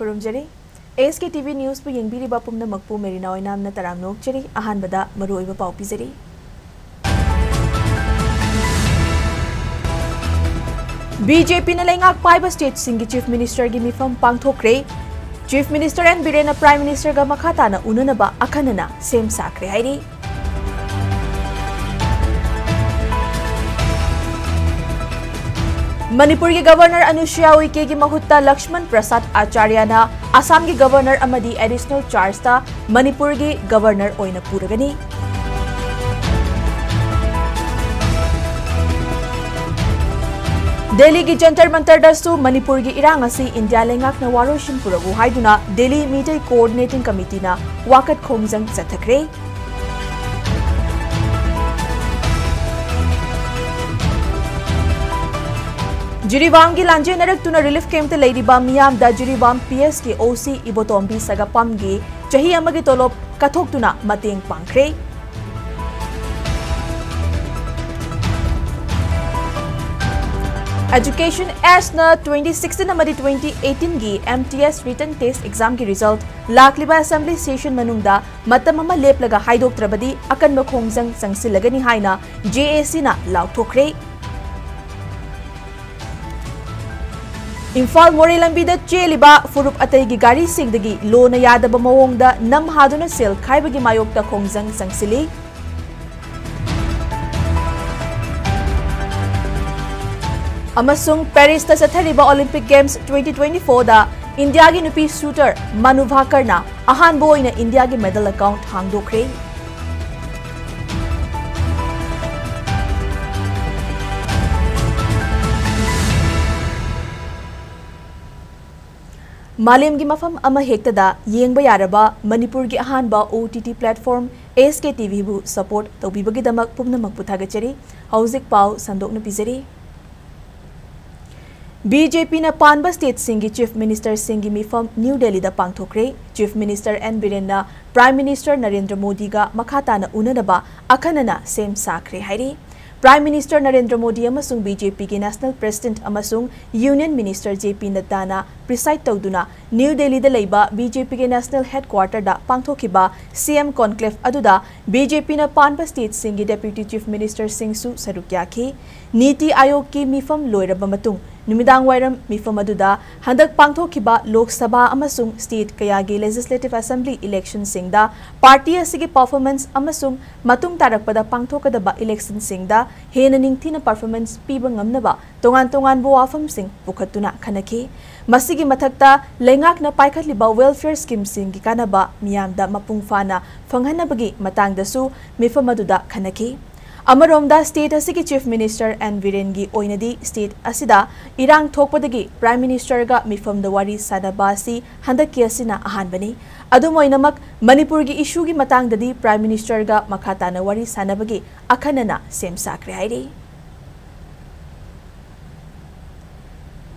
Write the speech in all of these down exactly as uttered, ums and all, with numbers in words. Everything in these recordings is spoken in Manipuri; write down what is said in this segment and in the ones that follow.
ꯈꯨꯔꯨꯝꯖꯔꯤ꯫ ꯑꯦꯁ ꯀꯦ ꯇꯤ ꯚꯤ ꯅ꯭ꯌꯨꯁꯄꯨ ꯌꯦꯡꯕꯤꯔꯤꯕ ꯄꯨꯝꯅꯃꯛꯄꯨ ꯃꯦꯔꯤꯅꯥ ꯑꯣꯏꯅꯥꯝꯅ ꯇꯔꯥꯝꯅ ꯑꯣꯛꯆꯔꯤ꯫ ꯑꯍꯥꯟꯕꯗ ꯃꯔꯨꯑꯣꯏꯕ ꯄꯥꯎ ꯄꯤꯖꯔꯤ꯫ ꯕꯤ ꯖꯦ ꯄꯤꯅ ꯂꯩꯉꯥꯛ ꯄꯥꯏꯕ ꯁ꯭ꯇꯦꯠꯁꯤꯡꯒꯤ ꯆꯤꯐ ꯃꯤꯅꯤꯁꯇꯔꯒꯤ ꯃꯤꯐꯝ ꯄꯥꯡꯊꯣꯛꯈ꯭ꯔꯦ꯫ ꯆꯤꯐ ꯃꯤꯅꯤꯁꯇꯔ ꯑꯦꯟ ꯕꯤꯔꯦꯟꯅ ꯄ꯭ꯔꯥꯏꯝ ꯃꯤꯅꯤꯁꯇꯔꯒ ꯃꯈꯥ ꯇꯥꯅ ꯎꯅꯅꯕ ꯑꯈꯟꯅꯅ ꯁꯦꯝ ꯁꯥꯈ꯭ꯔꯦ ꯍꯥꯏꯔꯤ꯫ ꯃꯅꯤꯄꯨꯔꯒꯤ ꯒꯕꯔꯅꯔ ꯑꯅꯨꯁꯨꯌꯥ ꯎꯏꯀꯦꯒꯤ ꯃꯍꯨꯠꯇ ꯂꯛꯁꯃꯟ ꯄ꯭ꯔꯁꯥꯗ ꯑꯥꯆꯥꯔꯌꯅ ꯑꯁꯥꯝꯒꯤ ꯒꯕꯔꯅꯔ ꯑꯃꯗꯤ ꯑꯦꯗꯤꯁꯅꯦꯜ ꯆꯥꯔꯖꯇ ꯃꯅꯤꯄꯨꯔꯒꯤ ꯒꯕꯔꯅꯔ ꯑꯣꯏꯅ ꯄꯨꯔꯒꯅꯤ꯫ ꯗꯦꯜꯂꯤꯒꯤ ꯖꯟꯇꯔ ꯃꯟꯇꯔꯗꯁꯨ ꯃꯅꯤꯄꯨꯔꯒꯤ ꯏꯔꯥꯡ ꯑꯁꯤ ꯏꯟꯗꯤꯌꯥ ꯂꯩꯉꯥꯛꯅ ꯋꯥꯔꯣꯏꯁꯤꯟ ꯄꯨꯔꯛꯎ ꯍꯥꯏꯗꯨꯅ ꯗꯦꯜꯂꯤ ꯃꯤꯇꯩ ꯀꯣꯑꯣꯔꯗꯤꯅꯦꯇꯤꯡ ꯀꯃꯤꯇꯤꯅ ꯋꯥꯀꯠ ꯈꯣꯡꯖꯪ ꯆꯠꯊꯈ꯭ꯔꯦ꯫ ꯖꯤꯔꯤꯕꯥꯝꯒꯤ ꯂꯥꯟꯖꯦꯟꯅꯔꯛꯇꯨꯅ ꯔꯤꯂꯤꯐ ꯀꯦꯝꯞꯇ ꯂꯩꯔꯤꯕ ꯃꯤꯌꯥꯝꯗ ꯖꯤꯔꯤꯕꯥꯝ ꯄꯤ ꯑꯦꯁꯀꯤ ꯑꯣ ꯁꯤ ꯏꯕꯣꯇꯣꯝꯕꯤ ꯁꯒꯥꯄꯥꯝꯒꯤ ꯆꯍꯤ ꯑꯃꯒꯤ ꯇꯣꯂꯣꯞ ꯀꯠꯊꯣꯛꯇꯨꯅ ꯃꯇꯦꯡ ꯄꯥꯡꯈ꯭ꯔꯦ꯫ ꯑꯦꯖꯨꯀꯦꯁꯟ ꯑꯦꯖꯅ ꯇ꯭ꯋꯦꯟꯇꯤ ꯁꯤꯛꯁꯇꯤꯟ ꯑꯃꯗꯤ twenty ꯑꯩꯠꯇꯤꯟꯒꯤ M T as written test ꯑꯦꯛꯖꯥꯝꯒꯤ ꯔꯤꯖꯜꯠ ꯂꯥꯛꯂꯤꯕ ꯑꯦꯁꯦꯝꯕ꯭ꯂꯤ ꯁꯦꯁꯟ ꯃꯅꯨꯡꯗ ꯃꯇꯝ ꯑꯃ ꯂꯦꯞꯂꯒ ꯍꯥꯏꯗꯣꯛꯇ꯭ꯔꯕꯗꯤ ꯑꯀꯟꯕ ꯈꯣꯡꯖꯪ ꯆꯪꯁꯤꯜꯂꯒꯅꯤ ꯍꯥꯏꯅ ꯖꯦ ꯑꯦ ꯁꯤꯅ ꯂꯥꯎꯊꯣꯛꯈ꯭ꯔꯦ꯫ ꯏꯝꯐꯥꯜ ꯃꯣꯔꯦ ꯂꯝꯕꯤꯗ ꯆꯦꯜꯂꯤꯕ ꯐꯨꯔꯨꯞ ꯑꯇꯩꯒꯤ ꯒꯥꯔꯤꯁꯤꯡꯗꯒꯤ ꯂꯣꯅ ꯌꯥꯗꯕ ꯃꯑꯣꯡꯗ ꯅꯝ ꯍꯥꯗꯨꯅ ꯁꯦꯜ ꯈꯥꯏꯕꯒꯤ ꯃꯥꯌꯣꯛꯇ ꯈꯣꯡꯖꯪ ꯆꯪꯁꯤꯜꯂꯤ꯫ ꯑꯃꯁꯨꯡ ꯄꯦꯔꯤꯁꯇ ꯆꯠꯊꯔꯤꯕ ꯑꯣꯂꯤꯝꯄꯤꯛ ꯒꯦꯝꯁ ꯇ꯭ꯋꯦꯟꯇꯤ ꯇ꯭ꯋꯦꯟꯇꯤ ꯐꯣꯔꯗ ꯏꯟꯗꯤꯌꯥꯒꯤ ꯅꯨꯄꯤ ꯁꯨꯇꯔ ꯃꯅꯨ ꯚꯥꯀꯔꯅ ꯑꯍꯥꯟꯕ ꯑꯣꯏꯅ ꯏꯟꯗꯤꯌꯥꯒꯤ ꯃꯦꯗꯜ ꯑꯦꯀꯥꯎꯟꯠ ꯍꯥꯡꯗꯣꯛꯈ꯭ꯔꯦ꯫ ꯃꯥꯂꯦꯝꯒꯤ ꯃꯐꯝ ꯑꯃꯍꯦꯛꯇꯗ ꯌꯦꯡꯕ ꯌꯥꯔꯕ ꯃꯅꯤꯄꯨꯔꯒꯤ ꯑꯍꯥꯟꯕ ꯑꯣ ꯇꯤ ꯇꯤ platform ꯑꯦꯁ ꯀꯦ ꯇꯤ ꯚꯤꯕꯨ support ꯇꯧꯕꯤꯕꯒꯤꯗꯃꯛ ꯄꯨꯝꯅꯃꯛꯄꯨ ꯊꯥꯒꯠꯆꯔꯤ꯫ ꯍꯧꯖꯤꯛ ꯄꯥꯎ ꯁꯟꯗꯣꯛꯅ ꯄꯤꯖꯔꯤ꯫ ꯕꯤ ꯖꯦ ꯄꯤꯅ ꯄꯥꯟꯕ ꯁ꯭ꯇꯦꯠꯁꯤꯡꯒꯤ ꯆꯤꯐ ꯃꯤꯅꯤꯁꯇꯔꯁꯤꯡꯒꯤ ꯃꯤꯐꯝ ꯅ꯭ꯌꯨ ꯗꯦꯜꯂꯤꯗ ꯄꯥꯡꯊꯣꯛꯈ꯭ꯔꯦ꯫ ꯆꯤꯐ ꯃꯤꯅꯤꯁꯇꯔ ꯑꯦꯟ ꯕꯤꯔꯦꯟꯅ ꯄ꯭ꯔꯥꯏꯝ ꯃꯤꯅꯤꯁꯇꯔ ꯅꯔꯦꯟꯗ꯭ꯔ ꯃꯣꯗꯤꯒ ꯃꯈꯥ ꯇꯥꯅ ꯎꯅꯅꯕ ꯑꯈꯟꯅꯅ ꯁꯦꯝ ꯁꯥꯈ꯭ꯔꯦ ꯍꯥꯏꯔꯤ꯫ Prime Minister ꯅꯔꯦꯟꯗ꯭ꯔ ꯃꯣꯗꯤ ꯑꯃꯁꯨꯡ BJPꯒꯤ National President ꯑꯃꯁꯨꯡ Union Minister J P ꯅꯗ꯭ꯗꯥꯅ preside ꯇꯧꯗꯨꯅ ꯅ꯭ꯌꯨ ꯗꯦꯜꯂꯤꯗ ꯂꯩꯕ BJPꯒꯤ National Headquarterꯗ ꯄꯥꯡꯊꯣꯛꯈꯤꯕ CM Conclave ꯑꯗꯨꯗ BJPꯅ ꯄꯥꯟꯕ stateꯁꯤꯡꯒꯤ Deputy Chief Ministerꯁꯤꯡꯁꯨ ꯁꯔꯨꯛ ꯌꯥꯈꯤ꯫ ꯅꯤꯇꯤ ꯑꯥꯌꯣꯒꯀꯤ ꯃꯤꯐꯝ ꯂꯣꯏꯔꯕ ꯃꯇꯨꯡ ꯅꯨꯃꯤꯗꯥꯡꯋꯥꯏꯔꯝ ꯃꯤꯐꯝ ꯑꯗꯨꯗ ꯍꯟꯗꯛ ꯄꯥꯡꯊꯣꯛꯈꯤꯕ ꯂꯣꯛ ꯁꯚꯥ ꯑꯃꯁꯨꯡ state ꯀꯌꯥꯒꯤ Legislative Assembly electionꯁꯤꯡꯗ party ꯑꯁꯤꯒꯤ performance ꯑꯃꯁꯨꯡ ꯃꯇꯨꯡ ꯇꯥꯔꯛꯄꯗ ꯄꯥꯡꯊꯣꯛꯀꯗꯕ electionꯁꯤꯡꯗ ꯍꯦꯟꯅ ꯅꯤꯡꯊꯤꯅ performance ꯄꯤꯕ ꯉꯝꯅꯕ ꯇꯣꯉꯥꯟ ꯇꯣꯉꯥꯟꯕ ꯋꯥꯐꯝꯁꯤꯡ ꯄꯨꯈꯠꯇꯨꯅ ꯈꯟꯅꯈꯤ꯫ ꯃꯁꯤꯒꯤ ꯃꯊꯛꯇ ꯂꯩꯉꯥꯛꯅ ꯄꯥꯏꯈꯠꯂꯤꯕ welfare schemeꯁꯤꯡꯒꯤ ꯀꯥꯟꯅꯕ ꯃꯤꯌꯥꯝꯗ ꯃꯄꯨꯡ ꯐꯥꯅ ꯐꯪꯍꯟꯅꯕꯒꯤ ꯃꯇꯥꯡꯗꯁꯨ ꯃꯤꯐꯝ ꯑꯗꯨꯗ ꯈꯟꯅꯈꯤ꯫ ꯑꯃꯔꯣꯝꯗ state ꯑꯁꯤꯒꯤ Chief Minister N ꯕꯤꯔꯦꯟꯒꯤ ꯑꯣꯏꯅꯗꯤ state ꯑꯁꯤꯗ ꯏꯔꯥꯡ ꯊꯣꯛꯄꯗꯒꯤ Prime Ministerꯒ ꯃꯤꯐꯝꯗ ꯋꯥꯔꯤ ꯁꯥꯟꯅꯕ ꯑꯁꯤ ꯍꯟꯗꯛꯀꯤ ꯑꯁꯤꯅ ꯑꯍꯥꯟꯕꯅꯤ꯫ ꯑꯗꯨꯝ ꯑꯣꯏꯅꯃꯛ ꯃꯅꯤꯄꯨꯔꯒꯤ issueꯒꯤ ꯃꯇꯥꯡꯗꯗꯤ Prime Ministerꯒ ꯃꯈꯥ ꯇꯥꯅ ꯋꯥꯔꯤ ꯁꯥꯟꯅꯕꯒꯤ ꯑꯈꯟꯅꯅ ꯁꯦꯝ ꯁꯥꯈ꯭ꯔꯦ ꯍꯥꯏꯔꯤ꯫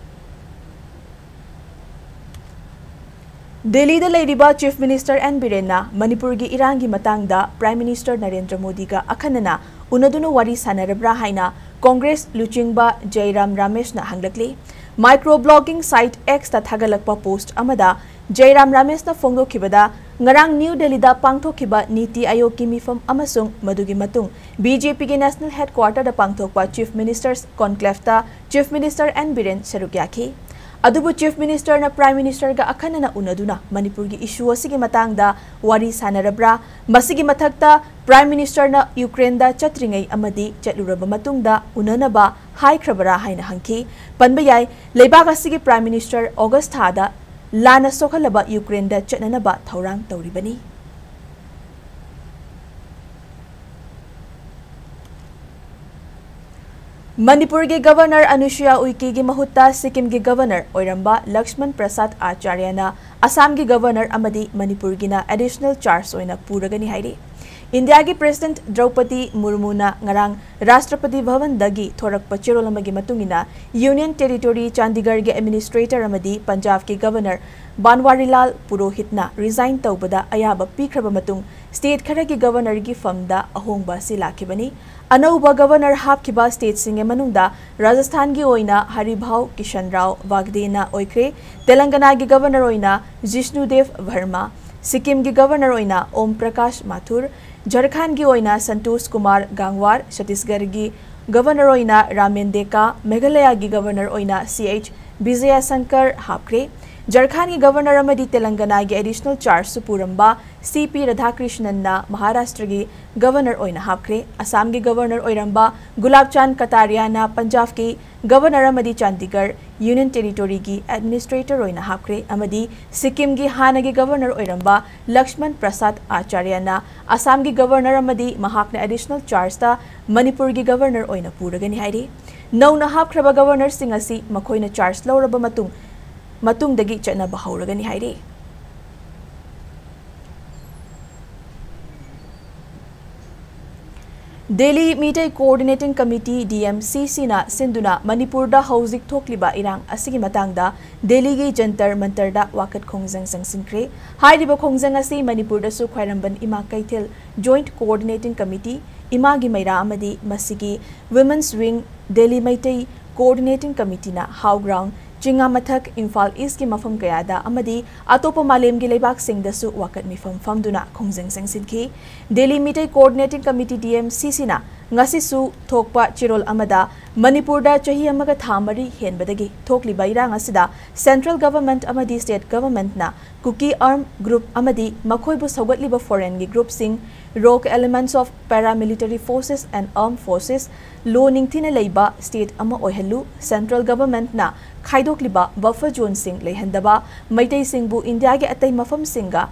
ꯗꯦꯜꯂꯤꯗ ꯂꯩꯔꯤꯕ Chief Minister N ꯕꯤꯔꯦꯟꯅ ꯃꯅꯤꯄꯨꯔꯒꯤ ꯏꯔꯥꯡꯒꯤ ꯃꯇꯥꯡꯗ Prime Minister ꯅꯔꯦꯟꯗ꯭ꯔ ꯃꯣꯗꯤꯒ ꯑꯈꯟꯅꯅ ꯎꯅꯗꯨꯅ ꯋꯥꯔꯤ ꯁꯥꯟꯅꯔꯕ꯭ꯔꯥ ꯍꯥꯏꯅ Congress ꯂꯨꯆꯤꯡꯕ ꯖꯩꯔꯥꯝ ꯔꯥꯃꯦꯁꯅ ꯍꯪꯂꯛꯂꯤ꯫ Micro blogging site Xꯇ ꯊꯥꯒꯠꯂꯛꯄ post ꯑꯃꯗ ꯖꯩꯔꯥꯝ ꯔꯥꯃꯦꯁꯅ ꯐꯣꯡꯗꯣꯛꯈꯤꯕꯗ, ꯉꯔꯥꯡ ꯅ꯭ꯌꯨ ꯗꯦꯜꯂꯤꯗ ꯄꯥꯡꯊꯣꯛꯈꯤꯕ ꯅꯤꯇꯤ ꯑꯥꯌꯣꯒꯀꯤ ꯃꯤꯐꯝ ꯑꯃꯁꯨꯡ ꯃꯗꯨꯒꯤ ꯃꯇꯨꯡ BJPꯒꯤ National Headquarterꯗ ꯄꯥꯡꯊꯣꯛꯄ Chief Ministers Conclaveꯇ Chief Minister N Biren ꯁꯔꯨꯛ ꯌꯥꯈꯤ꯫ ꯑꯗꯨꯕꯨ Chief Ministerꯅ Prime Ministerꯒ ꯑꯈꯟꯅꯅ ꯎꯅꯗꯨꯅ ꯃꯅꯤꯄꯨꯔꯒꯤ issue ꯑꯁꯤꯒꯤ ꯃꯇꯥꯡꯗ ꯋꯥꯔꯤ ꯁꯥꯟꯅꯔꯕ꯭ꯔꯥ? ꯃꯁꯤꯒꯤ ꯃꯊꯛꯇ Prime Ministerꯅ ꯌꯨꯀ꯭ꯔꯦꯟꯗ ꯆꯠꯇ꯭ꯔꯤꯉꯩ ꯑꯃꯗꯤ ꯆꯠꯂꯨꯔꯕ ꯃꯇꯨꯡꯗ ꯎꯅꯅꯕ ꯍꯥꯏꯈ꯭ꯔꯕꯔꯥ ꯍꯥꯏꯅ ꯍꯪꯈꯤ꯫ ꯄꯟꯕ ꯌꯥꯏ, ꯂꯩꯕꯥꯛ ꯑꯁꯤꯒꯤ Prime Minister ꯑꯣꯒꯁ ꯊꯥꯗ ꯂꯥꯟꯅ ꯁꯣꯛꯍꯜꯂꯕ ꯌꯨꯀ꯭ꯔꯦꯟꯗ ꯆꯠꯅꯅꯕ ꯊꯧꯔꯥꯡ ꯇꯧꯔꯤꯕꯅꯤ꯫ ꯃꯅꯤꯄꯨꯔꯒꯤ Governor ꯑꯅꯨꯁꯨꯌꯥ ꯎꯏꯀꯦꯒꯤ ꯃꯍꯨꯠꯇ ꯁꯤꯛꯀꯤꯝꯒꯤ Governor ꯑꯣꯏꯔꯝꯕ ꯂꯛꯁꯃꯟ ꯄ꯭ꯔꯁꯥꯗ ꯑꯥꯆꯥꯔꯌꯅ ꯑꯁꯥꯝꯒꯤ Governor ꯑꯃꯗꯤ ꯃꯅꯤꯄꯨꯔꯒꯤꯅ additional charge ꯑꯣꯏꯅ ꯄꯨꯔꯒꯅꯤ ꯍꯥꯏꯔꯤ꯫ ꯏꯟꯗꯤꯌꯥꯒꯤ ꯄ꯭ꯔꯦꯁꯤꯗꯦꯟꯠ ꯗ꯭ꯔꯧꯄꯗꯤ ꯃꯨꯔꯃꯨꯅ ꯉꯔꯥꯡ ꯔꯥꯁꯇ꯭ꯔꯄꯇꯤ ꯚꯕꯟꯗꯒꯤ ꯊꯣꯔꯛꯄ ꯆꯦꯔꯣꯜ ꯑꯃꯒꯤ ꯃꯇꯨꯡ ꯏꯟꯅ, ꯌꯨꯅꯤꯌꯟ ꯇꯦꯔꯤꯇꯣꯔꯤ ꯆꯥꯟꯗꯤꯒꯔꯒꯤ ꯑꯦꯗꯃꯤꯅꯤꯁꯇ꯭ꯔꯦꯇꯔ ꯑꯃꯗꯤ ꯄꯟꯖꯥꯕꯀꯤ ꯒꯚꯔꯅꯔ ꯕꯟꯋꯥꯔꯤꯂꯥꯜ ꯄꯨꯔꯣꯍꯤꯠꯅ ꯔꯤꯖꯥꯏꯟ ꯇꯧꯕꯗ ꯑꯌꯥꯕ ꯄꯤꯈ꯭ꯔꯕ ꯃꯇꯨꯡ, ꯁ꯭ꯇꯦꯠ ꯈꯔꯒꯤ ꯒꯚꯔꯅꯔꯒꯤ ꯐꯝꯗ ꯑꯍꯣꯡꯕ ꯑꯁꯤ ꯂꯥꯛꯈꯤꯕꯅꯤ꯫ ꯑꯅꯧꯕ ꯒꯚꯔꯅꯔ ꯍꯥꯞꯈꯤꯕ ꯁ꯭ꯇꯦꯠꯁꯤꯡꯒꯤ ꯃꯅꯨꯡꯗ ꯔꯥꯖꯁꯊꯥꯟꯒꯤ ꯑꯣꯏꯅ ꯍꯔꯤꯚꯥꯎ ꯀꯤꯁꯟꯔꯥꯎ ꯕꯥꯒꯗꯦꯅ ꯑꯣꯏꯈ꯭ꯔꯦ꯫ ꯇꯦꯂꯪꯒꯅꯥꯒꯤ ꯒꯚꯔꯅꯔ ꯑꯣꯏꯅ ꯖꯤꯁꯅꯨꯗꯦꯕ ꯚꯔꯃꯥ, ꯁꯤꯛꯀꯤꯝꯒꯤ ꯒꯚꯔꯅꯔ ꯑꯣꯏꯅ ꯑꯣꯝ ꯄ꯭ꯔꯀꯥꯁ ꯃꯥꯊꯨꯔ, ꯖꯔꯈꯥꯟꯒꯤ ꯑꯣꯏꯅ ꯁꯟꯇꯣꯁ ꯀꯨꯃꯥꯔ ꯒꯥꯡꯋꯥꯔ, ꯁꯠꯇꯤꯁꯒꯔꯒꯤ ꯒꯚꯔꯅꯔ ꯑꯣꯏꯅ ꯔꯥꯃꯦꯟ ꯗꯦꯀꯥ, ꯃꯦꯘꯥꯂꯌꯥꯒꯤ ꯒꯚꯔꯅꯔ ꯑꯣꯏꯅ ꯁꯤ ꯑꯩꯆ ꯕꯤꯖꯌꯁꯪꯀꯔ ꯍꯥꯞꯈ꯭ꯔꯦ꯫ ꯖꯔꯈꯥꯟꯒꯤ ꯒꯚꯔꯅꯔ ꯑꯃꯗꯤ ꯇꯦꯂꯪꯒꯅꯥꯒꯤ ꯑꯦꯗꯤꯁꯅꯦꯜ ꯆꯥꯔꯖꯁꯨ ꯄꯨꯔꯝꯕ ꯁꯤ ꯄꯤ ꯔꯥꯙꯥꯀ꯭ꯔꯤꯁꯅꯟꯅ ꯃꯍꯥꯔꯥꯁꯇ꯭ꯔꯒꯤ ꯒꯚꯔꯅꯔ ꯑꯣꯏꯅ ꯍꯥꯞꯈ꯭ꯔꯦ꯫ ꯑꯁꯥꯝꯒꯤ ꯒꯚꯔꯅꯔ ꯑꯣꯏꯔꯝꯕ ꯒꯨꯂꯥꯕ ꯆꯥꯟꯗ ꯀꯇꯥꯔꯤꯌꯥꯅ ꯄꯟꯖꯥꯕꯀꯤ ꯒꯚꯔꯅꯔ ꯑꯃꯗꯤ ꯆꯥꯟꯗꯤꯒꯔ ꯌꯨꯅꯤꯌꯟ ꯇꯦꯔꯤꯇꯣꯔꯤꯒꯤ ꯑꯦꯗꯃꯤꯅꯤꯁꯇ꯭ꯔꯦꯇꯔ ꯑꯣꯏꯅ ꯍꯥꯞꯈ꯭ꯔꯦ ꯑꯃꯗꯤ ꯁꯤꯛꯀꯤꯝꯒꯤ ꯍꯥꯟꯅꯒꯤ ꯒꯚꯔꯅꯔ ꯑꯣꯏꯔꯝꯕ ꯂꯛꯁꯃꯟ ꯄ꯭ꯔꯁꯥꯗ ꯑꯥꯆꯥꯔꯌꯅ ꯑꯁꯥꯝꯒꯤ ꯒꯚꯔꯅꯔ ꯑꯃꯗꯤ ꯃꯍꯥꯛꯅ ꯑꯦꯗꯤꯁꯅꯦꯜ ꯆꯥꯔꯖꯇ ꯃꯅꯤꯄꯨꯔꯒꯤ ꯒꯚꯔꯅꯔ ꯑꯣꯏꯅ ꯄꯨꯔꯒꯅꯤ ꯍꯥꯏꯔꯤ꯫ ꯅꯧꯅ ꯍꯥꯞꯈ꯭ꯔꯕ ꯒꯚꯔꯅꯔꯁꯤꯡ ꯑꯁꯤ ꯃꯈꯣꯏꯅ ꯆꯥꯔꯖ ꯂꯧꯔꯕ ꯃꯇꯨꯡ, ꯃꯇꯨꯡꯗꯒꯤ ꯆꯠꯅꯕ ꯍꯧꯔꯒꯅꯤ ꯍꯥꯏꯔꯤ꯫ Delhi Meitei coordinating committee, D M ꯁꯤ ꯁꯤꯅ ꯁꯤꯟꯗꯨꯅ ꯃꯅꯤꯄꯨꯔꯗ ꯍꯧꯖꯤꯛ ꯊꯣꯛꯂꯤꯕ ꯏꯔꯥꯡ ꯑꯁꯤꯒꯤ ꯃꯇꯥꯡꯗ ꯗꯦꯜꯂꯤꯒꯤ ꯖꯟꯇꯔ ꯃꯟꯇꯔꯗ ꯋꯥꯀꯠ ꯈꯣꯡꯖꯪ ꯆꯪꯁꯤꯟꯈ꯭ꯔꯦ꯫ ꯍꯥꯏꯔꯤꯕ ꯈꯣꯡꯖꯪ ꯑꯁꯤ ꯃꯅꯤꯄꯨꯔꯗꯁꯨ ꯈ꯭ꯋꯥꯏꯔꯝꯕꯟ ꯏꯃꯥ ꯀꯩꯊꯦꯜ ꯖꯣꯏꯟꯠ ꯀꯣꯑꯣꯔꯗꯤꯅꯦꯇꯤꯡ ꯀꯃꯤꯇꯤ, ꯏꯃꯥꯒꯤ ꯃꯩꯔꯥ ꯑꯃꯗꯤ ꯃꯁꯤꯒꯤ women's wing, Delhi Meitei coordinating ꯀꯃꯤꯇꯤꯅ ꯍꯥꯎ ꯒ꯭ꯔꯥꯎꯟ, ꯆꯤꯡꯉꯥ ꯃꯊꯛ, ꯏꯝꯐꯥꯜ ꯏꯁꯀꯤ ꯃꯐꯝ ꯀꯌꯥꯗ ꯑꯃꯗꯤ ꯑꯇꯣꯞꯄ ꯃꯥꯂꯦꯝꯒꯤ ꯂꯩꯕꯥꯛꯁꯤꯡꯗꯁꯨ ꯋꯥꯀꯠ ꯃꯤꯐꯝ ꯐꯝꯗꯨꯅ ꯈꯣꯡꯖꯪ ꯆꯪꯁꯤꯟꯈꯤ꯫ Delhi Meitei coordinating committee, D M ꯁꯤ ꯁꯤꯅ ꯉꯁꯤꯁꯨ ꯊꯣꯛꯄ ꯆꯦꯔꯣꯜ ꯑꯃꯗ ꯃꯅꯤꯄꯨꯔꯗ ꯆꯍꯤ ꯑꯃꯒ ꯊꯥ ꯃꯔꯤ ꯍꯦꯟꯕꯗꯒꯤ ꯊꯣꯛꯂꯤꯕ ꯏꯔꯥꯡ ꯑꯁꯤꯗ ꯁꯦꯟꯇ꯭ꯔꯦꯜ ꯒꯚꯔꯟꯃꯦꯟꯠ ꯑꯃꯗꯤ ꯁ꯭ꯇꯦꯠ ꯒꯚꯔꯟꯃꯦꯟꯠꯅ ꯀꯨꯀꯤ ꯑꯥꯔꯝ ꯒ꯭ꯔꯨꯞ ꯑꯃꯗꯤ ꯃꯈꯣꯏꯕꯨ ꯁꯧꯒꯠꯂꯤꯕ ꯐꯣꯔꯦꯟꯒꯤ ꯒ꯭ꯔꯨꯞꯁꯤꯡ, Rogue Elements of Paramilitary Forces and Armed Forces, ꯂꯣ ꯅꯤꯡꯊꯤꯅ ꯂꯩꯕ ꯁ꯭ꯇꯦꯠ ꯑꯃ ꯑꯣꯏꯍꯜꯂꯨ, ꯁꯦꯟꯇ꯭ꯔꯦꯜ ꯒꯚꯔꯟꯃꯦꯟꯠꯅ ꯈꯥꯏꯗꯣꯛꯂꯤꯕ ꯕꯐꯔ ꯖꯣꯟꯁꯤꯡ ꯂꯩꯍꯟꯗꯕ, ꯃꯩꯇꯩꯁꯤꯡꯕꯨ ꯏꯟꯗꯤꯌꯥꯒꯤ ꯑꯇꯩ ꯃꯐꯝꯁꯤꯡꯒ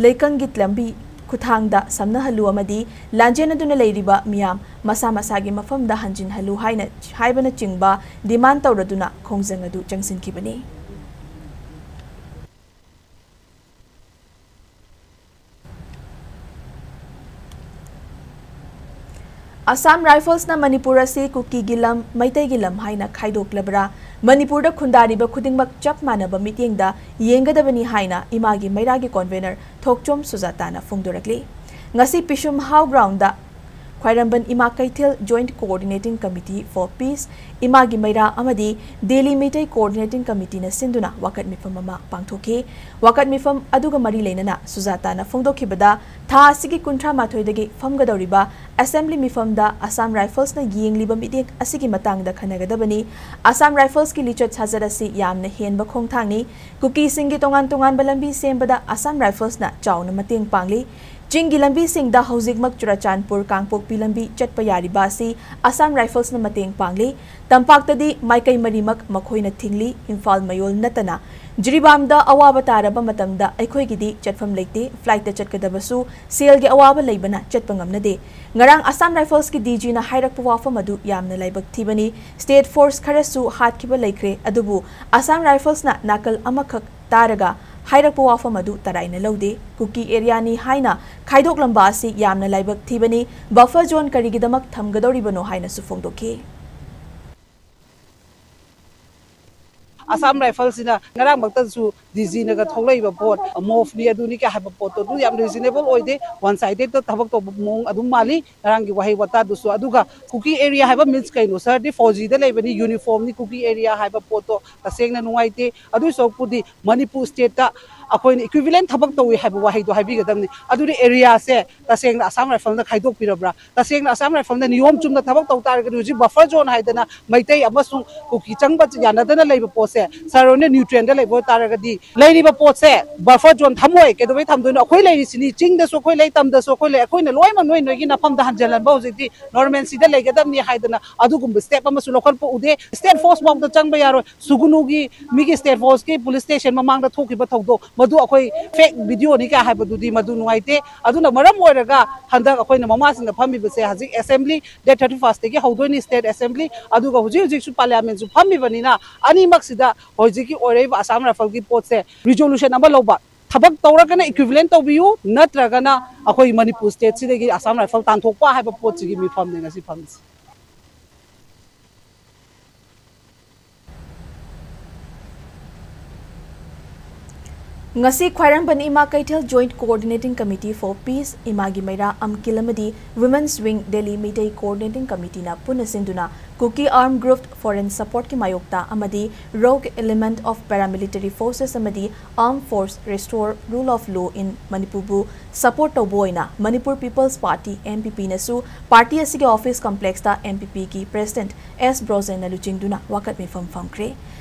ꯂꯩꯀꯪꯒꯤ ꯂꯝꯕꯤ ꯈꯨꯊꯥꯡꯗ ꯁꯝꯅꯍꯜꯂꯨ ꯑꯃꯗꯤ ꯂꯥꯟꯖꯦꯟꯅꯗꯨꯅ ꯂꯩꯔꯤꯕ ꯃꯤꯌꯥꯝ ꯃꯁꯥ ꯃꯁꯥꯒꯤ ꯃꯐꯝꯗ ꯍꯟꯖꯤꯟꯍꯜꯂꯨ ꯍꯥꯏꯅ ꯍꯥꯏꯕꯅꯆꯤꯡꯕ ꯗꯤꯃꯥꯟ ꯇꯧꯔꯗꯨꯅ ꯈꯣꯡꯖꯪ ꯑꯗꯨ ꯆꯪꯁꯤꯟꯈꯤꯕꯅꯤ꯫ ꯑꯁꯥꯝ ꯔꯥꯏꯐꯜꯁꯅ ꯃꯅꯤꯄꯨꯔ ꯑꯁꯤ ꯀꯨꯀꯤꯒꯤ ꯂꯝ, ꯃꯩꯇꯩꯒꯤ ꯂꯝ ꯍꯥꯏꯅ ꯈꯥꯏꯗꯣꯛꯂꯕ꯭ꯔꯥ? ꯃꯅꯤꯄꯨꯔꯗ ꯈꯨꯟꯗꯥꯔꯤꯕ ꯈꯨꯗꯤꯡꯃꯛ ꯆꯞ ꯃꯥꯟꯅꯕ ꯃꯤꯠꯌꯦꯡꯗ ꯌꯦꯡꯒꯗꯕꯅꯤ ꯍꯥꯏꯅ ꯏꯃꯥꯒꯤ ꯃꯩꯔꯥꯒꯤ convenor ꯊꯣꯛꯆꯣꯝ ꯁꯨꯖꯥꯇꯥꯅ ꯐꯣꯡꯗꯣꯔꯛꯂꯤ꯫ ꯉꯁꯤ ꯄꯤꯁꯨꯝ ꯍꯥꯎ ꯒ꯭ꯔꯥꯎꯟꯗ ꯈ꯭ꯋꯥꯏꯔꯝꯕꯟ ꯏꯃꯥ ꯀꯩꯊꯦꯜ Joint Coordinating Committee for Peace, ꯏꯃꯥꯒꯤ ꯃꯩꯔꯥ ꯑꯃꯗꯤ ꯗꯦꯜꯂꯤ ꯃꯩꯇꯩ Coordinating Committeeꯅ ꯁꯤꯟꯗꯨꯅ ꯋꯥꯀꯠ ꯃꯤꯐꯝ ꯑꯃ ꯄꯥꯡꯊꯣꯛꯈꯤ꯫ ꯋꯥꯀꯠ ꯃꯤꯐꯝ ꯑꯗꯨꯒ ꯃꯔꯤ ꯂꯩꯅꯅ ꯁꯨꯖꯥꯇꯥꯅ ꯐꯣꯡꯗꯣꯛꯈꯤꯕꯗ, ꯊꯥ ꯑꯁꯤꯒꯤ ꯀꯨꯟꯊ꯭ꯔꯥ ꯃꯥꯊꯣꯏꯗꯒꯤ ꯐꯝꯒꯗꯧꯔꯤꯕ ꯑꯦꯁꯦꯝꯕ꯭ꯂꯤ ꯃꯤꯐꯝꯗ ꯑꯁꯥꯝ ꯔꯥꯏꯐꯜꯁꯅ ꯌꯦꯡꯂꯤꯕ ꯃꯤꯠꯌꯦꯡ ꯑꯁꯤꯒꯤ ꯃꯇꯥꯡꯗ ꯈꯟꯅꯒꯗꯕꯅꯤ꯫ ꯑꯁꯥꯝ ꯔꯥꯏꯐꯜꯁꯀꯤ ꯂꯤꯆꯠ ꯁꯥꯖꯠ ꯑꯁꯤ ꯌꯥꯝꯅ ꯍꯦꯟꯕ ꯈꯣꯡꯊꯥꯡꯅꯤ꯫ ꯀꯨꯀꯤꯁꯤꯡꯒꯤ ꯇꯣꯉꯥꯟ ꯇꯣꯉꯥꯟꯕ ꯂꯝꯕꯤ ꯁꯦꯝꯕꯗ ꯑꯁꯥꯝ ꯔꯥꯏꯐꯜꯁꯅ ꯆꯥꯎꯅ ꯃꯇꯦꯡ ꯄꯥꯡꯂꯤ꯫ ꯆꯤꯡꯒꯤ ꯂꯝꯕꯤꯁꯤꯡꯗ ꯍꯧꯖꯤꯛꯃꯛ ꯆꯨꯔꯆꯥꯟꯄꯨꯔ ꯀꯥꯡꯄꯣꯛꯄꯤ ꯂꯝꯕꯤ ꯆꯠꯄ ꯌꯥꯔꯤꯕ ꯑꯁꯤ ꯑꯁꯥꯝ ꯔꯥꯏꯐꯜꯁꯅ ꯃꯇꯦꯡ ꯄꯥꯡꯂꯤ꯫ ꯇꯝꯄꯥꯛꯇꯗꯤ ꯃꯥꯏꯀꯩ ꯃꯔꯤꯃꯛ ꯃꯈꯣꯏꯅ ꯊꯤꯡꯂꯤ꯫ ꯏꯝꯐꯥꯜ ꯃꯌꯣꯜ ꯅꯠꯇꯅ ꯖꯤꯔꯤꯕꯥꯝꯗ ꯑꯋꯥꯕ ꯇꯥꯔꯕ ꯃꯇꯝꯗ ꯑꯩꯈꯣꯏꯒꯤꯗꯤ ꯆꯠꯐꯝ ꯂꯩꯇꯦ꯫ ꯐ꯭ꯂꯥꯏꯠꯇ ꯆꯠꯀꯗꯕꯁꯨ ꯁꯦꯜꯒꯤ ꯑꯋꯥꯕ ꯂꯩꯕꯅ ꯆꯠꯄ ꯉꯝꯅꯗꯦ꯫ ꯉꯔꯥꯡ ꯑꯁꯥꯝ ꯔꯥꯏꯐꯜꯁꯀꯤ ꯗꯤꯖꯤꯅ ꯍꯥꯏꯔꯛꯄ ꯋꯥꯐꯝ ꯑꯗꯨ ꯌꯥꯝꯅ ꯂꯥꯏꯕꯛ ꯊꯤꯕꯅꯤ꯫ ꯁ꯭ꯇꯦꯠ ꯐꯣꯔꯁ ꯈꯔꯁꯨ ꯍꯥꯠꯈꯤꯕ ꯂꯩꯈ꯭ꯔꯦ, ꯑꯗꯨꯕꯨ ꯑꯁꯥꯝ ꯔꯥꯏꯐꯜꯁꯅ ꯅꯥꯀꯜ ꯑꯃꯈꯛ ꯇꯥꯔꯒ ꯍꯥꯏꯔꯛꯄ ꯋꯥꯐꯝ ꯑꯗꯨ ꯇꯔꯥꯏꯅ ꯂꯧꯗꯦ꯫ ꯀꯨꯀꯤ ꯑꯦꯔꯤꯌꯥꯅꯤ ꯍꯥꯏꯅ ꯈꯥꯏꯗꯣꯛꯂꯝꯕ ꯑꯁꯤ ꯌꯥꯝꯅ ꯂꯥꯏꯕꯛ ꯊꯤꯕꯅꯤ꯫ ꯕꯐꯔ ꯖꯣꯟ ꯀꯔꯤꯒꯤꯗꯃꯛ ꯊꯝꯒꯗꯧꯔꯤꯕꯅꯣ ꯍꯥꯏꯅꯁꯨ ꯐꯣꯡꯗꯣꯛꯈꯤ꯫ ꯑꯁꯥꯝ ꯔꯥꯏꯐꯜꯁꯤꯅ ꯉꯔꯥꯡꯃꯛꯇꯁꯨ ꯗꯤꯖꯤꯅꯒ ꯊꯣꯛꯂꯛꯏꯕ ꯄꯣꯠ, ꯃꯣꯐꯅꯤ ꯑꯗꯨꯅꯤ ꯀꯌꯥ ꯍꯥꯏꯕ ꯄꯣꯠꯇꯣ ꯑꯗꯨ ꯌꯥꯝ ꯔꯤꯖꯅꯦꯕꯜ ꯑꯣꯏꯗꯦ, ꯋꯥꯟ ꯁꯥꯏꯗꯦꯗꯇ ꯊꯕꯛ ꯇꯧꯕ ꯃꯑꯣꯡ ꯑꯗꯨꯝ ꯃꯥꯜꯂꯤ꯫ ꯉꯔꯥꯡꯒꯤ ꯋꯥꯍꯩ ꯋꯥꯇꯥꯗꯨꯁꯨ꯫ ꯑꯗꯨꯒ ꯀꯨꯀꯤ ꯑꯦꯔꯤꯌꯥ ꯍꯥꯏꯕ ꯃꯤꯟꯁ ꯀꯩꯅꯣ? ꯁꯔꯗꯤ ꯐꯧꯖꯤꯗ ꯂꯩꯕꯅꯤ, ꯌꯨꯅꯤꯐꯣꯔꯝꯅꯤ꯫ ꯀꯨꯀꯤ ꯑꯦꯔꯤꯌꯥ ꯍꯥꯏꯕ ꯄꯣꯠꯇꯣ ꯇꯁꯦꯡꯅ ꯅꯨꯡꯉꯥꯏꯇꯦ꯫ ꯑꯗꯨꯏ ꯁꯔꯨꯛꯄꯨꯗꯤ ꯃꯅꯤꯄꯨꯔ ꯁ꯭ꯇꯦꯠꯇ ꯑꯩꯈꯣꯏꯅ ꯏꯀ꯭ꯋꯤꯚꯤꯂꯦꯟ ꯊꯕꯛ ꯇꯧꯏ ꯍꯥꯏꯕ ꯋꯥꯍꯩꯗꯣ ꯍꯥꯏꯕꯤꯒꯗꯕꯅꯤ꯫ ꯑꯗꯨꯗꯤ ꯑꯦꯔꯤꯌꯥꯁꯦ ꯇꯁꯦꯡꯅ ꯑꯁꯥꯝ ꯔꯥꯏꯐꯜꯅ ꯈꯥꯏꯗꯣꯛꯄꯤꯔꯕ꯭ꯔꯥ? ꯇꯁꯦꯡꯅ ꯑꯁꯥꯝ ꯔꯥꯏꯐꯜꯅ ꯅꯤꯌꯣꯝ ꯆꯨꯝꯅ ꯊꯕꯛ ꯇꯧ ꯇꯥꯔꯒꯗꯤ ꯍꯧꯖꯤꯛ ꯕꯐꯔ ꯖꯣꯟ ꯍꯥꯏꯗꯅ ꯃꯩꯇꯩ ꯑꯃꯁꯨꯡ ꯀꯨꯀꯤ ꯆꯪꯕ ꯌꯥꯅꯗꯅ ꯂꯩꯕ ꯄꯣꯠꯁꯦ ꯁꯔ ꯍꯣꯏꯅ ꯅ꯭ꯌꯨꯇ꯭ꯔꯦꯟꯗ ꯂꯩꯕ ꯑꯣꯏꯇꯥꯔꯒꯗꯤ, ꯂꯩꯔꯤꯕ ꯄꯣꯠꯁꯦ ꯕꯐꯔ ꯖꯣꯟ ꯊꯝꯃꯣꯏ꯫ ꯀꯩꯗꯧꯕꯩ ꯊꯝꯗꯣꯏꯅꯣ? ꯑꯩꯈꯣꯏ ꯂꯩꯔꯤꯁꯤꯅꯤ, ꯆꯤꯡꯗꯁꯨ ꯑꯩꯈꯣꯏ ꯂꯩ, ꯇꯝꯗꯁꯨ ꯑꯩꯈꯣꯏ ꯂꯩ, ꯑꯩꯈꯣꯏꯅ ꯂꯣꯏꯅꯃꯛ ꯅꯣꯏ ꯅꯣꯏꯒꯤ ꯅꯐꯝꯗ ꯍꯟꯖꯤꯜꯍꯟꯕ ꯍꯧꯖꯤꯛꯇꯤ ꯅꯣꯔꯃꯦꯜꯁꯤꯗ ꯂꯩꯒꯗꯕꯅꯤ ꯍꯥꯏꯗꯅ ꯑꯗꯨꯒꯨꯝꯕ ꯁ꯭ꯇꯦꯞ ꯑꯃꯁꯨ ꯂꯧꯈꯠꯄ ꯎꯗꯦ꯫ ꯁ꯭ꯇꯦꯠ ꯐꯣꯔꯁ ꯐꯥꯎꯗ ꯆꯪꯕ ꯌꯥꯔꯣꯏ꯫ ꯁꯨꯒꯨꯅꯨꯒꯤ ꯃꯤꯒꯤ ꯁ꯭ꯇꯦꯠ ꯐꯣꯔꯁꯀꯤ ꯄꯨꯂꯤꯁ ꯁ꯭ꯇꯦꯁꯟ ꯃꯃꯥꯡꯗ ꯊꯣꯛꯈꯤꯕ ꯊꯧꯗꯣꯛ, ꯃꯗꯨ ꯑꯩꯈꯣꯏ ꯐꯦꯛ ꯚꯤꯗꯤꯑꯣꯅꯤ ꯀꯥꯏ ꯍꯥꯏꯕꯗꯨꯗꯤ ꯃꯗꯨ ꯅꯨꯡꯉꯥꯏꯇꯦ꯫ ꯑꯗꯨꯅ ꯃꯔꯝ ꯑꯣꯏꯔꯒ ꯍꯟꯗꯛ ꯑꯩꯈꯣꯏꯅ ꯃꯃꯥꯁꯤꯡꯗ ꯐꯝꯃꯤꯕꯁꯦ, ꯍꯧꯖꯤꯛ ꯑꯦꯁꯦꯝꯕ꯭ꯂꯤ ꯗꯦꯠ ꯊꯥꯔꯇꯤ ꯐꯥꯔꯁꯇꯒꯤ ꯍꯧꯗꯣꯏꯅꯤ, ꯁ꯭ꯇꯦꯠ ꯑꯦꯁꯦꯝꯕ꯭ꯂꯤ, ꯑꯗꯨꯒ ꯍꯧꯖꯤꯛ ꯍꯧꯖꯤꯛꯁꯨ ꯄꯥꯔꯂꯤꯌꯥꯃꯦꯟꯁꯨ ꯐꯝꯃꯤꯕꯅꯤꯅ ꯑꯅꯤꯃꯛꯁꯤꯗ ꯍꯧꯖꯤꯛꯀꯤ ꯑꯣꯏꯔꯛꯏꯕ ꯑꯁꯥꯝ ꯔꯥꯏꯐꯜꯒꯤ ꯄꯣꯠꯁꯦ ꯔꯤꯖꯣꯂꯨꯁꯟ ꯑꯃ ꯂꯧꯕ, ꯊꯕꯛ ꯇꯧꯔꯒꯅ ꯏꯀ꯭ꯋꯤꯚꯤꯂꯦꯟ ꯇꯧꯕꯤꯌꯨ, ꯅꯠꯇ꯭ꯔꯒꯅ ꯑꯩꯈꯣꯏ ꯃꯅꯤꯄꯨꯔ ꯁ꯭ꯇꯦꯠꯁꯤꯗꯒꯤ ꯑꯁꯥꯝ ꯔꯥꯏꯐꯜ ꯇꯥꯟꯊꯣꯛꯄ ꯍꯥꯏꯕ ꯄꯣꯠꯁꯤꯒꯤ ꯃꯤꯐꯝꯅꯦ ꯉꯁꯤ ꯐꯝꯃꯤꯁꯦ꯫ ꯉꯁꯤ ꯈ꯭ꯋꯥꯏꯔꯝꯕꯟ ꯏꯃꯥ ꯀꯩꯊꯦꯜ Joint Coordinating Committee for Peace, ꯏꯃꯥꯒꯤ ꯃꯩꯔꯥ ꯑꯝꯀꯤꯜ ꯑꯃꯗꯤ Women's Wing Delhi Meitei Coordinating Committeeꯅ ꯄꯨꯟꯅ ꯁꯤꯟꯗꯨꯅ Kuki Armed Group Foreign Supportꯀꯤ ꯃꯥꯌꯣꯛꯇ ꯑꯃꯗꯤ Rogue Element of Paramilitary Forces ꯑꯃꯗꯤ Armed Force Restore Rule of Law in ꯃꯅꯤꯄꯨꯔꯕꯨ support ꯇꯧꯕ ꯑꯣꯏꯅ Manipur People's Party, MPPꯅꯁꯨ party ꯑꯁꯤꯒꯤ office complexꯇ MPPꯒꯤ President ꯑꯦꯁ ꯕ꯭ꯔꯣꯖꯦꯟꯅ ꯂꯨꯆꯤꯡꯗꯨꯅ ꯋꯥꯀꯠ ꯃꯤꯐꯝ ꯐꯝꯈ꯭ꯔꯦ꯫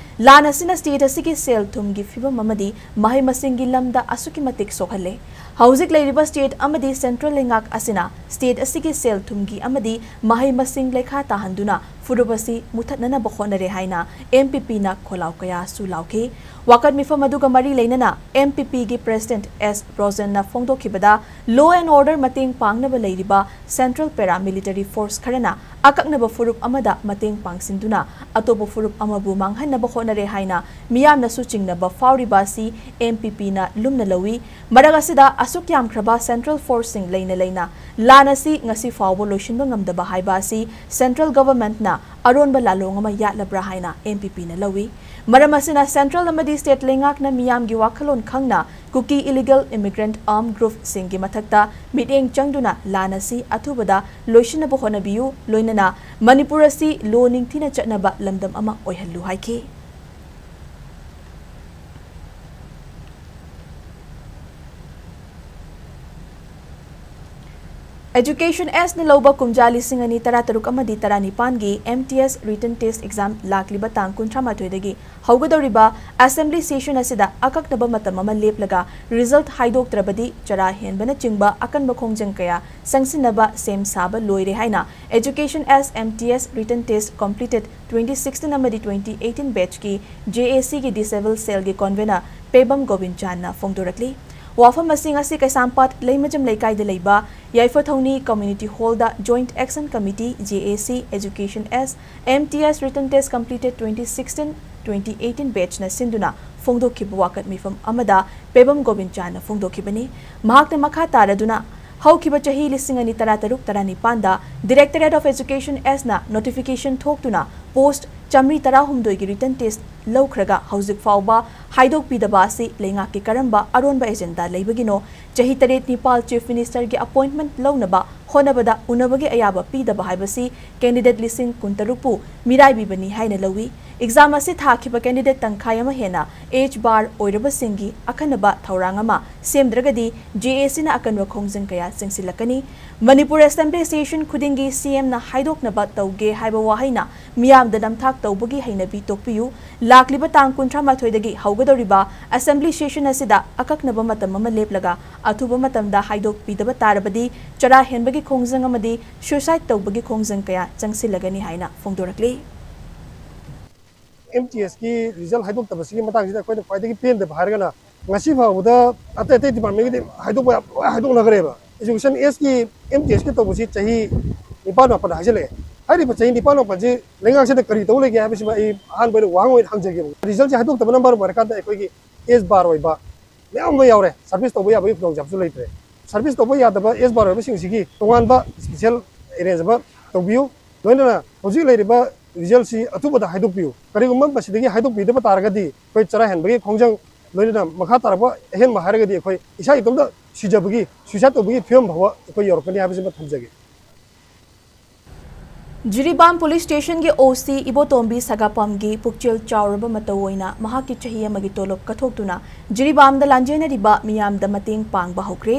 ꯂꯥꯟ ꯑꯁꯤꯅ state ꯑꯁꯤꯒꯤ ꯁꯦꯜ ꯊꯨꯝꯒꯤ ꯐꯤꯕꯝ ꯑꯃꯗꯤ ꯃꯍꯩ ꯃꯁꯤꯡꯒꯤ ꯂꯝꯗ ꯑꯁꯨꯛꯀꯤ ꯃꯇꯤꯛ ꯁꯣꯛꯍꯜꯂꯦ꯫ ꯍꯧꯖꯤꯛ ꯂꯩꯔꯤꯕ state ꯑꯃꯗꯤ central ꯂꯩꯉꯥꯛ ꯑꯁꯤꯅ state ꯑꯁꯤꯒꯤ ꯁꯦꯜ ꯊꯨꯝꯒꯤ ꯑꯃꯗꯤ ꯃꯍꯩ ꯃꯁꯤꯡ ꯂꯩꯈꯥ ꯇꯥꯍꯟꯗꯨꯅ ꯐꯨꯔꯨꯞ ꯑꯁꯤ ꯃꯨꯊꯠꯅꯅꯕ ꯍꯣꯠꯅꯔꯦ ꯍꯥꯏꯅ MPPꯅ ꯈꯣꯜꯂꯥꯎ ꯀꯌꯥꯁꯨ ꯂꯥꯎꯈꯤ꯫ ꯋꯥꯀꯠ ꯃꯤꯐꯝ ꯑꯗꯨꯒ ꯃꯔꯤ ꯂꯩꯅꯅ MPPꯒꯤ President S ꯕ꯭ꯔꯣꯖꯦꯟꯅ ꯐꯣꯡꯗꯣꯛꯈꯤꯕꯗ, law and order ꯃꯇꯦꯡ ꯄꯥꯡꯅꯕ ꯂꯩꯔꯤꯕ central paramilitary force ꯈꯔꯅ ꯑꯀꯛꯅꯕ ꯐꯨꯔꯨꯞ ꯑꯃꯗ ꯃꯇꯦꯡ ꯄꯥꯡꯁꯤꯟꯗꯨꯅ ꯑꯇꯣꯞꯄ ꯐꯨꯔꯨꯞ ꯑꯃꯕꯨ ꯃꯥꯡꯍꯟꯅꯕ ꯍꯣꯠꯅꯔꯦ ꯍꯥꯏꯅ ꯃꯤꯌꯥꯝꯅꯁꯨ ꯆꯤꯡꯅꯕ ꯐꯥꯎꯔꯤꯕ ꯑꯁꯤ MPPꯅ ꯂꯨꯝꯅ ꯂꯧꯏ꯫ ꯃꯔꯛ ꯑꯁꯤꯗ ꯑꯁꯨꯛ ꯌꯥꯝꯈ꯭ꯔꯕ central forceꯁꯤꯡ ꯂꯩꯅ ꯂꯩꯅ ꯂꯥꯟ ꯑꯁꯤ ꯉꯁꯤ ꯐꯥꯎꯕ ꯂꯣꯏꯁꯤꯟꯕ ꯉꯝꯗꯕ ꯍꯥꯏꯕ ꯑꯁꯤ central governmentꯅ ꯑꯔꯣꯟꯕ ꯂꯥꯂꯣꯡ ꯑꯃ ꯌꯥꯠꯂꯕ꯭ꯔꯥ ꯍꯥꯏꯅ MPPꯅ ꯂꯧꯏ꯫ ꯃꯔꯝ ꯑꯁꯤꯅ central ꯑꯃꯗꯤ state ꯂꯩꯉꯥꯛꯅ ꯃꯤꯌꯥꯝꯒꯤ ꯋꯥꯈꯜꯂꯣꯟ ꯈꯪꯅ Kuki illegal immigrant armed groupꯁꯤꯡꯒꯤ ꯃꯊꯛꯇ ꯃꯤꯠꯌꯦꯡ ꯆꯪꯗꯨꯅ ꯂꯥꯟ ꯑꯁꯤ ꯑꯊꯨꯕꯗ ꯂꯣꯏꯁꯤꯟꯅꯕ ꯍꯣꯠꯅꯕꯤꯌꯨ, ꯂꯣꯏꯅꯅ ꯃꯅꯤꯄꯨꯔ ꯑꯁꯤ law ꯅꯤꯡꯊꯤꯅ ꯆꯠꯅꯕ ꯂꯝꯗꯝ ꯑꯃ ꯑꯣꯏꯍꯜꯂꯨ ꯍꯥꯏꯈꯤ꯫ Education Sꯅ ꯂꯧꯕ ꯀꯨꯝꯖꯥ ꯂꯤꯁꯤꯡ ꯑꯅꯤ ꯇꯔꯥꯇꯔꯨꯛ ꯑꯃꯗꯤ ꯇꯔꯥꯅꯤꯄꯥꯟꯒꯤ MTS written test exam ꯂꯥꯛꯂꯤꯕ ꯇꯥꯡ ꯀꯨꯟꯊ꯭ꯔꯥ ꯃꯥꯊꯣꯏꯗꯒꯤ ꯍꯧꯒꯗꯧꯔꯤꯕ assembly session ꯑꯁꯤꯗ ꯑꯀꯛꯅꯕ ꯃꯇꯝ ꯑꯃ ꯂꯦꯞꯂꯒ result ꯍꯥꯏꯗꯣꯛꯇ꯭ꯔꯕꯗꯤ ꯆꯔꯥ ꯍꯦꯟꯕꯅꯆꯤꯡꯕ ꯑꯀꯟꯕ ꯈꯣꯡꯖꯪ ꯀꯌꯥ ꯆꯪꯁꯤꯟꯅꯕ ꯁꯦꯝ ꯁꯥꯕ ꯂꯣꯏꯔꯦ ꯍꯥꯏꯅ Education Sꯅ MTS written test completed twenty sixteen ꯑꯃꯗꯤ twenty eighteen batchꯀꯤ JACꯒꯤ disable cellꯒꯤ convener Pebam ꯒꯣꯕꯤꯟꯆꯥꯟꯅ ꯐꯣꯡꯗꯣꯔꯛꯂꯤ꯫ ꯋꯥꯐꯝ ꯑꯁꯤ ꯉꯁꯤ ꯀꯩꯁꯥꯝꯄꯥꯠ ꯂꯩꯃꯖꯝ ꯂꯩꯀꯥꯏꯗ ꯂꯩꯕ ꯌꯥꯏꯐꯊꯧꯅꯤ Community Hallꯗ Joint Action Committee, JAC, Education Sꯅ MTS written test completed twenty sixteen twenty eighteen batchꯅ ꯁꯤꯟꯗꯨꯅ ꯐꯣꯡꯗꯣꯛꯈꯤꯕ ꯋꯥꯀꯠ ꯃꯤꯐꯝ ꯑꯃꯗ ꯄꯦꯕꯝ ꯒꯣꯕꯤꯟꯆꯥꯅ ꯐꯣꯡꯗꯣꯛꯈꯤꯕꯅꯤ꯫ ꯃꯍꯥꯛꯅ ꯃꯈꯥ ꯇꯥꯔꯗꯨꯅ, ꯍꯧꯈꯤꯕ ꯆꯍꯤ ꯂꯤꯁꯤꯡ ꯑꯅꯤ ꯇꯔꯥ ꯇꯔꯨꯛ ꯇꯔꯥꯅꯤꯄꯥꯟꯗ Directorate of Education Sꯅ notification ꯊꯣꯛꯇꯨꯅ post ꯆꯥꯃꯔꯤ ꯇꯔꯥꯍꯨꯝꯗꯣꯏꯒꯤ written test ꯂꯧꯈ꯭ꯔꯒ ꯍꯧꯖꯤꯛ ꯐꯥꯎꯕ ꯍꯥꯏꯗꯣꯛꯄꯤꯗꯕ ꯑꯁꯤ ꯂꯩꯉꯥꯛꯀꯤ ꯀꯔꯝꯕ ꯑꯔꯣꯟꯕ agenda ꯂꯩꯕꯒꯤꯅꯣ? ꯆꯍꯤ ꯇꯔꯦꯠ ꯅꯤꯄꯥꯜ Chief Ministerꯒꯤ appointment ꯂꯧꯅꯕ ꯍꯣꯠꯅꯕꯗ ꯎꯅꯕꯒꯤ ꯑꯌꯥꯕ ꯄꯤꯗꯕ ꯍꯥꯏꯕꯁꯤ candidate ꯂꯤꯁꯤꯡ ꯀꯨꯟꯇꯔꯨꯛꯄꯨ ꯃꯤꯔꯥꯏꯕꯤꯕꯅꯤ ꯍꯥꯏꯅ ꯂꯧꯏ꯫ Exam ꯑꯁꯤ ꯊꯥꯈꯤꯕ candidate ꯇꯪꯈꯥꯏ ꯑꯃ ꯍꯦꯟꯅ age bar ꯑꯣꯏꯔꯕꯁꯤꯡꯒꯤ ꯑꯈꯟꯅꯕ ꯊꯧꯔꯥꯡ ꯑꯃ ꯁꯦꯝꯗ꯭ꯔꯒꯗꯤ JACꯅ ꯑꯀꯟꯕ ꯈꯣꯡꯖꯪ ꯀꯌꯥ ꯆꯪꯁꯤꯜꯂꯛꯀꯅꯤ꯫ ꯃꯅꯤꯄꯨꯔ Assembly Session ꯈꯨꯗꯤꯡꯒꯤ CMꯅ ꯍꯥꯏꯗꯣꯛꯅꯕ ꯇꯧꯒꯦ ꯍꯥꯏꯕ ꯋꯥꯍꯩꯅ ꯃꯤꯌꯥꯝꯗ ꯅꯝꯊꯥꯛ ꯇꯧꯕꯒꯤ ꯍꯩꯅꯕꯤ ꯇꯣꯛꯄꯤꯌꯨ꯫ ꯂꯥꯛꯂꯤꯕ ꯇꯥꯡ ꯀꯨꯟꯊ꯭ꯔꯥ ꯃꯥꯊꯣꯏꯗꯒꯤ ꯍꯧꯒꯗꯧꯔꯤꯕ Assembly Session ꯑꯁꯤꯗ ꯑꯀꯛꯅꯕ ꯃꯇꯝ ꯑꯃ ꯂꯦꯞꯂꯒ ꯑꯊꯨꯕ ꯃꯇꯝꯗ ꯍꯥꯏꯗꯣꯛꯄꯤꯗꯕ ꯇꯥꯔꯕꯗꯤ ꯆꯔꯥ ꯍꯦꯟꯕꯒꯤ ꯈꯣꯡꯖꯪ ꯑꯃꯗꯤ suicide ꯇꯧꯕꯒꯤ ꯈꯣꯡꯖꯪ ꯀꯌꯥ ꯆꯪꯁꯤꯜꯂꯒꯅꯤ ꯍꯥꯏꯅ ꯐꯣꯡꯗꯣꯔꯛꯂꯤ꯫ MTSꯀꯤ result ꯍꯥꯏꯗꯣꯛꯇꯕꯁꯤꯒꯤ ꯃꯇꯥꯡꯁꯤꯗ ꯑꯩꯈꯣꯏꯅ ꯈ꯭ꯋꯥꯏꯗꯒꯤ ꯄꯦꯟꯗꯕ ꯍꯥꯏꯔꯒꯅ ꯉꯁꯤ ꯐꯥꯎꯕꯗ ꯑꯇꯩ ꯑꯇꯩ departmentꯀꯤꯗꯤ ꯍꯥꯏꯗꯣꯛꯄ ꯌꯥꯕ ꯂꯣꯏ ꯍꯥꯏꯗꯣꯛꯅꯈ꯭ꯔꯦꯕ꯫ Education Sꯒꯤ MTSꯀꯤ ꯇꯧꯕꯁꯤ ꯆꯍꯤ ꯅꯤꯄꯥꯟ ꯃꯥꯄꯟ ꯍꯥꯏꯖꯜꯂꯛꯑꯦ꯫ ꯍꯥꯏꯔꯤꯕ ꯆꯍꯤ ꯅꯤꯄꯥꯟ ꯃꯥꯄꯟꯁꯤ ꯂꯩꯉꯥꯛꯁꯤꯗ ꯀꯔꯤ ꯇꯧ ꯂꯩꯒꯦ ꯍꯥꯏꯕꯁꯤꯃ ꯑꯩ ꯑꯍꯥꯟꯕ ꯑꯣꯏꯅ ꯋꯥꯍꯪ ꯑꯣꯏꯅ ꯍꯪꯖꯒꯦꯕ꯫ Resultꯁꯤ ꯍꯥꯏꯗꯣꯛꯇꯕꯅ ꯃꯔꯝ ꯑꯣꯏꯔꯀꯥꯟꯗ ꯑꯩꯈꯣꯏꯒꯤ age bar ꯑꯣꯏꯕ ꯃꯌꯥꯝ ꯑꯃ ꯌꯥꯎꯔꯦ, service ꯇꯧꯕ ꯌꯥꯕꯒꯤ ꯈꯨꯗꯣꯡꯆꯥꯕꯁꯨ ꯂꯩꯇ꯭ꯔꯦ꯫ Service ꯇꯧꯕ ꯌꯥꯗꯕ age bar ꯑꯣꯏꯕꯁꯤꯡꯁꯤꯒꯤ ꯇꯣꯉꯥꯟꯕ special arrange ꯑꯃ ꯇꯧꯕꯤꯌꯨ꯫ ꯂꯣꯏꯅꯅ ꯍꯧꯖꯤꯛ ꯂꯩꯔꯤꯕ resultꯁꯤ ꯑꯊꯨꯕꯗ ꯍꯥꯏꯗꯣꯛꯄꯤꯌꯨ꯫ ꯀꯔꯤꯒꯨꯝꯕ ꯃꯁꯤꯗꯒꯤ ꯍꯥꯏꯗꯣꯛꯄꯤꯗꯕ ꯇꯥꯔꯒꯗꯤ ꯑꯩꯈꯣꯏ ꯆꯔꯥ ꯍꯦꯟꯕꯒꯤ ꯈꯣꯡꯖꯪ, ꯂꯣꯏꯅꯅ ꯃꯈꯥ ꯇꯥꯔꯛꯄ ꯑꯍꯦꯟꯕ ꯍꯥꯏꯔꯒꯗꯤ ꯑꯩꯈꯣꯏ ꯏꯁꯥ ꯏꯇꯣꯝꯇ ꯁꯤꯖꯕꯒꯤ, suicide ꯇꯧꯕꯒꯤ ꯐꯤꯕꯝ ꯐꯥꯎꯕ ꯑꯩꯈꯣꯏ ꯌꯧꯔꯛꯀꯅꯤ ꯍꯥꯏꯕꯁꯤꯃ ꯊꯝꯖꯒꯦ꯫ ꯖꯤꯔꯤꯕꯥꯝ Police Stationꯒꯤ OC ꯏꯕꯣꯇꯣꯝꯕꯤ ꯁꯒꯥꯄꯝꯒꯤ ꯄꯨꯛꯆꯦꯜ ꯆꯥꯎꯔꯕ ꯃꯇꯧ ꯑꯣꯏꯅ ꯃꯍꯥꯛꯀꯤ ꯆꯍꯤ ꯑꯃꯒꯤ ꯇꯣꯂꯣꯞ ꯀꯠꯊꯣꯛꯇꯨꯅ ꯖꯤꯔꯤꯕꯥꯝꯗ ꯂꯥꯟꯖꯦꯟꯅꯔꯤꯕ ꯃꯤꯌꯥꯝꯗ ꯃꯇꯦꯡ ꯄꯥꯡꯕ ꯍꯧꯈ꯭ꯔꯦ꯫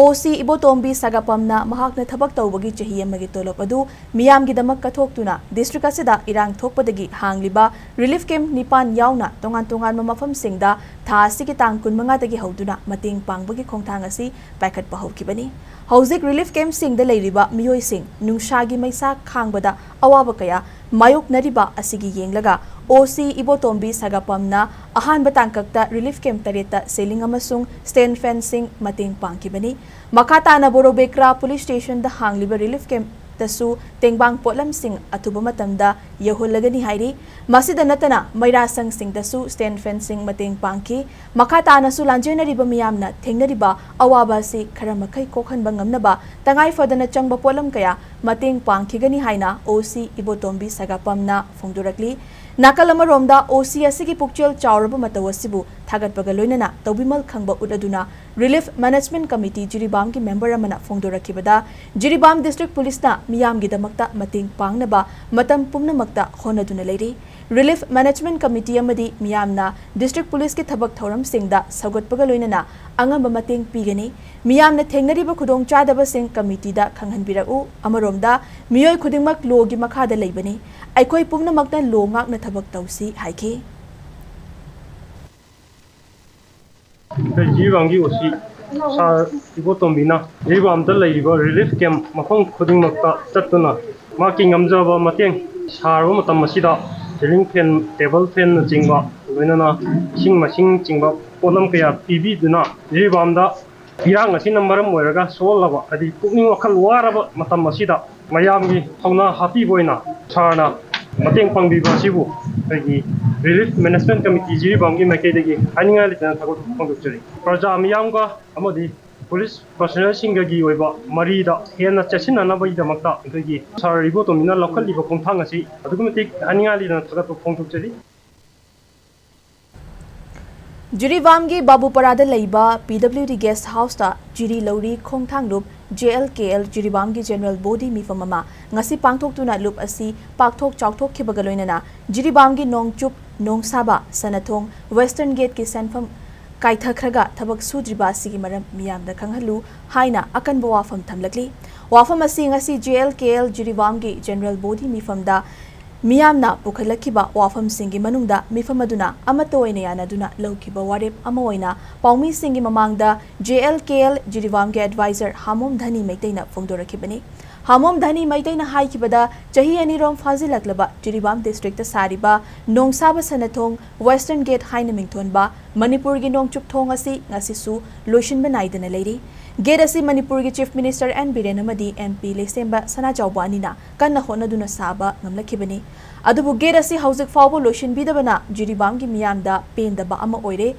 OC ꯏꯕꯣꯇꯣꯝꯕꯤ ꯁꯒꯥꯄꯝꯅ ꯃꯍꯥꯛꯅ ꯊꯕꯛ ꯇꯧꯕꯒꯤ ꯆꯍꯤ ꯑꯃꯒꯤ ꯇꯣꯂꯣꯞ ꯑꯗꯨ ꯃꯤꯌꯥꯝꯒꯤꯗꯃꯛ ꯀꯠꯊꯣꯛꯇꯨꯅ district ꯑꯁꯤꯗ ꯏꯔꯥꯡ ꯊꯣꯛꯄꯗꯒꯤ ꯍꯥꯡꯂꯤꯕ relief camp ꯅꯤꯄꯥꯟ ꯌꯥꯎꯅ ꯇꯣꯉꯥꯟ ꯇꯣꯉꯥꯟꯕ ꯃꯐꯝꯁꯤꯡꯗ ꯊꯥ ꯑꯁꯤꯒꯤ ꯇꯥꯡ ꯀꯨꯟꯃꯉꯥꯗꯒꯤ ꯍꯧꯗꯨꯅ ꯃꯇꯦꯡ ꯄꯥꯡꯕꯒꯤ ꯈꯣꯡꯊꯥꯡ ꯑꯁꯤ ꯄꯥꯏꯈꯠꯄ ꯍꯧꯈꯤꯕꯅꯤ꯫ ꯍꯧꯖꯤꯛ relief campꯁꯤꯡꯗ ꯂꯩꯔꯤꯕ ꯃꯤꯑꯣꯏꯁꯤꯡ ꯅꯨꯡꯁꯥꯒꯤ ꯃꯩꯁꯥ ꯈꯥꯡꯕꯗ ꯑꯋꯥꯕ ꯀꯌꯥ ꯃꯥꯌꯣꯛꯅꯔꯤꯕ ꯑꯁꯤꯒꯤ ꯌꯦꯡꯂꯒ OC ꯏꯕꯣꯇꯣꯝꯕꯤ ꯁꯒꯥꯄꯝꯅ ꯑꯍꯥꯟꯕ ꯇꯥꯡꯀꯛꯇ relief camp ꯇꯔꯦꯠꯇ ceiling ꯑꯃꯁꯨꯡ stand fanꯁꯤꯡ ꯃꯇꯦꯡ ꯄꯥꯡꯈꯤꯕꯅꯤ꯫ ꯃꯈꯥ ꯇꯥꯅ ꯕꯣꯔꯣꯕꯦꯀ꯭ꯔꯥ Police Stationꯗ ꯍꯥꯡꯂꯤꯕ relief camp ꯇꯁꯨ ꯇꯦꯡꯕꯥꯡ ꯄꯣꯠꯂꯝꯁꯤꯡ ꯑꯊꯨꯕ ꯃꯇꯝꯗ ꯌꯧꯍꯜꯂꯒꯅꯤ ꯍꯥꯏꯔꯤ꯫ ꯃꯁꯤꯗ ꯅꯠꯇꯅ ꯃꯩꯔꯥ ꯁꯪꯁꯤꯡꯗꯁꯨ stand fanꯁꯤꯡ ꯃꯇꯦꯡ ꯄꯥꯡꯈꯤ꯫ ꯃꯈꯥ ꯇꯥꯅꯁꯨ ꯂꯥꯟꯖꯦꯟꯅꯔꯤꯕ ꯃꯤꯌꯥꯝꯅ ꯊꯦꯡꯅꯔꯤꯕ ꯑꯋꯥꯕ ꯑꯁꯤ ꯈꯔ ꯃꯈꯩ ꯀꯣꯛꯍꯟꯕ ꯉꯝꯅꯕ ꯇꯉꯥꯏ ꯐꯗꯅ ꯆꯪꯕ ꯄꯣꯠꯂꯝ ꯀꯌꯥ ꯃꯇꯦꯡ ꯄꯥꯡꯈꯤꯒꯅꯤ ꯍꯥꯏꯅ OC ꯏꯕꯣꯇꯣꯝꯕꯤ ꯁꯒꯥꯄꯝꯅ ꯐꯣꯡꯗꯣꯔꯛꯂꯤ꯫ ꯅꯥꯀꯜ ꯑꯃꯔꯣꯝꯗ OC ꯑꯁꯤꯒꯤ ꯄꯨꯛꯆꯦꯜ ꯆꯥꯎꯔꯕ ꯃꯇꯧ ꯑꯁꯤꯕꯨ ꯊꯥꯒꯠꯄꯒ ꯂꯣꯏꯅꯅ ꯇꯧꯕꯤꯃꯜ ꯈꯪꯕ ꯎꯠꯂꯗꯨꯅ Relief Management Committee ꯖꯤꯔꯤꯕꯥꯝꯒꯤ member ꯑꯃꯅ ꯐꯣꯡꯗꯣꯔꯛꯈꯤꯕꯗ, ꯖꯤꯔꯤꯕꯥꯝ district policeꯅ ꯃꯤꯌꯥꯝꯒꯤꯗꯃꯛꯇ ꯃꯇꯦꯡ ꯄꯥꯡꯅꯕ ꯃꯇꯝ ꯄꯨꯝꯅꯃꯛꯇ ꯍꯣꯠꯅꯗꯨꯅ ꯂꯩꯔꯤ꯫ Relief Management Committee ꯑꯃꯗꯤ ꯃꯤꯌꯥꯝꯅ district policeꯀꯤ ꯊꯕꯛ ꯊꯧꯔꯝꯁꯤꯡꯗ ꯁꯧꯒꯠꯄꯒ ꯂꯣꯏꯅꯅ ꯑꯉꯝꯕ ꯃꯇꯦꯡ ꯄꯤꯒꯅꯤ꯫ ꯃꯤꯌꯥꯝꯅ ꯊꯦꯡꯅꯔꯤꯕ ꯈꯨꯗꯣꯡꯆꯥꯗꯕꯁꯤꯡ committeeꯗ ꯈꯪꯍꯟꯕꯤꯔꯛꯎ꯫ ꯑꯃꯔꯣꯝꯗ ꯃꯤꯑꯣꯏ ꯈꯨꯗꯤꯡꯃꯛ lawꯒꯤ ꯃꯈꯥꯗ ꯂꯩꯕꯅꯤ꯫ ꯑꯩꯈꯣꯏ ꯄꯨꯝꯅꯃꯛꯅ law ꯉꯥꯛꯅ ꯊꯕꯛ ꯇꯧꯁꯤ ꯍꯥꯏꯈꯤ꯫ ꯑꯩꯈꯣꯏ ꯖꯤꯔꯤꯕꯥꯝꯒꯤ OC ꯁꯥꯔ ꯏꯕꯣꯇꯣꯝꯕꯤꯅ ꯖꯤꯔꯤꯕꯥꯝꯗ ꯂꯩꯔꯤꯕ relief camp ꯃꯐꯝ ꯈꯨꯗꯤꯡꯃꯛꯇ ꯆꯠꯇꯨꯅ ꯃꯍꯥꯛꯀꯤ ꯉꯝꯖꯕ ꯃꯇꯦꯡ ꯁꯥꯔꯕ ꯃꯇꯝ ꯑꯁꯤꯗ ceiling fan, table fanꯅꯆꯤꯡꯕ, ꯂꯣꯏꯅꯅ ꯏꯁꯤꯡ ꯃꯥꯏꯁꯤꯡꯆꯤꯡꯕ ꯄꯣꯠꯂꯝ ꯀꯌꯥ ꯄꯤꯕꯤꯗꯨꯅ ꯖꯤꯔꯤꯕꯥꯝꯗ ꯏꯔꯥꯡ ꯑꯁꯤꯅ ꯃꯔꯝ ꯑꯣꯏꯔꯒ ꯁꯣꯛꯍꯜꯂꯕ, ꯍꯥꯏꯗꯤ ꯄꯨꯛꯅꯤꯡ ꯋꯥꯈꯜ ꯋꯥꯔꯕ ꯃꯇꯝ ꯑꯁꯤꯗ ꯃꯌꯥꯝꯒꯤ ꯊꯧꯅꯥ ꯍꯥꯞꯄꯤꯕ ꯑꯣꯏꯅ ꯁꯥꯔꯅ ꯃꯇꯦꯡ ꯄꯥꯡꯕꯤꯕ ꯑꯁꯤꯕꯨ ꯑꯩꯈꯣꯏꯒꯤ Relief Management Committee ꯖꯤꯔꯤꯕꯥꯝꯒꯤ ꯃꯥꯏꯀꯩꯗꯒꯤ ꯍꯥꯏꯅꯤꯡꯉꯥꯏ ꯂꯩꯇꯅ ꯊꯥꯒꯠꯄ ꯐꯣꯡꯗꯣꯛꯆꯔꯤ꯫ ꯄ꯭ꯔꯖꯥ ꯃꯤꯌꯥꯝꯒ ꯑꯃꯗꯤ police personnelꯁꯤꯡꯒꯒꯤ ꯑꯣꯏꯕ ꯃꯔꯤꯗ ꯍꯦꯟꯅ ꯆꯦꯠꯁꯤꯟꯅꯅꯕꯒꯤꯗꯃꯛꯇ ꯑꯩꯈꯣꯏꯒꯤ ꯁꯥꯔ ꯏꯕꯣꯇꯣꯝꯕꯤꯅ ꯂꯧꯈꯠꯂꯤꯕ ꯈꯣꯡꯊꯥꯡ ꯑꯁꯤ ꯑꯗꯨꯛꯀꯤ ꯃꯇꯤꯛ ꯍꯥꯏꯅꯤꯡꯉꯥꯏ ꯂꯩꯇꯅ ꯊꯥꯒꯠꯄ ꯐꯣꯡꯗꯣꯛꯆꯔꯤ꯫ ꯖꯤꯔꯤꯕꯥꯝꯒꯤ ꯕꯥꯕꯨꯄꯔꯥꯗ ꯂꯩꯕ PWD guest houseꯇ ꯖꯤꯔꯤ ꯂꯧꯔꯤ ꯈꯣꯡꯊꯥꯡ ꯂꯨꯞ JLKL ꯖꯤꯔꯤꯕꯥꯝꯒꯤ general body ꯃꯤꯐꯝ ꯑꯃ ꯉꯁꯤ ꯄꯥꯡꯊꯣꯛꯇꯨꯅ ꯂꯨꯞ ꯑꯁꯤ ꯄꯥꯛꯊꯣꯛ ꯆꯥꯎꯊꯣꯛꯈꯤꯕꯒ ꯂꯣꯏꯅꯅ ꯖꯤꯔꯤꯕꯥꯝꯒꯤ ꯅꯣꯡꯆꯨꯞ ꯅꯣꯡꯁꯥꯕ ꯁꯅꯥꯊꯣꯡ western gateꯀꯤ ꯁꯦꯟꯐꯝ ꯀꯥꯏꯊꯈ꯭ꯔꯒ ꯊꯕꯛ ꯁꯨꯗ꯭ꯔꯤꯕ ꯑꯁꯤꯒꯤ ꯃꯔꯝ ꯃꯤꯌꯥꯝꯗ ꯈꯪꯍꯜꯂꯨ ꯍꯥꯏꯅ ꯑꯀꯟꯕ ꯋꯥꯐꯝ ꯊꯝꯂꯛꯂꯤ꯫ ꯋꯥꯐꯝ ꯑꯁꯤ ꯉꯁꯤ JLKL ꯖꯤꯔꯤꯕꯥꯝꯒꯤ general body ꯃꯤꯐꯝꯗ ꯃꯤꯌꯥꯝꯅ ꯄꯨꯈꯠꯂꯛꯈꯤꯕ ꯋꯥꯐꯝꯁꯤꯡꯒꯤ ꯃꯅꯨꯡꯗ ꯃꯤꯐꯝ ꯑꯗꯨꯅ ꯑꯃꯠꯇ ꯑꯣꯏꯅ ꯌꯥꯅꯗꯨꯅ ꯂꯧꯈꯤꯕ ꯋꯥꯔꯦꯞ ꯑꯃ ꯑꯣꯏꯅ ꯄꯥꯎꯃꯤꯁꯤꯡꯒꯤ ꯃꯃꯥꯡꯗ JLKL ꯖꯤꯔꯤꯕꯥꯝꯒꯤ advisor ꯍꯥꯃꯣꯝ ꯙꯅꯤ ꯃꯩꯇꯩꯅ ꯐꯣꯡꯗꯣꯔꯛꯈꯤꯕꯅꯤ꯫ ꯑꯃꯣꯝ ꯙꯅꯤ ꯃꯩꯇꯩꯅ ꯍꯥꯏꯈꯤꯕꯗ, ꯆꯍꯤ ꯑꯅꯤꯔꯣꯝ ꯐꯥꯖꯤꯜꯂꯛꯂꯕ ꯖꯤꯔꯤꯕꯥꯝ ꯗꯤꯁꯇ꯭ꯔꯤꯛꯇ ꯁꯥꯔꯤꯕ ꯅꯣꯡꯁꯥꯕ ꯁꯅꯊꯣꯡ ꯋꯦꯁꯇꯔꯟ ꯒꯦꯠ ꯍꯥꯏꯅ ꯃꯤꯡꯊꯣꯟꯕ ꯃꯅꯤꯄꯨꯔꯒꯤ ꯅꯣꯡꯆꯨꯞ ꯊꯣꯡ ꯑꯁꯤ ꯉꯁꯤꯁꯨ ꯂꯣꯏꯁꯤꯟꯕ ꯅꯥꯏꯗꯅ ꯂꯩꯔꯤ꯫ ꯒꯦꯠ ꯑꯁꯤ ꯃꯅꯤꯄꯨꯔꯒꯤ ꯆꯤꯐ ꯃꯤꯅꯤꯁꯇꯔ ꯑꯦꯟ ꯕꯤꯔꯦꯟ ꯑꯃꯗꯤ ꯑꯦꯝ ꯄꯤ ꯂꯩꯁꯦꯝꯕ ꯁꯅꯥꯖꯥꯎꯕ ꯑꯅꯤꯅ ꯀꯟꯅ ꯍꯣꯠꯅꯗꯨꯅ ꯁꯥꯕ ꯉꯝꯂꯛꯈꯤꯕꯅꯤ꯫ ꯑꯗꯨꯕꯨ ꯒꯦꯠ ꯑꯁꯤ ꯍꯧꯖꯤꯛ ꯐꯥꯎꯕ ꯂꯣꯏꯁꯤꯟꯕꯤꯗꯕꯅ ꯖꯤꯔꯤꯕꯥꯝꯒꯤ ꯃꯤꯌꯥꯝꯗ ꯄꯦꯟꯗꯕ ꯑꯃ ꯑꯣꯏꯔꯦ꯫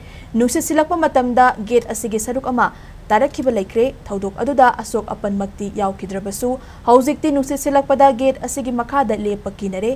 ꯅꯨꯡꯁꯤꯠ ꯁꯤꯜꯂꯛꯄ ꯃꯇꯝꯗ ꯒꯦꯠ ꯑꯁꯤꯒꯤ ꯁꯔꯨꯛ ꯑꯃ ꯇꯥꯔꯛꯈꯤꯕ ꯂꯩꯈ꯭ꯔꯦ꯫ ꯊꯧꯗꯣꯛ ꯑꯗꯨꯗ ꯑꯁꯣꯛ ꯑꯄꯟꯃꯛꯇꯤ ꯌꯥꯎꯈꯤꯗ꯭ꯔꯕꯁꯨ, ꯍꯧꯖꯤꯛꯇꯤ ꯅꯨꯡꯁꯤꯠ ꯁꯤꯜꯂꯛꯄꯗ ꯒꯦꯠ ꯑꯁꯤꯒꯤ ꯃꯈꯥꯗ ꯂꯦꯞꯄ ꯀꯤꯅꯔꯦ꯫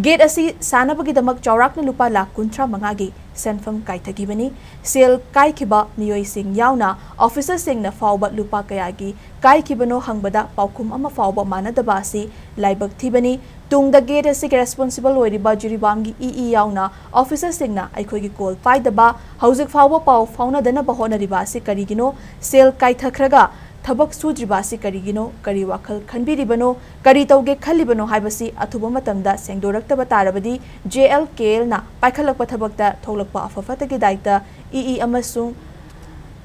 ꯒꯦꯠ ꯑꯁꯤ ꯁꯥꯅꯕꯒꯤꯗꯃꯛ ꯆꯥꯎꯔꯥꯛꯅ ꯂꯨꯄꯥ ꯂꯥꯈ ꯀꯨꯟꯊ꯭ꯔꯥ ꯃꯉꯥꯒꯤ ꯁꯦꯟꯐꯝ ꯀꯥꯏꯊꯈꯤꯕꯅꯤ꯫ ꯁꯦꯜ ꯀꯥꯏꯈꯤꯕ ꯃꯤꯑꯣꯏꯁꯤꯡ ꯌꯥꯎꯅ ꯑꯣꯐꯤꯁꯔꯁꯤꯡꯅ ꯐꯥꯎꯕ ꯂꯨꯄꯥ ꯀꯌꯥꯒꯤ ꯀꯥꯏꯈꯤꯕꯅꯣ ꯍꯪꯕꯗ ꯄꯥꯎꯈꯨꯝ ꯑꯃ ꯐꯥꯎꯕ ꯃꯥꯟꯅꯗꯕ ꯑꯁꯤ ꯂꯥꯏꯕꯛ ꯊꯤꯕꯅꯤ꯫ ꯇꯨꯡꯗ ꯒꯦꯠ ꯑꯁꯤꯒꯤ ꯔꯦꯁꯄꯣꯟꯁꯤꯕꯜ ꯑꯣꯏꯔꯤꯕ ꯖꯤꯔꯤꯕꯥꯝꯒꯤ ꯏ ꯏ ꯌꯥꯎꯅ ꯑꯣꯐꯤꯁꯔꯁꯤꯡꯅ ꯑꯩꯈꯣꯏꯒꯤ ꯀꯣꯜ ꯄꯥꯏꯗꯕ, ꯍꯧꯖꯤꯛ ꯐꯥꯎꯕ ꯄꯥꯎ ꯐꯥꯎꯅꯗꯅꯕ ꯍꯣꯠꯅꯔꯤꯕ ꯑꯁꯤ ꯀꯔꯤꯒꯤꯅꯣ? ꯁꯦꯜ ꯀꯥꯏꯊꯈ꯭ꯔꯒ ꯊꯕꯛ ꯁꯨꯗ꯭ꯔꯤꯕ ꯑꯁꯤ ꯀꯔꯤꯒꯤꯅꯣ? ꯀꯔꯤ ꯋꯥꯈꯜ ꯈꯟꯕꯤꯔꯤꯕꯅꯣ? ꯀꯔꯤ ꯇꯧꯒꯦ ꯈꯜꯂꯤꯕꯅꯣ ꯍꯥꯏꯕꯁꯤ ꯑꯊꯨꯕ ꯃꯇꯝꯗ ꯁꯦꯡꯗꯣꯔꯛꯇꯕ ꯇꯥꯔꯕꯗꯤ, ꯖꯦ ꯑꯦꯜ ꯀꯦ ꯑꯦꯜꯅ ꯄꯥꯏꯈꯠꯂꯛꯄ ꯊꯕꯛꯇ ꯊꯣꯛꯂꯛꯄ ꯑꯐ ꯐꯠꯇꯒꯤ ꯗꯥꯏꯇ ꯏ ꯏ ꯑꯃꯁꯨꯡ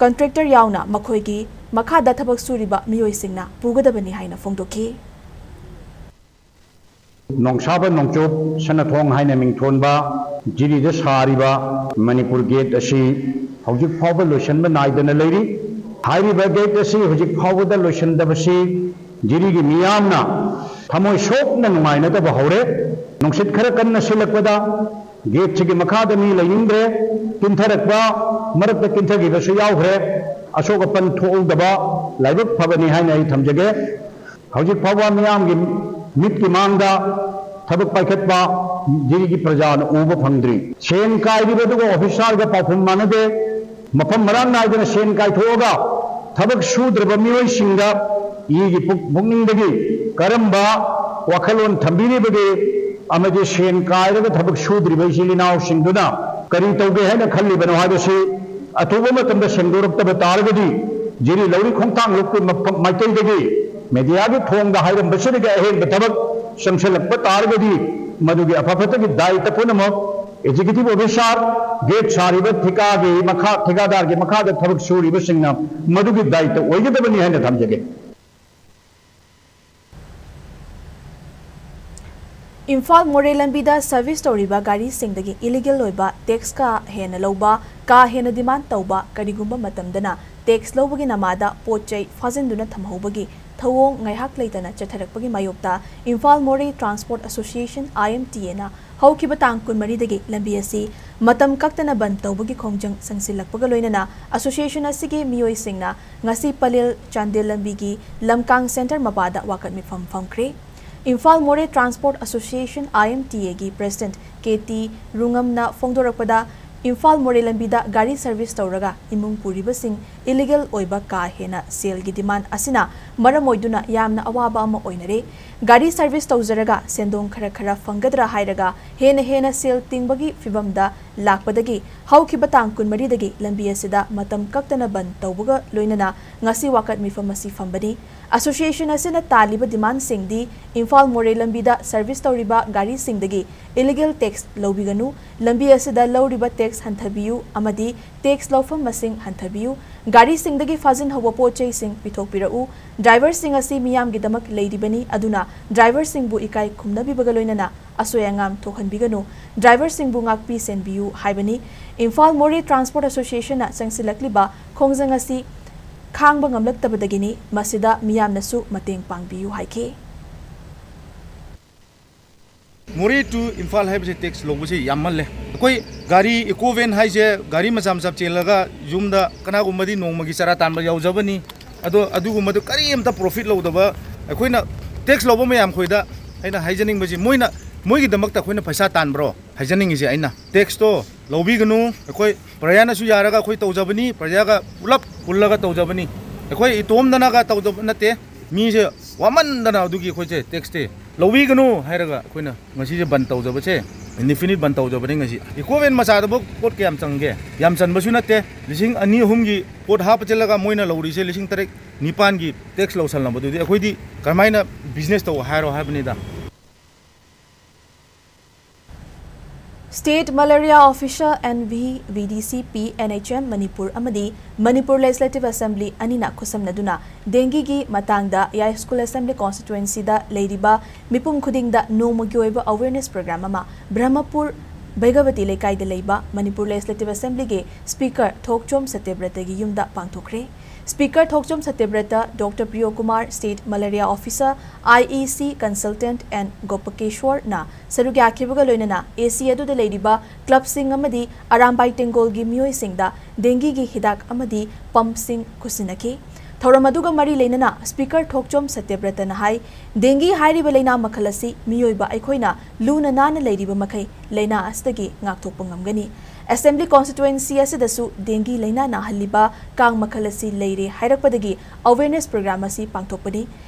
ꯀꯟꯇ꯭ꯔꯦꯛꯇꯔ ꯌꯥꯎꯅ ꯃꯈꯣꯏꯒꯤ ꯃꯈꯥꯗ ꯊꯕꯛ ꯁꯨꯔꯤꯕ ꯃꯤꯑꯣꯏꯁꯤꯡꯅ ꯄꯨꯒꯗꯕꯅꯤ ꯍꯥꯏꯅ ꯐꯣꯡꯗꯣꯛꯈꯤ꯫ ꯅꯣꯡꯁꯥꯕ ꯅꯣꯡꯆꯨꯞ ꯁꯅꯊꯣꯡ ꯍꯥꯏꯅ ꯃꯤꯡꯊꯣꯟꯕ ꯖꯤꯔꯤꯗ ꯁꯥꯔꯤꯕ ꯃꯅꯤꯄꯨꯔ ꯒꯦꯠ ꯑꯁꯤ ꯍꯧꯖꯤꯛ ꯐꯥꯎꯕ ꯂꯣꯏꯁꯤꯟꯕ ꯅꯥꯏꯗꯅ ꯂꯩꯔꯤ꯫ ꯍꯥꯏꯔꯤꯕ ꯒꯦꯠ ꯑꯁꯤ ꯍꯧꯖꯤꯛ ꯐꯥꯎꯕꯗ ꯂꯣꯏꯁꯤꯟꯗꯕꯁꯤ ꯖꯤꯔꯤꯒꯤ ꯃꯤꯌꯥꯝꯅ ꯊꯃꯣꯏ ꯁꯣꯛꯅ ꯅꯨꯡꯉꯥꯏꯅꯗꯕ ꯍꯧꯔꯦ꯫ ꯅꯨꯡꯁꯤꯠ ꯈꯔ ꯀꯟꯅ ꯁꯤꯜꯂꯛꯄꯗ ꯒꯦꯠꯁꯤꯒꯤ ꯃꯈꯥꯗ ꯃꯤ ꯂꯩꯅꯤꯡꯗ꯭ꯔꯦ꯫ ꯀꯤꯟꯊꯔꯛꯄ, ꯃꯔꯛꯇ ꯀꯤꯟꯊꯈꯤꯕꯁꯨ ꯌꯥꯎꯈ꯭ꯔꯦ꯫ ꯑꯁꯣꯛ ꯑꯄꯟ ꯊꯣꯛꯍꯧꯗꯕ ꯂꯥꯏꯕꯛ ꯐꯕꯅꯤ ꯍꯥꯏꯅ ꯑꯩ ꯊꯝꯖꯒꯦ꯫ ꯍꯧꯖꯤꯛ ꯐꯥꯎꯕ ꯃꯤꯌꯥꯝꯒꯤ ꯃꯤꯠꯀꯤ ꯃꯥꯡꯗ ꯊꯕꯛ ꯄꯥꯏꯈꯠꯄ ꯖꯤꯔꯤꯒꯤ ꯄ꯭ꯔꯖꯥꯅ ꯎꯕ ꯐꯪꯗ꯭ꯔꯤ꯫ ꯁꯦꯟ ꯀꯥꯏꯔꯤꯕ ꯑꯗꯨꯒ ꯑꯣꯐꯤꯁꯥꯔꯒ ꯄꯥꯎꯈꯨꯝ ꯃꯥꯟꯅꯗꯦ꯫ ꯃꯐꯝ ꯃꯔꯥꯡ ꯅꯥꯏꯗꯅ ꯁꯦꯟ ꯀꯥꯏꯊꯣꯛꯑꯒ ꯊꯕꯛ ꯁꯨꯗ꯭ꯔꯕ ꯃꯤꯑꯣꯏꯁꯤꯡꯗ ꯏꯒꯤ ꯄꯨꯛ-, ꯄꯨꯛꯅꯤꯡꯗꯒꯤ ꯀꯔꯝꯕ ꯋꯥꯈꯜꯂꯣꯟ ꯊꯝꯕꯤꯔꯤꯕꯒꯦ? ꯑꯃꯗꯤ ꯁꯦꯟ ꯀꯥꯏꯔꯒ ꯊꯕꯛ ꯁꯨꯗ꯭ꯔꯤꯕ ꯏꯆꯤꯜ ꯏꯅꯥꯎꯁꯤꯡꯗꯨꯅ ꯀꯔꯤ ꯇꯧꯒꯦ ꯍꯥꯏꯅ ꯈꯜꯂꯤꯕꯅꯣ ꯍꯥꯏꯕꯁꯤ ꯑꯊꯨꯕ ꯃꯇꯝꯗ ꯁꯦꯡꯗꯣꯔꯛꯇꯕ ꯇꯥꯔꯒꯗꯤ, ꯖꯤꯔꯤ ꯂꯧꯔꯤ ꯈꯣꯡꯊꯥꯡ ꯂꯨꯞꯀꯤ ꯃꯐꯝ-, ꯃꯥꯏꯀꯩꯗꯒꯤ ꯃꯦꯗꯤꯌꯥꯒꯤ ꯊꯣꯡꯗ ꯍꯥꯏꯔꯝꯕꯁꯤꯗꯒꯤ ꯑꯍꯦꯟꯕ ꯊꯕꯛ ꯆꯪꯁꯤꯜꯂꯛꯄ ꯇꯥꯔꯒꯗꯤ, ꯃꯗꯨꯒꯤ ꯑꯐ ꯐꯠꯇꯒꯤ ꯗꯥꯏꯇ ꯄꯨꯝꯅꯃꯛ ꯑꯦꯛꯖꯤꯀ꯭ꯌꯨꯇꯤꯚ ꯑꯣꯐꯤꯁꯥꯔ, ꯒꯦꯠ ꯁꯥꯔꯤꯕ ꯊꯤꯀꯥꯒꯤ ꯃꯈꯥ, ꯊꯤꯀꯥꯗꯥꯔꯒꯤ ꯃꯈꯥꯗ ꯊꯕꯛ ꯁꯨꯔꯤꯕꯁꯤꯡꯅ ꯃꯗꯨꯒꯤ ꯗꯥꯏꯇ ꯑꯣꯏꯒꯗꯕꯅꯤ ꯍꯥꯏꯅ ꯊꯝꯖꯒꯦ꯫ ꯏꯝꯐꯥꯜ ꯃꯣꯔꯦ ꯂꯝꯕꯤꯗ ꯁꯔꯚꯤꯁ ꯇꯧꯔꯤꯕ ꯒꯥꯔꯤꯁꯤꯡꯗꯒꯤ ꯏꯂꯤꯒꯦꯜ ꯑꯣꯏꯕ ꯇꯦꯛꯁ ꯀꯥ ꯍꯦꯟꯅ ꯂꯧꯕ, ꯀꯥ ꯍꯦꯟꯅ ꯗꯤꯃꯥꯟ ꯇꯧꯕ, ꯀꯔꯤꯒꯨꯝꯕ ꯃꯇꯝꯗꯅ ꯇꯦꯛꯁ ꯂꯧꯕꯒꯤ ꯅꯃꯥꯗ ꯄꯣꯠ ꯆꯩ ꯐꯥꯖꯤꯟꯗꯨꯅ ꯊꯝꯍꯧꯕꯒꯤ ꯊꯧꯑꯣꯡ ꯉꯥꯏꯍꯥꯛ ꯂꯩꯇꯅ ꯆꯠꯊꯔꯛꯄꯒꯤ ꯃꯥꯌꯣꯛꯇ ꯏꯝꯐꯥꯜ ꯃꯣꯔꯦ ꯇ꯭ꯔꯥꯟꯁꯄꯣꯔꯠ ꯑꯁꯣꯁꯤꯌꯦꯁꯟ, IMTA, ꯅ ꯍꯧꯈꯤꯕ ꯇꯥꯡ ꯀꯨꯟꯃꯔꯤꯗꯒꯤ ꯂꯝꯕꯤ ꯑꯁꯤ ꯃꯇꯝ ꯀꯛꯇꯅ ꯕꯟ ꯇꯧꯕꯒꯤ ꯈꯣꯡꯖꯪ ꯆꯪꯁꯤꯜꯂꯛꯄꯒ ꯂꯣꯏꯅꯅ ꯑꯁꯣꯁꯤꯌꯦꯁꯟ ꯑꯁꯤꯒꯤ ꯃꯤꯑꯣꯏꯁꯤꯡꯅ ꯉꯁꯤ ꯄꯂꯦꯜ ꯆꯥꯟꯗꯦꯜ ꯂꯝꯕꯤꯒꯤ ꯂꯝꯀꯥꯡ ꯁꯦꯟꯇꯔ ꯃꯄꯥꯗ ꯋꯥꯀꯠ ꯃꯤꯐꯝ ꯐꯝꯈ꯭ꯔꯦ꯫ ꯏꯝꯐꯥꯜ ꯃꯣꯔꯦ ꯇ꯭ꯔꯥꯟꯁꯄꯣꯔꯠ ꯑꯁꯣꯁꯤꯌꯦꯁꯟ, IMTA, ꯒꯤ ꯄ꯭ꯔꯦꯁꯤꯗꯦꯟꯠ ꯀꯦ ꯇꯤ ꯔꯨꯉꯝꯅ ꯐꯣꯡꯗꯣꯔꯛꯄꯗ, ꯏꯝꯐꯥꯜ ꯃꯣꯔꯦ ꯂꯝꯕꯤꯗ ꯒꯥꯔꯤ ꯁꯔꯚꯤꯁ ꯇꯧꯔꯒ ꯏꯃꯨꯡ ꯄꯨꯔꯤꯕꯁꯤꯡ ꯏꯂꯤꯒꯦꯜ ꯑꯣꯏꯕ ꯀꯥ ꯍꯦꯟꯅ ꯁꯦꯜꯒꯤ ꯗꯤꯃꯥꯟ ꯑꯁꯤꯅ ꯃꯔꯝ ꯑꯣꯏꯗꯨꯅ ꯌꯥꯝꯅ ꯑꯋꯥꯕ ꯑꯃ ꯑꯣꯏꯅꯔꯦ꯫ ꯒꯥꯔꯤ ꯁꯔꯚꯤꯁ ꯇꯧꯖꯔꯒ ꯁꯦꯟꯗꯣꯡ ꯈꯔ ꯈꯔ ꯐꯪꯒꯗ꯭ꯔꯥ ꯍꯥꯏꯔꯒ ꯍꯦꯟꯅ ꯍꯦꯟꯅ ꯁꯦꯜ ꯇꯤꯡꯕꯒꯤ ꯐꯤꯚꯝꯗ ꯂꯥꯛꯄꯗꯒꯤ ꯍꯧꯈꯤꯕ ꯇꯥꯡ ꯀꯨꯟꯃꯔꯤꯗꯒꯤ ꯂꯝꯕꯤ ꯑꯁꯤꯗ ꯃꯇꯝ ꯀꯛꯇꯅ ꯕꯟ ꯇꯧꯕꯒ ꯂꯣꯏꯅꯅ ꯉꯁꯤ ꯋꯥꯀꯠ ꯃꯤꯐꯝ ꯑꯁꯤ ꯐꯝꯕꯅꯤ꯫ ꯑꯁꯣꯁꯤꯌꯦꯁꯟ ꯑꯁꯤꯅ ꯇꯥꯜꯂꯤꯕ ꯗꯤꯃꯥꯟꯁꯤꯡꯗꯤ ꯏꯝꯐꯥꯜ ꯃꯣꯔꯦ ꯂꯝꯕꯤꯗ ꯁꯔꯚꯤꯁ ꯇꯧꯔꯤꯕ ꯒꯥꯔꯤꯁꯤꯡꯗꯒꯤ ꯏꯂꯤꯒꯦꯜ ꯇꯦꯛꯁ ꯂꯧꯕꯤꯒꯅꯨ, ꯂꯝꯕꯤ ꯑꯁꯤꯗ ꯂꯧꯔꯤꯕ ꯇꯦꯛꯁ ꯍꯟꯊꯕꯤꯌꯨ ꯑꯃꯗꯤ ꯇꯦꯛꯁ ꯂꯧꯐꯝ ꯃꯁꯤꯡ ꯍꯟꯊꯕꯤꯌꯨ, ꯒꯥꯔꯤꯁꯤꯡꯗꯒꯤ ꯐꯥꯖꯤꯟꯍꯧꯕ ꯄꯣꯠ ꯆꯩꯁꯤꯡ ꯄꯤꯊꯣꯛꯄꯤꯔꯛꯎ, ꯗ꯭ꯔꯥꯏꯚꯔꯁꯤꯡ ꯑꯁꯤ ꯃꯤꯌꯥꯝꯒꯤꯗꯃꯛ ꯂꯩꯔꯤꯕꯅꯤ, ꯑꯗꯨꯅ ꯗ꯭ꯔꯥꯏꯚꯔꯁꯤꯡꯕꯨ ꯏꯀꯥꯏ ꯈꯨꯝꯅꯕꯤꯕꯒ ꯂꯣꯏꯅꯅ ꯑꯁꯣꯏ ꯑꯉꯥꯝ ꯊꯣꯛꯍꯟꯕꯤꯒꯅꯨ, ꯗ꯭ꯔꯥꯏꯚꯔꯁꯤꯡꯕꯨ ꯉꯥꯛꯄꯤ ꯁꯦꯟꯕꯤꯌꯨ ꯍꯥꯏꯕꯅꯤ꯫ ꯏꯝꯐꯥꯜ ꯃꯣꯔꯦ ꯇ꯭ꯔꯥꯟꯁꯄꯣꯔꯠ ꯑꯁꯣꯁꯤꯌꯦꯁꯟꯅ ꯆꯪꯁꯤꯜꯂꯛꯂꯤꯕ ꯈꯣꯡꯖꯪ ꯑꯁꯤ ꯈꯥꯡꯕ ꯉꯝꯂꯛꯇꯕꯗꯒꯤꯅꯤ, ꯃꯁꯤꯗ ꯃꯤꯌꯥꯝꯅꯁꯨ ꯃꯇꯦꯡ ꯄꯥꯡꯕꯤꯌꯨ ꯍꯥꯏꯈꯤ꯫ ꯃꯣꯔꯦ to ꯏꯝꯐꯥꯜ ꯍꯥꯏꯕꯁꯦ ꯇꯦꯛꯁ ꯂꯧꯕꯁꯦ ꯌꯥꯝꯃꯜꯂꯦ꯫ ꯑꯩꯈꯣꯏ ꯒꯥꯔꯤ ꯏꯀꯣ ꯚꯦꯟ ꯍꯥꯏꯁꯦ ꯒꯥꯔꯤ ꯃꯆꯥ ꯃꯆꯥ ꯆꯦꯜꯂꯒ ꯌꯨꯝꯗ ꯀꯅꯥꯒꯨꯝꯕꯗꯤ ꯅꯣꯡꯃꯒꯤ ꯆꯔꯥ ꯇꯥꯟꯕ ꯌꯥꯎꯖꯕꯅꯤ꯫ ꯑꯗꯣ ꯑꯗꯨꯒꯨꯝꯕꯗꯣ ꯀꯔꯤꯝꯇ ꯄ꯭ꯔꯣꯐꯤꯠ ꯂꯧꯗꯕ ꯑꯩꯈꯣꯏꯅ ꯇꯦꯛꯁ ꯂꯧꯕ ꯃꯌꯥꯝ ꯈꯣꯏꯗ ꯑꯩꯅ ꯍꯥꯏꯖꯅꯤꯡꯕꯁꯤ, ꯃꯣꯏꯅ, ꯃꯣꯏꯒꯤꯗꯃꯛꯇ ꯑꯩꯈꯣꯏꯅ ꯄꯩꯁꯥ ꯇꯥꯟꯕ꯭ꯔꯣ ꯍꯥꯏꯖꯅꯤꯡꯉꯤꯁꯦ ꯑꯩꯅ꯫ ꯇꯦꯛꯁꯇꯣ ꯂꯧꯕꯤꯒꯅꯨ꯫ ꯑꯩꯈꯣꯏ ꯄ꯭ꯔꯖꯥꯅꯁꯨ ꯌꯥꯔꯒ ꯑꯩꯈꯣꯏ ꯇꯧꯖꯕꯅꯤ, ꯄ꯭ꯔꯖꯥꯒ ꯄꯨꯂꯞ ꯄꯨꯜꯂꯒ ꯇꯧꯖꯕꯅꯤ꯫ ꯑꯩꯈꯣꯏ ꯏꯇꯣꯝꯗꯅꯒ ꯇꯧꯖꯕ ꯅꯠꯇꯦ꯫ ꯃꯤꯁꯦ ꯋꯥꯃꯟꯗꯅ ꯑꯗꯨꯒꯤ ꯑꯩꯈꯣꯏꯁꯦ ꯇꯦꯛꯁꯇꯤ ꯂꯧꯕꯤꯒꯅꯨ ꯍꯥꯏꯔꯒ ꯑꯩꯈꯣꯏꯅ ꯉꯁꯤꯁꯦ ꯕꯟ ꯇꯧꯖꯕꯁꯦ, ꯏꯟꯗꯤꯐꯤꯅꯤꯠ ꯕꯟ ꯇꯧꯖꯕꯅꯤ ꯉꯁꯤ꯫ ꯏꯀꯣ ꯚꯦꯟ ꯃꯆꯥꯗꯕꯨ ꯄꯣꯠ ꯀꯌꯥꯝ ꯆꯪꯒꯦ? ꯌꯥꯝ ꯆꯟꯕꯁꯨ ꯅꯠꯇꯦ꯫ ꯂꯤꯁꯤꯡ ꯑꯅꯤ ꯑꯍꯨꯝꯒꯤ ꯄꯣꯠ ꯍꯥꯞꯄ ꯆꯠꯂꯒ ꯃꯣꯏꯅ ꯂꯧꯔꯤꯁꯦ ꯂꯤꯁꯤꯡ ꯇꯔꯦꯠ ꯅꯤꯄꯥꯟꯒꯤ ꯇꯦꯛꯁ ꯂꯧꯁꯜꯂꯝꯕꯗꯨꯗꯤ ꯑꯩꯈꯣꯏꯗꯤ ꯀꯔꯝꯍꯥꯏꯅ ꯕꯤꯖꯤꯅꯦꯁ ꯇꯧ ꯍꯥꯏꯔꯣ ꯍꯥꯏꯕꯅꯤꯗ꯫ State Malaria Officer, N V V D C P, N H M Manipur ꯑꯃꯗꯤ Manipur Legislative Assembly ꯑꯅꯤꯅ ꯈꯨꯠꯁꯝꯅꯗꯨꯅ dengueꯒꯤ ꯃꯇꯥꯡꯗ ꯌꯥꯏꯁ꯭ꯀꯨꯜ Assembly Constituencyꯗ ꯂꯩꯔꯤꯕ ꯃꯤꯄꯨꯝ ꯈꯨꯗꯤꯡꯗ ꯅꯣꯡꯃꯒꯤ ꯑꯣꯏꯕ awareness program ꯑꯃ ꯕ꯭ꯔꯍꯃꯄꯨꯔ ꯕꯩꯒꯕꯇꯤ ꯂꯩꯀꯥꯏꯗ ꯂꯩꯕ Manipur Legislative Assemblyꯒꯤ Speaker ꯊꯣꯛꯆꯣꯝ ꯁꯇ꯭ꯌꯕ꯭ꯔꯇꯒꯤ ꯌꯨꯝꯗ ꯄꯥꯡꯊꯣꯛꯈ꯭ꯔꯦ꯫ Speaker Thokchom ꯁꯇ꯭ꯌꯕ꯭ꯔꯇ, Doctor ꯄ꯭ꯔꯤꯌꯣ Kumar, State Malaria Officer, I E C Consultant N ꯒꯣꯄꯀꯦꯁ꯭ꯋꯔꯅ ꯁꯔꯨꯛ ꯌꯥꯈꯤꯕꯒ ꯂꯣꯏꯅꯅ A C ꯑꯗꯨꯗ ꯂꯩꯔꯤꯕ clubꯁꯤꯡ ꯑꯃꯗꯤ ꯑꯔꯥꯝꯕꯥꯏ ꯇꯦꯡꯒꯣꯜꯒꯤ ꯃꯤꯑꯣꯏꯁꯤꯡꯗ dengueꯒꯤ ꯍꯤꯗꯥꯛ ꯑꯃꯗꯤ pumpꯁꯤꯡ ꯈꯨꯠꯁꯤꯟꯅꯈꯤ꯫ ꯊꯧꯔꯝ ꯑꯗꯨꯒ ꯃꯔꯤ ꯂꯩꯅꯅ Speaker ꯊꯣꯛꯆꯣꯝ ꯁꯇ꯭ꯌꯕ꯭ꯔꯇꯅ ꯍꯥꯏ, dengue ꯍꯥꯏꯔꯤꯕ ꯂꯩꯅꯥ ꯃꯈꯜ ꯑꯁꯤ ꯃꯤꯑꯣꯏꯕ ꯑꯩꯈꯣꯏꯅ ꯂꯨꯅ ꯅꯥꯟꯅ ꯂꯩꯔꯤꯕ ꯃꯈꯩ ꯂꯩꯅꯥ ꯑꯁꯤꯗꯒꯤ ꯉꯥꯛꯊꯣꯛꯄ ꯉꯝꯒꯅꯤ꯫ Assembly Constituency ꯑꯁꯤꯗꯁꯨ dengue ꯂꯩꯅꯥ ꯅꯥꯍꯜꯂꯤꯕ ꯀꯥꯡ ꯃꯈꯜ ꯑꯁꯤ ꯂꯩꯔꯦ ꯍꯥꯏꯔꯛꯄꯗꯒꯤ awareness program ꯑꯁꯤ ꯄꯥꯡꯊꯣꯛꯄꯅꯤ꯫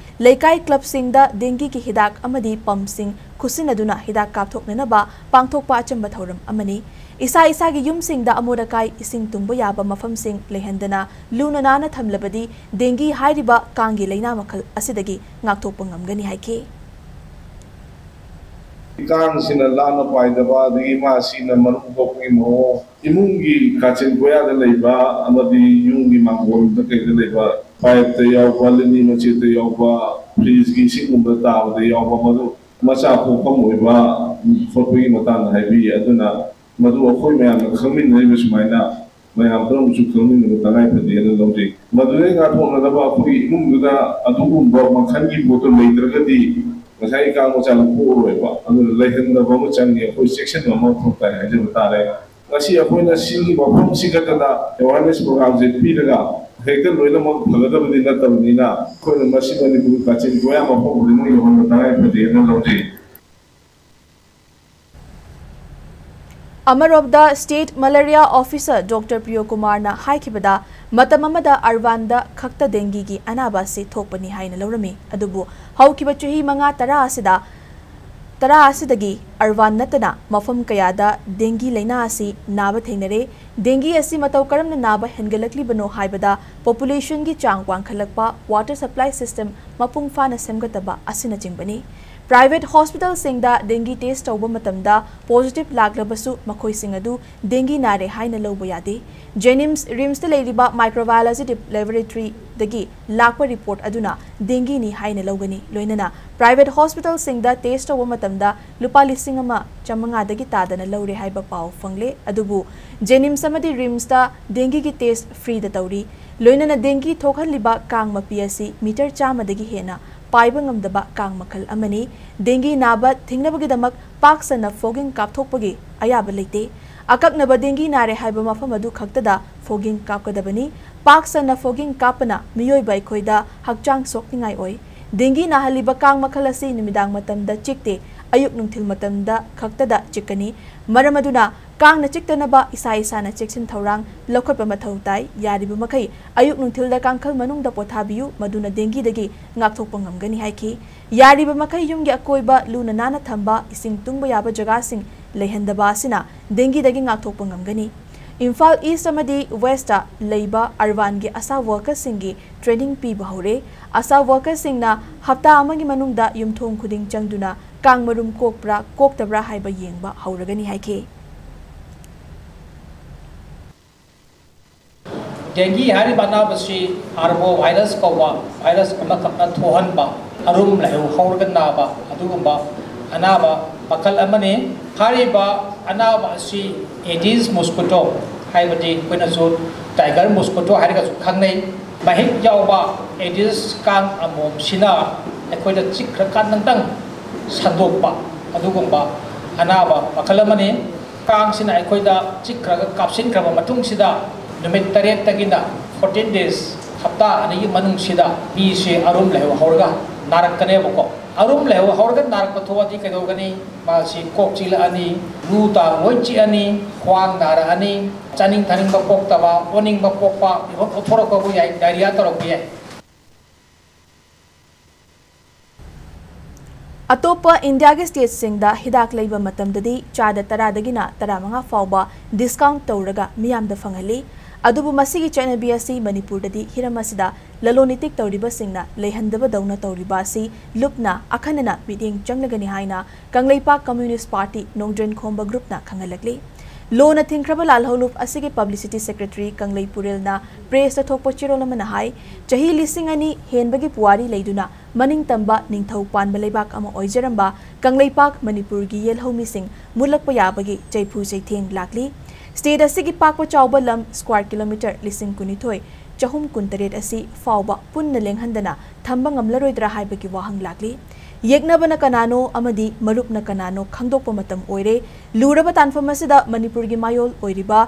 ꯂꯩꯀꯥꯏ clubꯁꯤꯡꯗ dengueꯒꯤ ꯍꯤꯗꯥꯛ ꯑꯃꯗꯤ pumpꯁꯤꯡ ꯈꯨꯠꯁꯤꯟꯅꯗꯨꯅ ꯍꯤꯗꯥꯛ ꯀꯥꯞꯊꯣꯛꯅꯅꯕ ꯄꯥꯡꯊꯣꯛꯄ ꯑꯆꯝꯕ ꯊꯧꯔꯝ ꯑꯃꯅꯤ꯫ ꯏꯁꯥ ꯏꯁꯥꯒꯤ ꯌꯨꯝꯁꯤꯡꯗ ꯑꯃꯣꯠ ꯑꯀꯥꯏ, ꯏꯁꯤꯡ ꯇꯨꯡꯕ ꯌꯥꯕ ꯃꯐꯝꯁꯤꯡ ꯂꯩꯍꯟꯗꯅ ꯂꯨꯅ ꯅꯥꯟꯅ ꯊꯝꯂꯕꯗꯤ dengue ꯍꯥꯏꯔꯤꯕ ꯀꯥꯡꯒꯤ ꯂꯩꯅꯥ ꯃꯈꯜ ꯑꯁꯤꯗꯒꯤ ꯉꯥꯛꯊꯣꯛꯄ ꯉꯝꯒꯅꯤ ꯍꯥꯏꯈꯤ꯫ ꯀꯥꯡꯁꯤꯅ ꯂꯥꯞꯅ ꯄꯥꯏꯗꯕ, ꯑꯗꯒꯤ ꯃꯥꯁꯤꯅ ꯃꯔꯨꯝ ꯀꯣꯛꯄꯒꯤ ꯃꯑꯣꯡ, ꯏꯃꯨꯡꯒꯤ ꯀꯥꯆꯤꯟ ꯀꯣꯌꯥꯗ ꯂꯩꯕ ꯑꯃꯗꯤ ꯌꯨꯝꯒꯤ ꯃꯥꯡꯒꯣꯜꯗ ꯀꯩꯗ ꯂꯩꯕ pipeꯇ ꯌꯥꯎꯕ, ꯂꯤꯛꯂꯤ ꯃꯆꯦꯠꯇ ꯌꯥꯎꯕ, fridgeꯀꯤ ꯏꯁꯤꯡꯒꯨꯝꯕ ꯇꯥꯕꯗ ꯌꯥꯎꯕ, ꯃꯗꯨ ꯃꯆꯥ ꯄꯣꯛꯐꯝ ꯑꯣꯏꯕ ꯈꯣꯠꯄꯒꯤ ꯃꯇꯥꯡꯗ ꯍꯥꯏꯕꯤ꯫ ꯑꯗꯨꯅ ꯃꯗꯨ ꯑꯩꯈꯣꯏ ꯃꯌꯥꯝꯅ ꯈꯪꯃꯤꯟꯅꯔꯤꯕ ꯁꯨꯃꯥꯏꯅ ꯃꯌꯥꯝ ꯄꯨꯝꯅꯃꯛꯁꯨ ꯈꯪꯃꯤꯟꯅꯕ ꯇꯉꯥꯏ ꯐꯗꯦ ꯍꯥꯏꯅ ꯂꯧꯖꯩ꯫ ꯃꯗꯨꯗꯩ ꯉꯥꯛꯊꯣꯛꯅꯅꯕ ꯑꯩꯈꯣꯏꯒꯤ ꯏꯃꯨꯡꯗꯨꯗ ꯑꯗꯨꯒꯨꯝꯕ ꯃꯈꯜꯒꯤ ꯄꯣꯠꯇꯨ ꯂꯩꯇ꯭ꯔꯒꯗꯤ ꯉꯁꯥꯏ ꯀꯥꯡ ꯃꯆꯥꯗꯨ ꯄꯣꯛꯑꯔꯣꯏꯕ꯫ ꯑꯗꯨꯅ ꯂꯩꯍꯟꯗꯕ ꯑꯃ ꯆꯪꯉꯤ, ꯑꯩꯈꯣꯏ ꯆꯦꯛꯁꯤꯟꯕ ꯑꯃ ꯃꯊꯧ ꯇꯥꯏ ꯍꯥꯏꯖꯕ ꯇꯥꯔꯦ꯫ ꯉꯁꯤ ꯑꯩꯈꯣꯏꯅ ꯁꯤꯒꯤ ꯃꯐꯝꯁꯤ ꯈꯛꯇꯗ awareness programꯁꯦ ꯄꯤꯔꯒ ꯍꯦꯛꯇ ꯂꯣꯏꯅꯃꯛ ꯐꯒꯗꯕꯗꯤ ꯅꯠꯇꯕꯅꯤꯅ, ꯑꯩꯈꯣꯏꯅ ꯃꯁꯤ ꯃꯅꯤꯄꯨꯔꯒꯤ ꯀꯥꯆꯤꯟ ꯀꯣꯌꯥ ꯃꯐꯝ ꯈꯨꯗꯤꯡꯃꯛ ꯌꯧꯍꯟꯕ ꯇꯉꯥꯏ ꯐꯗꯦ ꯍꯥꯏꯅ ꯂꯧꯖꯩ꯫ ꯑꯃꯔꯣꯝꯗ State Malaria Officer Doctor ꯄ꯭ꯔꯤꯌꯣ ꯀꯨꯃꯥꯔꯅ ꯍꯥꯏꯈꯤꯕꯗ, ꯃꯇꯝ ꯑꯃꯗ ꯑꯔꯕꯥꯟꯗ ꯈꯛꯇ dengueꯒꯤ ꯑꯅꯥꯕ ꯑꯁꯤ ꯊꯣꯛꯄꯅꯤ ꯍꯥꯏꯅ ꯂꯧꯔꯝꯃꯤ꯫ ꯑꯗꯨꯕꯨ ꯍꯧꯈꯤꯕ ꯆꯍꯤ ꯃꯉꯥ ꯇꯔꯥ ꯑꯁꯤꯗ, ꯇꯔꯥ ꯑꯁꯤꯗꯒꯤ ꯑꯔꯕꯥꯟ ꯅꯠꯇꯅ ꯃꯐꯝ ꯀꯌꯥꯗ dengue ꯂꯩꯅꯥ ꯑꯁꯤ ꯅꯥꯕ ꯊꯦꯡꯅꯔꯦ꯫ Dengue ꯑꯁꯤ ꯃꯇꯧ ꯀꯔꯝꯅ ꯅꯥꯕ ꯍꯦꯟꯒꯠꯂꯛꯂꯤꯕꯅꯣ ꯍꯥꯏꯕꯗ, populationꯒꯤ ꯆꯥꯡ ꯋꯥꯡꯈꯠꯂꯛꯄ, water supply system ꯃꯄꯨꯡ ꯐꯥꯅ ꯁꯦꯝꯒꯠꯇꯕ ꯑꯁꯤꯅꯆꯤꯡꯕꯅꯤ꯫ Private hospitalꯁꯤꯡꯗ dengue test ꯇꯧꯕ ꯃꯇꯝꯗ positive ꯂꯥꯛꯂꯕꯁꯨ ꯃꯈꯣꯏꯁꯤꯡ ꯑꯗꯨ dengue ꯅꯥꯔꯦ ꯍꯥꯏꯅ ꯂꯧꯕ ꯌꯥꯗꯦ꯫ JNIMS, RIMSꯇ ꯂꯩꯔꯤꯕ microbiology laboratoryꯗꯒꯤ ꯂꯥꯛꯄ report ꯑꯗꯨꯅ dengueꯅꯤ ꯍꯥꯏꯅ ꯂꯧꯒꯅꯤ꯫ ꯂꯣꯏꯅꯅ private hospitalꯁꯤꯡꯗ test ꯇꯧꯕ ꯃꯇꯝꯗ ꯂꯨꯄꯥ ꯂꯤꯁꯤꯡ ꯑꯃ ꯆꯥꯃꯉꯥꯗꯒꯤ ꯇꯥꯗꯅ ꯂꯧꯔꯦ ꯍꯥꯏꯕ ꯄꯥꯎ ꯐꯪꯂꯦ꯫ ꯑꯗꯨꯕꯨ JNIMS ꯑꯃꯗꯤ RIMSꯇ dengueꯒꯤ test freeꯗ ꯇꯧꯔꯤ꯫ ꯂꯣꯏꯅꯅ dengue ꯊꯣꯛꯍꯜꯂꯤꯕ ꯀꯥꯡ ꯃꯄꯤ ꯑꯁꯤ meter ꯆꯥꯝꯃꯗꯒꯤ ꯍꯦꯟꯅ ꯄꯥꯏꯕ ꯉꯝꯗꯕ ꯀꯥꯡ ꯃꯈꯜ ꯑꯃꯅꯤ꯫ Dengue ꯅꯥꯕ ꯊꯤꯡꯅꯕꯒꯤꯗꯃꯛ ꯄꯥꯛ ꯁꯟꯅ fogging ꯀꯥꯞꯊꯣꯛꯄꯒꯤ ꯑꯌꯥꯕ ꯂꯩꯇꯦ꯫ ꯑꯀꯛꯅꯕ dengue ꯅꯥꯔꯦ ꯍꯥꯏꯕ ꯃꯐꯝ ꯑꯗꯨ ꯈꯛꯇꯗ fogging ꯀꯥꯞꯀꯗꯕꯅꯤ꯫ ꯄꯥꯛ ꯁꯟꯅ fogging ꯀꯥꯞꯄꯅ ꯃꯤꯑꯣꯏꯕ ꯑꯩꯈꯣꯏꯗ ꯍꯛꯆꯥꯡ ꯁꯣꯛꯅꯤꯡꯉꯥꯏ ꯑꯣꯏ꯫ Dengue ꯅꯥꯍꯜꯂꯤꯕ ꯀꯥꯡ ꯃꯈꯜ ꯑꯁꯤ ꯅꯨꯃꯤꯗꯥꯡ ꯃꯇꯝꯗ ꯆꯤꯛꯇꯦ, ꯑꯌꯨꯛ ꯅꯨꯡꯊꯤꯜ ꯃꯇꯝꯗ ꯈꯛꯇꯗ ꯆꯤꯛꯀꯅꯤ꯫ ꯃꯔꯝ ꯑꯗꯨꯅ ꯀꯥꯡꯅ ꯆꯤꯛꯇꯅꯕ ꯏꯁꯥ ꯏꯁꯥꯅ ꯆꯦꯛꯁꯤꯟ ꯊꯧꯔꯥꯡ ꯂꯧꯈꯠꯄ ꯃꯊꯧ ꯇꯥꯏ꯫ ꯌꯥꯔꯤꯕ ꯃꯈꯩ ꯑꯌꯨꯛ ꯅꯨꯡꯊꯤꯜꯗ ꯀꯥꯡꯈꯜ ꯃꯅꯨꯡꯗ ꯄꯣꯊꯥꯕꯤꯌꯨ, ꯃꯗꯨꯅ dengueꯗꯒꯤ ꯉꯥꯛꯊꯣꯛꯄ ꯉꯝꯒꯅꯤ ꯍꯥꯏꯈꯤ꯫ ꯌꯥꯔꯤꯕ ꯃꯈꯩ ꯌꯨꯝꯒꯤ ꯑꯀꯣꯏꯕ ꯂꯨꯅ ꯅꯥꯟꯅ ꯊꯝꯕ, ꯏꯁꯤꯡ ꯇꯨꯡꯕ ꯌꯥꯕ ꯖꯒꯥꯁꯤꯡ ꯂꯩꯍꯟꯗꯕ ꯑꯁꯤꯅ dengueꯗꯒꯤ ꯉꯥꯛꯊꯣꯛꯄ ꯉꯝꯒꯅꯤ꯫ ꯏꯝꯐꯥꯜ East ꯑꯃꯗꯤ Westꯇ ꯂꯩꯕ Urbanꯒꯤ ASHA workerꯁꯤꯡꯒꯤ training ꯄꯤꯕ ꯍꯧꯔꯦ꯫ ASHA workerꯁꯤꯡꯅ ꯍꯞꯇꯥ ꯑꯃꯒꯤ ꯃꯅꯨꯡꯗ ꯌꯨꯝꯊꯣꯡ ꯈꯨꯗꯤꯡ ꯆꯪꯗꯨꯅ ꯀꯥꯡ ꯃꯔꯨꯝ ꯀꯣꯛꯄ꯭ꯔꯥ ꯀꯣꯛꯇꯕ꯭ꯔꯥ ꯍꯥꯏꯕ ꯌꯦꯡꯕ ꯍꯧꯔꯒꯅꯤ ꯍꯥꯏꯈꯤ꯫ Dengue ꯍꯥꯏꯔꯤꯕ ꯑꯅꯥꯕꯁꯤ arbovirus ꯀꯧꯕ virus ꯑꯃꯈꯛꯅ ꯊꯣꯛꯍꯟꯕ ꯑꯔꯨꯝ ꯂꯥꯏꯍꯧ ꯍꯧꯔꯒ ꯅꯥꯕ ꯑꯗꯨꯒꯨꯝꯕ ꯑꯅꯥꯕ ꯃꯈꯜ ꯑꯃꯅꯤ꯫ ꯍꯥꯏꯔꯤꯕ ꯑꯅꯥꯕ ꯑꯁꯤ Aedes mosquito ꯍꯥꯏꯕꯗꯤ ꯑꯩꯈꯣꯏꯅꯁꯨ tiger mosquito ꯍꯥꯏꯔꯒꯁꯨ ꯈꯪꯅꯩ꯫ ꯃꯍꯤꯛ ꯌꯥꯎꯕ Aedes ꯀꯥꯡ ꯑꯃꯣꯝꯁꯤꯅ ꯑꯩꯈꯣꯏꯗ ꯆꯤꯛꯈ꯭ꯔꯀꯥꯟꯗꯇꯪ ꯁꯟꯗꯣꯛꯄ ꯑꯗꯨꯒꯨꯝꯕ ꯑꯅꯥꯕ ꯃꯈꯜ ꯑꯃꯅꯤ꯫ ꯀꯥꯡꯁꯤꯅ ꯑꯩꯈꯣꯏꯗ ꯆꯤꯛꯈ꯭ꯔꯒ ꯀꯥꯞꯁꯤꯟꯈ꯭ꯔꯕ ꯃꯇꯨꯡꯁꯤꯗ ꯅꯨꯃꯤꯠ ꯇꯔꯦꯠꯇꯒꯤꯅ fourteen days, ꯍꯞꯇꯥ ꯑꯅꯤꯒꯤ ꯃꯅꯨꯡꯁꯤꯗ ꯃꯤꯁꯦ ꯑꯔꯨꯝ ꯂꯥꯏꯍꯧ ꯍꯧꯔꯒ ꯅꯥꯔꯛꯀꯅꯦꯕꯀꯣ꯫ ꯑꯔꯨꯝ ꯂꯥꯏꯍꯧ ꯍꯧꯔꯒ ꯅꯥꯔꯛꯄ ꯊꯣꯛꯑꯗꯤ ꯀꯩꯗꯧꯒꯅꯤ? ꯃꯥꯁꯤ ꯀꯣꯛ ꯆꯤꯛꯂꯛꯑꯅꯤ, ꯂꯨ ꯇꯥ ꯂꯣꯏ ꯆꯤꯛꯑꯅꯤ, ꯈ꯭ꯋꯥꯡ ꯅꯥꯔꯛꯑꯅꯤ, ꯆꯥꯅꯤꯡ ꯊꯛꯅꯤꯡꯕ ꯄꯣꯛꯇꯕ, ꯑꯣꯅꯤꯡꯕ ꯄꯣꯛꯄ, even ꯑꯣꯊꯣꯔꯛꯄꯕꯨ ꯌꯥꯏ, diarrhea ꯇꯧꯔꯛꯄ ꯌꯥꯏ꯫ ꯑꯇꯣꯞꯄ ꯏꯟꯗꯤꯌꯥꯒꯤ stateꯁꯤꯡꯗ ꯍꯤꯗꯥꯛ ꯂꯩꯕ ꯃꯇꯝꯗꯗꯤ ꯆꯥꯗ ꯇꯔꯥꯗꯒꯤꯅ ꯇꯔꯥꯃꯉꯥ ꯐꯥꯎꯕ discount ꯇꯧꯔꯒ ꯃꯤꯌꯥꯝꯗ ꯐꯪꯍꯜꯂꯤ꯫ ꯑꯗꯨꯕꯨ ꯃꯁꯤꯒꯤ ꯆꯠꯅꯕꯤ ꯑꯁꯤ ꯃꯅꯤꯄꯨꯔꯗꯗꯤ ꯍꯤꯔꯝ ꯑꯁꯤꯗ ꯂꯂꯣꯟ ꯏꯇꯤꯛ ꯇꯧꯔꯤꯕꯁꯤꯡꯅ ꯂꯩꯍꯟꯗꯕꯗꯧꯅ ꯇꯧꯔꯤꯕ ꯑꯁꯤ ꯂꯨꯞꯅ ꯑꯈꯟꯅꯅ ꯃꯤꯠꯌꯦꯡ ꯆꯪꯂꯒꯅꯤ ꯍꯥꯏꯅ ꯀꯪꯂꯩꯄꯥꯛ ꯀꯝꯃ꯭ꯌꯨꯅꯤꯁ ꯄꯥꯔꯇꯤ ꯅꯣꯡꯗ꯭ꯔꯦꯟ ꯈꯣꯝꯕ ꯒ꯭ꯔꯨꯞꯅ ꯈꯪꯍꯜꯂꯛꯂꯤ꯫ ꯂꯣꯅ ꯊꯤꯡꯈ꯭ꯔꯕ ꯂꯥꯜꯍꯧꯂꯨꯞ ꯑꯁꯤꯒꯤ ꯄꯕ꯭ꯂꯤꯁꯤꯇꯤ ꯁꯦꯀ꯭ꯔꯦꯇꯔꯤ ꯀꯪꯂꯩ ꯄꯨꯔꯦꯜꯅ ꯄ꯭ꯔꯦꯁꯇ ꯊꯣꯛꯄ ꯆꯦꯔꯣꯜ ꯑꯃꯅ ꯍꯥꯏ, ꯆꯍꯤ ꯂꯤꯁꯤꯡ ꯑꯅꯤ ꯍꯦꯟꯕꯒꯤ ꯄꯨꯋꯥꯔꯤ ꯂꯩꯗꯨꯅ ꯃꯅꯤꯡ ꯇꯝꯕ ꯅꯤꯡꯊꯧ ꯄꯥꯟꯕ ꯂꯩꯕꯥꯛ ꯑꯃ ꯑꯣꯏꯖꯔꯝꯕ ꯀꯪꯂꯩꯄꯥꯛ ꯃꯅꯤꯄꯨꯔꯒꯤ ꯌꯦꯜꯍꯧꯃꯤꯁꯤꯡ ꯃꯨꯠꯂꯛꯄ ꯌꯥꯕꯒꯤ ꯆꯩꯐꯨ ꯆꯩꯊꯦꯡ ꯂꯥꯛꯂꯤ꯫ ꯁ꯭ꯇꯦꯠ ꯑꯁꯤꯒꯤ ꯄꯥꯛꯄ ꯆꯥꯎꯕ ꯂꯝ ꯁ꯭ꯀ꯭ꯋꯥꯔ ꯀꯤꯂꯣꯃꯤꯇꯔ ꯂꯤꯁꯤꯡ ꯀꯨꯟꯅꯤꯊꯣꯏ ꯆꯍꯨꯝ ꯀꯨꯟꯇꯔꯦꯠ ꯑꯁꯤ ꯐꯥꯎꯕ ꯄꯨꯟꯅ ꯂꯦꯡꯍꯟꯗꯅ ꯊꯝꯕ ꯉꯝꯂꯔꯣꯏꯗ꯭ꯔꯥ ꯍꯥꯏꯕꯒꯤ ꯋꯥꯍꯪ ꯂꯥꯛꯂꯤ꯫ ꯌꯦꯛꯅꯕꯅ ꯀꯅꯥꯅꯣ ꯑꯃꯗꯤ ꯃꯔꯨꯞꯅ ꯀꯅꯥꯅꯣ ꯈꯪꯗꯣꯛꯄ ꯃꯇꯝ ꯑꯣꯏꯔꯦ꯫ ꯂꯨꯔꯕ ꯇꯥꯟꯐꯝ ꯑꯁꯤꯗ ꯃꯅꯤꯄꯨꯔꯒꯤ ꯃꯌꯣꯜ ꯑꯣꯏꯔꯤꯕ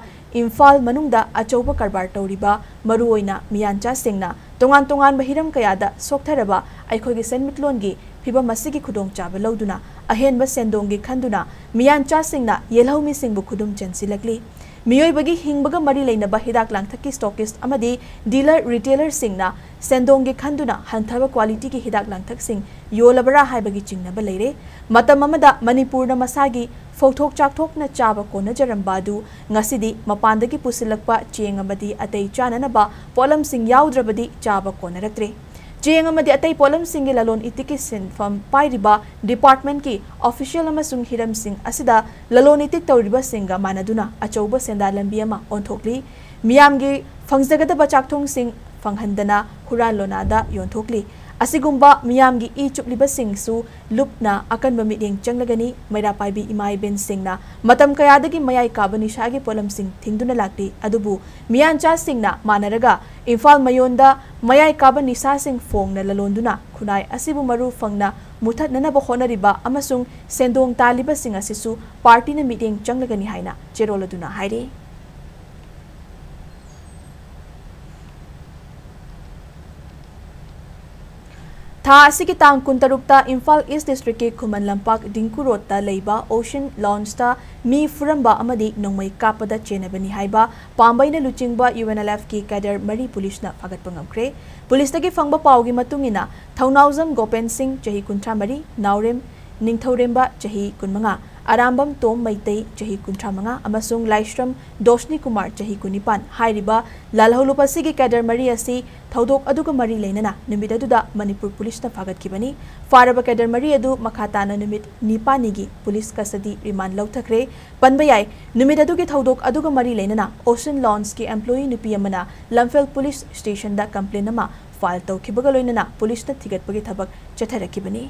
ꯏꯝꯐꯥꯜ ꯃꯅꯨꯡꯗ ꯑꯆꯧꯕ ꯀꯔꯕꯥꯔ ꯇꯧꯔꯤꯕ ꯃꯔꯨꯑꯣꯏꯅ ꯃꯤꯌꯥꯟꯆꯥꯁꯤꯡꯅ ꯇꯣꯉꯥꯟ ꯇꯣꯉꯥꯟꯕ ꯍꯤꯔꯝ ꯀꯌꯥꯗ ꯁꯣꯛꯊꯔꯕ ꯑꯩꯈꯣꯏꯒꯤ ꯁꯦꯟꯃꯤꯠꯂꯣꯟꯒꯤ ꯐꯤꯚꯝ ꯑꯁꯤꯒꯤ ꯈꯨꯗꯣꯡꯆꯥꯕ ꯂꯧꯗꯨꯅ ꯑꯍꯦꯟꯕ ꯁꯦꯟꯗꯣꯡꯒꯤ ꯈꯟꯗꯨꯅ ꯃꯤꯌꯥꯟꯆꯥꯁꯤꯡꯅ ꯌꯦꯜꯍꯧꯃꯤꯁꯤꯡꯕꯨ ꯈꯨꯗꯨꯝ ꯆꯟꯁꯤꯜꯂꯛꯂꯤ꯫ ꯃꯤꯑꯣꯏꯕꯒꯤ ꯍꯤꯡꯕꯒ ꯃꯔꯤ ꯂꯩꯅꯕ ꯍꯤꯗꯥꯛ ꯂꯥꯡꯊꯛꯀꯤ ꯁ꯭ꯇꯣꯀꯤꯁ ꯑꯃꯗꯤ ꯗꯤꯂꯔ ꯔꯤꯇꯦꯂꯔꯁꯤꯡꯅ ꯁꯦꯟꯗꯣꯡꯒꯤ ꯈꯟꯗꯨꯅ ꯍꯟꯊꯕ ꯀ꯭ꯋꯥꯂꯤꯇꯤꯒꯤ ꯍꯤꯗꯥꯛ ꯂꯥꯡꯊꯛꯁꯤꯡ ꯌꯣꯜꯂꯕꯔꯥ ꯍꯥꯏꯕꯒꯤ ꯆꯤꯡꯅꯕ ꯂꯩꯔꯦ꯫ ꯃꯇꯝ ꯑꯃꯗ ꯃꯅꯤꯄꯨꯔꯅ ꯃꯁꯥꯒꯤ ꯐꯧꯊꯣꯛ ꯆꯥꯛꯊꯣꯛꯅ ꯆꯥꯕ ꯀꯣꯟꯅꯖꯔꯝꯕ ꯑꯗꯨ ꯉꯁꯤꯗꯤ ꯃꯄꯥꯟꯗꯒꯤ ꯄꯨꯁꯤꯜꯂꯛꯄ ꯆꯦꯡ ꯑꯃꯗꯤ ꯑꯇꯩ ꯆꯥꯅꯅꯕ ꯄꯣꯠꯂꯝꯁꯤꯡ ꯌꯥꯎꯗ꯭ꯔꯕꯗꯤ ꯆꯥꯕ ꯀꯣꯟꯅꯔꯛꯇ꯭ꯔꯦ꯫ ꯆꯦꯡ ꯑꯃꯗꯤ ꯑꯇꯩ ꯄꯣꯠꯂꯝꯁꯤꯡꯒꯤ ꯂꯂꯣꯟ ꯏꯇꯤꯛꯀꯤ ꯁꯤꯟꯐꯝ ꯄꯥꯏꯔꯤꯕ ꯗꯤꯄꯥꯔꯠꯃꯦꯟꯠꯀꯤ ꯑꯣꯐꯤꯁꯤꯌꯦꯜ ꯑꯃꯁꯨꯡ ꯍꯤꯔꯝꯁꯤꯡ ꯑꯁꯤꯗ ꯂꯂꯣꯟ ꯏꯇꯤꯛ ꯇꯧꯔꯤꯕꯁꯤꯡꯒ ꯃꯥꯟꯅꯗꯨꯅ ꯑꯆꯧꯕ ꯁꯦꯟꯗꯥ ꯂꯝꯕꯤ ꯑꯃ ꯑꯣꯟꯊꯣꯛꯂꯤ꯫ ꯃꯤꯌꯥꯝꯒꯤ ꯐꯪꯖꯒꯗꯕ ꯆꯥꯛꯊꯣꯡꯁꯤꯡ ꯐꯪꯍꯟꯗꯅ ꯍꯨꯔꯥꯟ ꯂꯣꯅꯥꯗ ꯌꯣꯟꯊꯣꯛꯂꯤ꯫ ꯑꯁꯤꯒꯨꯝꯕ ꯃꯤꯌꯥꯝꯒꯤ ꯏ ꯆꯨꯞꯂꯤꯕꯁꯤꯡꯁꯨ ꯂꯨꯞꯅ ꯑꯀꯟꯕ ꯃꯤꯠꯌꯦꯡ ꯆꯪꯂꯒꯅꯤ꯫ ꯃꯩꯔꯥ ꯄꯥꯏꯕꯤ ꯏꯃꯥ ꯏꯕꯦꯟꯁꯤꯡꯅ ꯃꯇꯝ ꯀꯌꯥꯗꯒꯤ ꯃꯌꯥꯏ ꯀꯥꯕ ꯅꯤꯁꯥꯒꯤ ꯄꯣꯠꯂꯝꯁꯤꯡ ꯊꯤꯡꯗꯨꯅ ꯂꯥꯛꯂꯤ꯫ ꯑꯗꯨꯕꯨ ꯃꯤꯌꯥꯟꯆꯥꯁꯤꯡꯅ ꯃꯥꯟꯅꯔꯒ ꯏꯝꯐꯥꯜ ꯃꯌꯣꯟꯗ ꯃꯌꯥꯏ ꯀꯥꯕ ꯅꯤꯁꯥꯁꯤꯡ ꯐꯣꯡꯅ ꯂꯂꯣꯟꯗꯨꯅ ꯈꯨꯟꯅꯥꯏ ꯑꯁꯤꯕꯨ ꯃꯔꯨ ꯐꯪꯅ ꯃꯨꯊꯠꯅꯅꯕ ꯍꯣꯠꯅꯔꯤꯕ ꯑꯃꯁꯨꯡ ꯁꯦꯟꯗꯣꯡ ꯇꯥꯜꯂꯤꯕꯁꯤꯡ ꯑꯁꯤꯁꯨ ꯄꯥꯔꯇꯤꯅ ꯃꯤꯠꯌꯦꯡ ꯆꯪꯂꯒꯅꯤ ꯍꯥꯏꯅ ꯆꯦꯔꯣꯜ ꯑꯗꯨꯅ ꯍꯥꯏꯔꯤ꯫ ꯊꯥ ꯑꯁꯤꯒꯤ ꯇꯥꯡ ꯀꯨꯟꯇꯔꯨꯛꯇ ꯏꯝꯐꯥꯜ ꯏꯁ ꯗꯤꯁꯇ꯭ꯔꯤꯛꯀꯤ ꯈꯨꯃꯟ ꯂꯝꯄꯥꯛ ꯗꯤꯡꯀꯨ ꯔꯣꯗꯇ ꯂꯩꯕ ꯑꯣꯁꯤꯟ ꯂꯥꯎꯟꯖꯇ ꯃꯤ ꯐꯨꯔꯝꯕ ꯑꯃꯗꯤ ꯅꯣꯡꯃꯩ ꯀꯥꯞꯄꯗ ꯆꯦꯟꯅꯕꯅꯤ ꯍꯥꯏꯕ ꯄꯥꯝꯕꯩꯅ ꯂꯨꯆꯤꯡꯕ ꯌꯨ ꯑꯦꯟ ꯑꯦꯜ ꯑꯦꯐꯀꯤ ꯀꯦꯗꯔ ꯃꯔꯤ ꯄꯨꯂꯤꯁꯅ ꯐꯥꯒꯠꯄ ꯉꯝꯈ꯭ꯔꯦ꯫ ꯄꯨꯂꯤꯁꯇꯒꯤ ꯐꯪꯕ ꯄꯥꯎꯒꯤ ꯃꯇꯨꯡ ꯏꯟꯅ, ꯊꯧꯅꯥꯎꯖꯝ ꯒꯣꯄꯦꯟ ꯁꯤꯡ, ꯆꯍꯤ ꯀꯨꯟꯊ꯭ꯔꯥ ꯃꯔꯤ, ꯅꯥꯎꯔꯦꯝ ꯅꯤꯡꯊꯧꯔꯦꯝꯕ, ꯆꯍꯤ ꯀꯨꯟꯃꯉꯥ, ꯑꯔꯥꯝꯕꯝ ꯇꯣꯝ ꯃꯩꯇꯩ, ꯆꯍꯤ ꯀꯨꯟꯊ꯭ꯔꯥ ꯃꯉꯥ, ꯑꯃꯁꯨꯡ ꯂꯥꯏꯁ꯭ꯔꯝ ꯗꯣꯁꯅꯤ ꯀꯨꯃꯥꯔ, ꯆꯍꯤ ꯀꯨꯟꯅꯤꯄꯥꯟ, ꯍꯥꯏꯔꯤꯕ ꯂꯥꯜꯍꯧꯂꯨꯞ ꯑꯁꯤꯒꯤ ꯀꯦꯗꯔ ꯃꯔꯤ ꯑꯁꯤ ꯊꯧꯗꯣꯛ ꯑꯗꯨꯒ ꯃꯔꯤ ꯂꯩꯅꯅ ꯅꯨꯃꯤꯠ ꯑꯗꯨꯗ ꯃꯅꯤꯄꯨꯔ ꯄꯨꯂꯤꯁꯅ ꯐꯥꯒꯠꯈꯤꯕꯅꯤ꯫ ꯐꯥꯔꯕ ꯀꯦꯗꯔ ꯃꯔꯤ ꯑꯗꯨ ꯃꯈꯥ ꯇꯥꯅ ꯅꯨꯃꯤꯠ ꯅꯤꯄꯥꯜꯅꯤꯒꯤ ꯄꯨꯂꯤꯁ ꯀꯁꯇꯗꯤ ꯔꯤꯃꯥꯟ ꯂꯧꯊꯈ꯭ꯔꯦ꯫ ꯄꯟꯕ ꯌꯥꯏ, ꯅꯨꯃꯤꯠ ꯑꯗꯨꯒꯤ ꯊꯧꯗꯣꯛ ꯑꯗꯨꯒ ꯃꯔꯤ ꯂꯩꯅꯅ ꯑꯣꯁꯤꯟ ꯂꯣꯟꯁꯀꯤ ꯑꯦꯝꯄ꯭ꯂꯣꯌꯤ ꯅꯨꯄꯤ ꯑꯃꯅ ꯂꯝꯐꯦꯜ ꯄꯨꯂꯤꯁ ꯁ꯭ꯇꯦꯁꯟꯗ ꯀꯝꯄ꯭ꯂꯦꯟ ꯑꯃ ꯐꯥꯏꯜ ꯇꯧꯈꯤꯕꯒ ꯂꯣꯏꯅꯅ ꯄꯨꯂꯤꯁꯅ ꯊꯤꯒꯠꯄꯒꯤ ꯊꯕꯛ ꯆꯠꯊꯔꯛꯈꯤꯕꯅꯤ꯫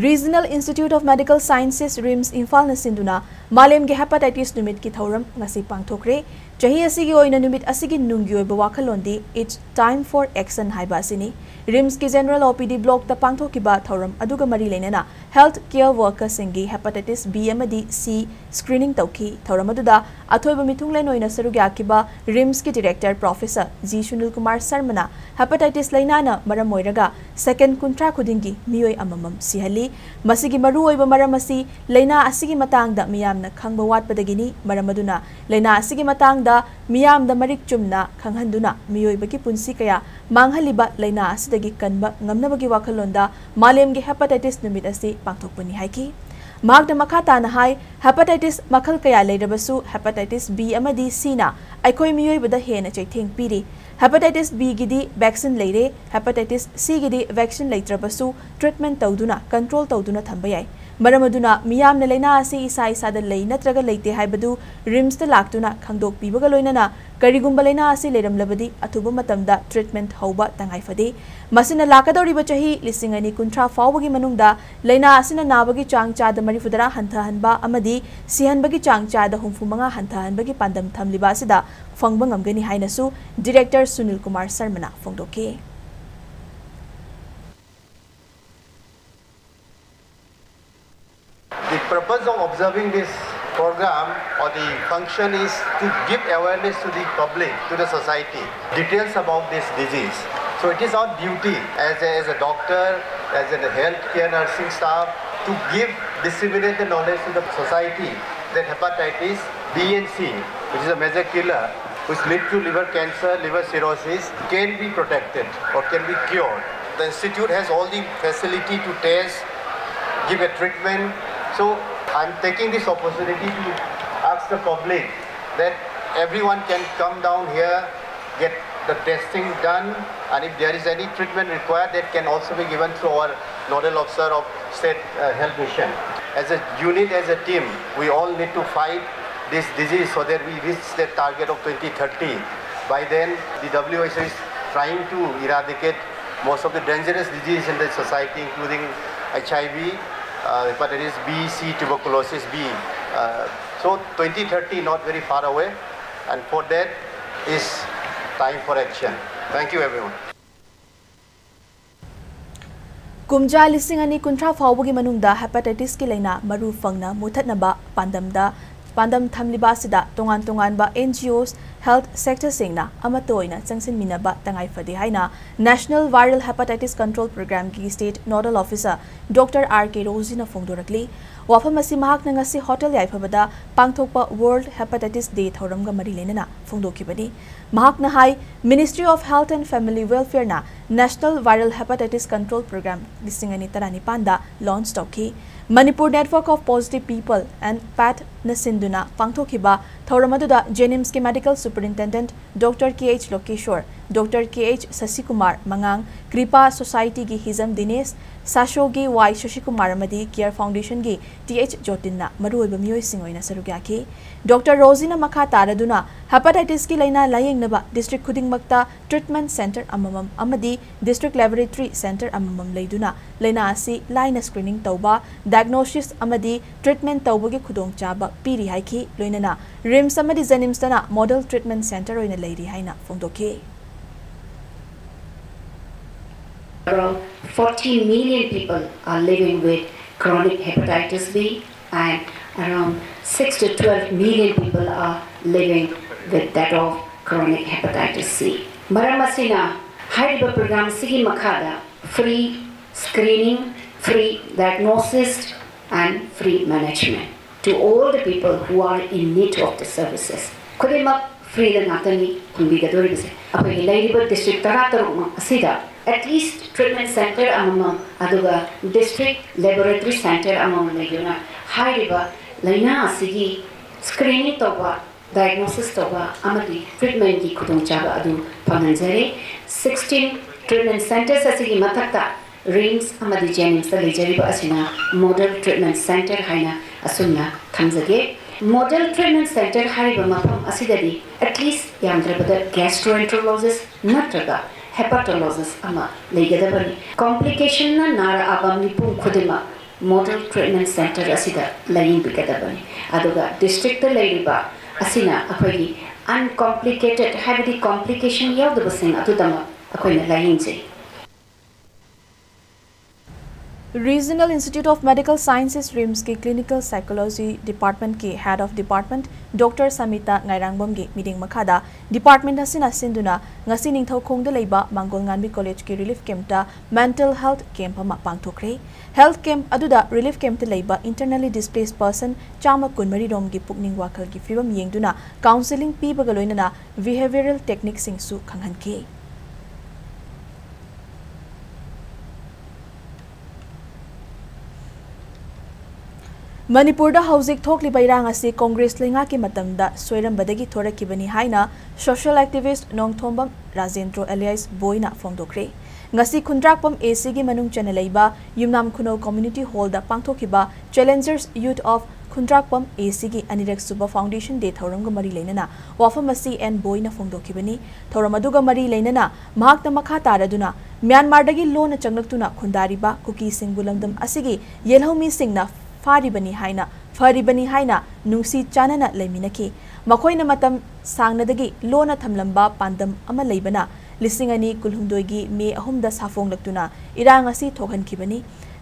Regional Institute of Medical Sciences, RIMS, ꯏꯝꯐꯥꯜꯅ ꯁꯤꯟꯗꯨꯅ ꯃꯥꯂꯦꯝꯒꯤ ꯍꯦꯄꯥꯇꯥꯏꯇꯤꯁ ꯅꯨꯃꯤꯠꯀꯤ ꯊꯧꯔꯝ ꯉꯁꯤ ꯄꯥꯡꯊꯣꯛꯈ꯭ꯔꯦ꯫ ꯆꯍꯤ ꯑꯁꯤꯒꯤ ꯑꯣꯏꯅ ꯅꯨꯃꯤꯠ ꯑꯁꯤꯒꯤ ꯅꯨꯡꯒꯤ ꯑꯣꯏꯕ ꯋꯥꯈꯜꯂꯣꯟꯗꯤ It's Time for Action ꯍꯥꯏꯕ ꯑꯁꯤꯅꯤ꯫ ꯔꯤꯝꯁꯀꯤ ꯖꯦꯅꯔꯦꯜ ꯑꯣ ꯄꯤ ꯗꯤ ꯕ꯭ꯂꯣꯛꯇ ꯄꯥꯡꯊꯣꯛꯈꯤꯕ ꯊꯧꯔꯝ ꯑꯗꯨꯒ ꯃꯔꯤ ꯂꯩꯅꯅ ꯍꯦꯜꯊ ꯀꯦꯌꯔ ꯋꯥꯔꯀꯔꯁꯤꯡꯒꯤ ꯍꯦꯄꯥꯇꯥꯏꯇꯤꯁ ꯕꯤ ꯑꯃꯗꯤ ꯁꯤ ꯁ꯭ꯀ꯭ꯔꯤꯅꯤꯡ ꯇꯧꯈꯤ꯫ ꯊꯧꯔꯝ ꯑꯗꯨꯗ ꯑꯊꯣꯏꯕ ꯃꯤꯊꯨꯡꯂꯦꯟ ꯑꯣꯏꯅ ꯁꯔꯨꯛ ꯌꯥꯈꯤꯕ ꯔꯤꯝꯁꯀꯤ director professor G Sunil Kumar ꯁꯔꯃꯅ ꯍꯦꯄꯥꯇꯥꯏꯇꯤꯁ ꯂꯥꯏꯅꯥꯅ ꯃꯔꯝ ꯑꯣꯏꯔꯒ ꯁꯦꯀꯦꯟ ꯀꯨꯟꯊ꯭ꯔꯥ ꯈꯨꯗꯤꯡꯒꯤ ꯃꯤꯑꯣꯏ ꯑꯃꯃꯝ ꯁꯤꯍꯜꯂꯤ꯫ ꯃꯁꯤꯒꯤ ꯃꯔꯨꯑꯣꯏꯕ ꯃꯔꯝ ꯑꯁꯤ ꯂꯥꯏꯅꯥ ꯑꯁꯤꯒꯤ ꯃꯇꯥꯡꯗ ꯃꯤꯌꯥꯝꯅ ꯈꯪꯕ ꯋꯥꯠꯄꯗꯒꯤꯅꯤ꯫ ꯃꯔꯝ ꯑꯗꯨꯅ ꯂꯥꯏꯅꯥ ꯑꯁꯤꯒꯤ ꯃꯇꯥꯡꯗ ꯃꯤꯌꯥꯝꯗ ꯃꯔꯤꯛ ꯆꯨꯝꯅ ꯈꯪꯍꯟꯗꯨꯅ ꯃꯤꯑꯣꯏꯕꯒꯤ ꯄꯨꯟꯁꯤ ꯀꯌꯥ ꯃꯥꯡꯍꯜꯂꯤꯕ ꯂꯥꯏꯅꯥ ꯑꯁꯤꯗꯒꯤ ꯀꯟꯕ ꯉꯝꯅꯕꯒꯤ ꯋꯥꯈꯜꯂꯣꯟꯗ ꯃꯥꯂꯦꯝꯒꯤ ꯍꯦꯄꯥꯇꯥꯏꯇꯤꯁ ꯅꯨꯃꯤꯠ ꯑꯁꯤ ꯄꯥꯡꯊꯣꯛꯄꯅꯤ ꯍꯥꯏꯈꯤ꯫ ꯃꯍꯥꯛꯅ ꯃꯈꯥ ꯇꯥꯅ ꯍꯥꯏ, ꯍꯦꯄꯥꯇꯥꯏꯇꯤꯁ ꯃꯈꯜ ꯀꯌꯥ ꯂꯩꯔꯕꯁꯨ ꯍꯦꯄꯥꯇꯥꯏꯇꯤꯁ ꯕꯤ ꯑꯃꯗꯤ ꯁꯤꯅ ꯑꯩꯈꯣꯏ ꯃꯤꯑꯣꯏꯕꯗ ꯍꯦꯟꯅ ꯆꯩꯊꯦꯡ ꯄꯤꯔꯤ꯫ ꯍꯦꯄꯥꯇꯥꯏꯇꯤꯁ ꯕꯤꯒꯤꯗꯤ ꯚꯦꯛꯁꯤꯟ ꯂꯩꯔꯦ, ꯍꯦꯄꯥꯇꯥꯏꯇꯤꯁ ꯁꯤꯒꯤꯗꯤ ꯚꯦꯛꯁꯤꯟ ꯂꯩꯇ꯭ꯔꯕꯁꯨ ꯇ꯭ꯔꯤꯠꯃꯦꯟꯠ ꯇꯧꯗꯨꯅ ꯀꯟꯇ꯭ꯔꯣꯜ ꯇꯧꯗꯨꯅ ꯊꯝꯕ ꯌꯥꯏ꯫ ꯃꯔꯝ ꯑꯗꯨꯅ ꯃꯤꯌꯥꯝꯅ ꯂꯥꯏꯅꯥ ꯑꯁꯤ ꯏꯁꯥ ꯏꯁꯥꯗ ꯂꯩ ꯅꯠꯇ꯭ꯔꯒ ꯂꯩꯇꯦ ꯍꯥꯏꯕꯗꯨ ꯔꯤꯝꯁꯇ ꯂꯥꯛꯇꯨꯅ ꯈꯪꯗꯣꯛꯄꯤꯕꯒ ꯂꯣꯏꯅꯅ ꯀꯔꯤꯒꯨꯝꯕ ꯂꯥꯏꯅꯥ ꯑꯁꯤ ꯂꯩꯔꯝꯂꯕꯗꯤ ꯑꯊꯨꯕ ꯃꯇꯝꯗ ꯇ꯭ꯔꯤꯠꯃꯦꯟꯠ ꯍꯧꯕ ꯇꯉꯥꯏ ꯐꯗꯦ꯫ ꯃꯁꯤꯅ ꯂꯥꯛꯀꯗꯧꯔꯤꯕ ꯆꯍꯤ ꯂꯤꯁꯤꯡ ꯑꯅꯤ ꯀꯨꯟꯊ꯭ꯔꯥ ꯐꯥꯎꯕꯒꯤ ꯃꯅꯨꯡꯗ ꯂꯥꯏꯅꯥ ꯑꯁꯤꯅ ꯅꯥꯕꯒꯤ ꯆꯥꯡ ꯆꯥꯗ ꯃꯔꯤꯐꯨꯇꯔꯥ ꯍꯟꯊꯍꯟꯕ ꯑꯃꯗꯤ ꯁꯤꯍꯟꯕꯒꯤ ꯆꯥꯡ ꯆꯥꯗ ꯍꯨꯝꯐꯨꯃꯉꯥ ꯍꯟꯊꯍꯟꯕꯒꯤ ꯄꯥꯟꯗꯝ ꯊꯝꯂꯤꯕ ꯑꯁꯤꯗ ꯐꯪꯕ ꯉꯝꯒꯅꯤ ꯍꯥꯏꯅꯁꯨ ꯗꯤꯔꯦꯛꯇꯔ ꯁꯨꯅꯤꯜ ꯀꯨꯃꯥꯔ ꯁꯔꯃꯅ ꯐꯣꯡꯗꯣꯛꯈꯤ꯫ The purpose of observing this program or the function is to give awareness to the public, to the society, details about this disease. So it is our duty as a, as a doctor, as a healthcare nursing staff, to give, disseminate the knowledge to the society that hepatitis B and C, which is a major killer, who's linked to liver cancer, liver cirrhosis, can be protected or can be cured. The institute has all the facility to test, give a treatment. So I'm taking this opportunity to ask the public that everyone can come down here, get the testing done, and if there is any treatment required, that can also be given through our nodal officer of state uh, health mission. As a unit, as a team, we all need to fight this disease so that we reach the target of twenty thirty. By then, the W H O is trying to eradicate most of the dangerous diseases in the society, including H I V, uh, hepatitis B, C, tuberculosis B. Uh, so twenty thirty, not very far away, and for that is time for action. Thank you, everyone. ꯀꯨꯝꯖꯥ ꯂꯤꯁꯤꯡ ꯑꯅꯤ ꯀꯨꯟꯊ꯭ꯔꯥ ꯐꯥꯎꯕꯒꯤ ꯃꯅꯨꯡꯗ ꯍꯦꯄꯥꯇꯥꯏꯇꯤꯁꯀꯤ ꯂꯥꯏꯅꯥ ꯃꯔꯨ ꯐꯪꯅ ꯃꯨꯊꯠꯅꯕ ꯄꯥꯟꯗꯝꯗ ꯄꯥꯟꯗꯝ ꯊꯝꯂꯤꯕ ꯑꯁꯤꯗ ꯇꯣꯉꯥꯟ ꯇꯣꯉꯥꯟꯕ N G Os, health sectorꯁꯤꯡꯅ ꯑꯃꯠꯇ ꯑꯣꯏꯅ ꯆꯪꯁꯤꯟꯃꯤꯟꯅꯕ ꯇꯉꯥꯏ ꯐꯗꯦ ꯍꯥꯏꯅ National Viral Hepatitis Control Programꯒꯤ State Nodal Officer Doctor R K Rosyꯅ ꯐꯣꯡꯗꯣꯔꯛꯂꯤ꯫ ꯋꯥꯐꯝ ꯑꯁꯤ ꯃꯍꯥꯛꯅ ꯉꯁꯤ ꯍꯣꯇꯦꯜ ꯌꯥꯏꯐꯕꯗ ꯄꯥꯡꯊꯣꯛꯄ World Hepatitis Day ꯊꯧꯔꯝꯒ ꯃꯔꯤ ꯂꯩꯅꯅ ꯐꯣꯡꯗꯣꯛꯈꯤꯕꯅꯤ꯫ ꯃꯍꯥꯛꯅ ꯍꯥꯏ, Ministry of Health and Family Welfareꯅ National Viral Hepatitis Control Program ꯂꯤꯁꯤꯡ ꯑꯅꯤ ꯇꯔꯥꯅꯤꯄꯥꯟꯗ launch ꯇꯧꯈꯤ꯫ Manipur Network of Positive People and PATHꯅ ꯁꯤꯟꯗꯨꯅ ꯄꯥꯡꯊꯣꯛꯈꯤꯕ ꯊꯧꯔꯝ ꯑꯗꯨꯗ JNIMSꯀꯤ Medical Superintendent Doctor K H Lokeshwar, Doctor K H Sasikumar Mangang, Kripa Societyꯒꯤ ꯍꯤꯖꯝ ꯗꯤꯅꯦꯁ, ꯁꯥꯁꯣꯒꯤ ꯋꯥꯏ ꯁꯁꯤꯀꯨꯃꯥꯔ ꯑꯃꯗꯤ Care Foundationꯒꯤ T H ꯖꯣꯇꯤꯟꯅ ꯃꯔꯨꯑꯣꯏꯕ ꯃꯤꯑꯣꯏꯁꯤꯡ ꯑꯣꯏꯅ ꯁꯔꯨꯛ ꯌꯥꯈꯤ꯫ ꯗꯣꯛꯇꯔ ꯔꯣꯖꯤꯅ ꯃꯈꯥ ꯇꯥꯔꯗꯨꯅ ꯍꯦꯄꯥꯇꯥꯏꯇꯤꯁꯀꯤ ꯂꯥꯏꯅꯥ ꯂꯥꯌꯦꯡꯅꯕ district ꯈꯨꯗꯤꯡꯃꯛꯇ treatment centre ꯑꯃꯃꯝ ꯑꯃꯗꯤ district laboratory centre ꯑꯃꯃꯝ ꯂꯩꯗꯨꯅ ꯂꯥꯏꯅꯥ ꯑꯁꯤ ꯂꯥꯏꯅ screening ꯇꯧꯕ, diagnosis ꯑꯃꯗꯤ treatment ꯇꯧꯕꯒꯤ ꯈꯨꯗꯣꯡꯆꯥꯕ ꯄꯤꯔꯤ ꯍꯥꯏꯈꯤ꯫ ꯂꯣꯏꯅꯅ RIMS ꯑꯃꯗꯤ JNIMSꯇꯅ model treatment centre ꯑꯣꯏꯅ ꯂꯩꯔꯤ ꯍꯥꯏꯅ ꯐꯣꯡꯗꯣꯛꯈꯤ꯫ Around forty million people are living with chronic hepatitis B and around six to twelve million people are living with that of chronic hepatitis C. ꯃꯔꯝ ꯑꯁꯤꯅ ꯍꯥꯏꯔꯤꯕ program ꯑꯁꯤꯒꯤ ꯃꯈꯥꯗ free screening, free diagnosis and free management to all the people who are in need of the services. ꯈꯨꯗꯤꯡꯃꯛ ꯐ꯭ꯔꯤꯗ ꯉꯥꯛꯇꯅꯤ ꯐꯪꯕꯤꯒꯗꯧꯔꯤꯕꯁꯦ꯫ ꯑꯩꯈꯣꯏꯒꯤ ꯂꯩꯔꯤꯕ ꯗꯤꯁꯇ꯭ꯔꯤꯛ ꯇꯔꯥ ꯇꯔꯨꯛꯃꯛ ꯑꯁꯤꯗ at least treatment center ꯑꯃꯃꯝ, ꯑꯗꯨꯒ district laboratory center ꯑꯃꯃꯝ ꯂꯩꯗꯨꯅ ꯍꯥꯏꯔꯤꯕ ꯂꯥꯏꯅꯥ ꯑꯁꯤꯒꯤ screening ꯇꯧꯕ, diagnosis ꯇꯧꯕ ꯑꯃꯗꯤ treatmentꯀꯤ ꯈꯨꯗꯣꯡꯆꯥꯕ ꯑꯗꯨ ꯐꯪꯍꯟꯖꯔꯤ꯫ Sixteen treatment centers ꯑꯁꯤꯒꯤ ꯃꯊꯛꯇ RIMS ꯑꯃꯗꯤ JNIMSꯇ ꯂꯩꯖꯔꯤꯕ ꯑꯁꯤꯅ model treatment center ꯍꯥꯏꯅ ꯑꯁꯨꯝꯅ ꯊꯝꯖꯒꯦ꯫ Model treatment center ꯍꯥꯏꯔꯤꯕ ꯃꯐꯝ ꯑꯁꯤꯗꯗꯤ at least ꯌꯥꯝꯗ꯭ꯔꯕꯗ gastroenterologist ꯅꯠꯇ꯭ꯔꯒ hepatologist ꯑꯃ ꯂꯩꯒꯗꯕꯅꯤ꯫ Complicationna ꯅꯥꯔꯛꯑꯕ ꯃꯤꯄꯨꯝ ꯈꯨꯗꯤꯡꯃꯛ model treatment center ꯑꯁꯤꯗ ꯂꯥꯌꯦꯡꯕꯤꯒꯗꯕꯅꯤ꯫ ꯑꯗꯨꯒ districtꯇ ꯂꯩꯔꯤꯕ ꯑꯁꯤꯅ ꯑꯩꯈꯣꯏꯒꯤ uncomplicated ꯍꯥꯏꯕꯗꯤ complication ꯌꯥꯎꯗꯕꯁꯤꯡ ꯑꯗꯨꯗꯃꯛ ꯑꯩꯈꯣꯏꯅ ꯂꯥꯌꯦꯡꯖꯩ꯫ Regional Institute of Medical Sciences RIMSꯀꯤ Clinical Psychology Departmentꯀꯤ Head of Department Doctor ꯁꯃꯤꯇꯥ ꯉꯥꯏꯔꯥꯡꯕꯝꯒꯤ ꯃꯤꯠꯌꯦꯡ ꯃꯈꯥꯗ department ꯑꯁꯤꯅ ꯁꯤꯟꯗꯨꯅ ꯉꯁꯤ ꯅꯤꯡꯊꯧꯈꯣꯡꯗ ꯂꯩꯕ ꯃꯥꯡꯒꯣꯜꯉꯥꯟꯕꯤ collegeꯀꯤ relief campꯇ mental health camp ꯑꯃ ꯄꯥꯡꯊꯣꯛꯈ꯭ꯔꯦ꯫ Health camp ꯑꯗꯨꯗ relief campꯇ ꯂꯩꯕ internally displaced person ꯆꯥꯝꯃ ꯀꯨꯟꯃꯔꯤ ꯔꯣꯝꯒꯤ ꯄꯨꯛꯅꯤꯡ ꯋꯥꯈꯜꯒꯤ ꯐꯤꯕꯝ ꯌꯦꯡꯗꯨꯅ counselling ꯄꯤꯕꯒ ꯂꯣꯏꯅꯅ behavioral techniqueꯁꯤꯡꯁꯨ ꯈꯪꯍꯟꯈꯤ꯫ ꯃꯅꯤꯄꯨꯔꯗ ꯍꯧꯖꯤꯛ ꯊꯣꯛꯂꯤꯕ ꯏꯔꯥꯡ ꯑꯁꯤ ꯀꯣꯡꯒ꯭ꯔꯦꯁ ꯂꯩꯉꯥꯛꯀꯤ ꯃꯇꯝꯗ ꯁꯣꯏꯔꯝꯕꯗꯒꯤ ꯊꯣꯔꯛꯈꯤꯕꯅꯤ ꯍꯥꯏꯅ social activist Nongthombam Rajendro alias ꯕꯣꯏꯅ ꯐꯣꯡꯗꯣꯛꯈ꯭ꯔꯦ꯫ ꯉꯁꯤ ꯈꯨꯟꯗ꯭ꯔꯥꯛꯄꯝ ACꯒꯤ ꯃꯅꯨꯡ ꯆꯟꯅ ꯂꯩꯕ ꯌꯨꯝꯅꯥꯝ ꯈꯨꯅꯧ community hallꯗ ꯄꯥꯡꯊꯣꯛꯈꯤꯕ Challengers Youth of ꯈꯨꯟꯗ꯭ꯔꯥꯛꯄꯝ ACꯒꯤ ꯑꯅꯤꯔꯛ ꯁꯨꯕ Foundation Day ꯊꯧꯔꯝꯒ ꯃꯔꯤ ꯂꯩꯅꯅ ꯋꯥꯐꯝ ꯑꯁꯤ ꯑꯦꯟ ꯕꯣꯏꯅ ꯐꯣꯡꯗꯣꯛꯈꯤꯕꯅꯤ꯫ ꯊꯧꯔꯝ ꯑꯗꯨꯒ ꯃꯔꯤ ꯂꯩꯅꯅ ꯃꯍꯥꯛꯅ ꯃꯈꯥ ꯇꯥꯔꯗꯨꯅ ꯃ꯭ꯌꯥꯟꯃꯥꯔꯗꯒꯤ ꯂꯣꯟꯅ ꯆꯪꯂꯛꯇꯨꯅ ꯈꯨꯟꯗꯥꯔꯤꯕ ꯀꯨꯀꯤꯁꯤꯡꯕꯨ ꯂꯝꯗꯝ ꯑꯁꯤꯒꯤ ꯌꯦꯜꯍꯧꯃꯤꯁꯤꯡꯅ ꯐꯥꯔꯤꯕꯅꯤ ꯍꯥꯏꯅ, ꯐꯔꯤꯕꯅꯤ ꯍꯥꯏꯅ ꯅꯨꯡꯁꯤ ꯆꯥꯟꯅꯅ ꯂꯩꯃꯤꯟꯅꯈꯤ꯫ ꯃꯈꯣꯏꯅ ꯃꯇꯝ ꯁꯥꯡꯅꯗꯒꯤ ꯂꯣꯟꯅ ꯊꯝꯂꯝꯕ ꯄꯥꯟꯗꯝ ꯑꯃ ꯂꯩꯕꯅ ꯂꯤꯁꯤꯡ ꯑꯅꯤ ꯀꯨꯟꯍꯨꯝꯗꯣꯏꯒꯤ ꯃꯦ ꯑꯍꯨꯝꯗ ꯁꯥꯐꯣꯡꯂꯛꯇꯨꯅ ꯏꯔꯥꯡ ꯑꯁꯤ ꯊꯣꯛꯍꯟꯈꯤꯕꯅꯤ꯫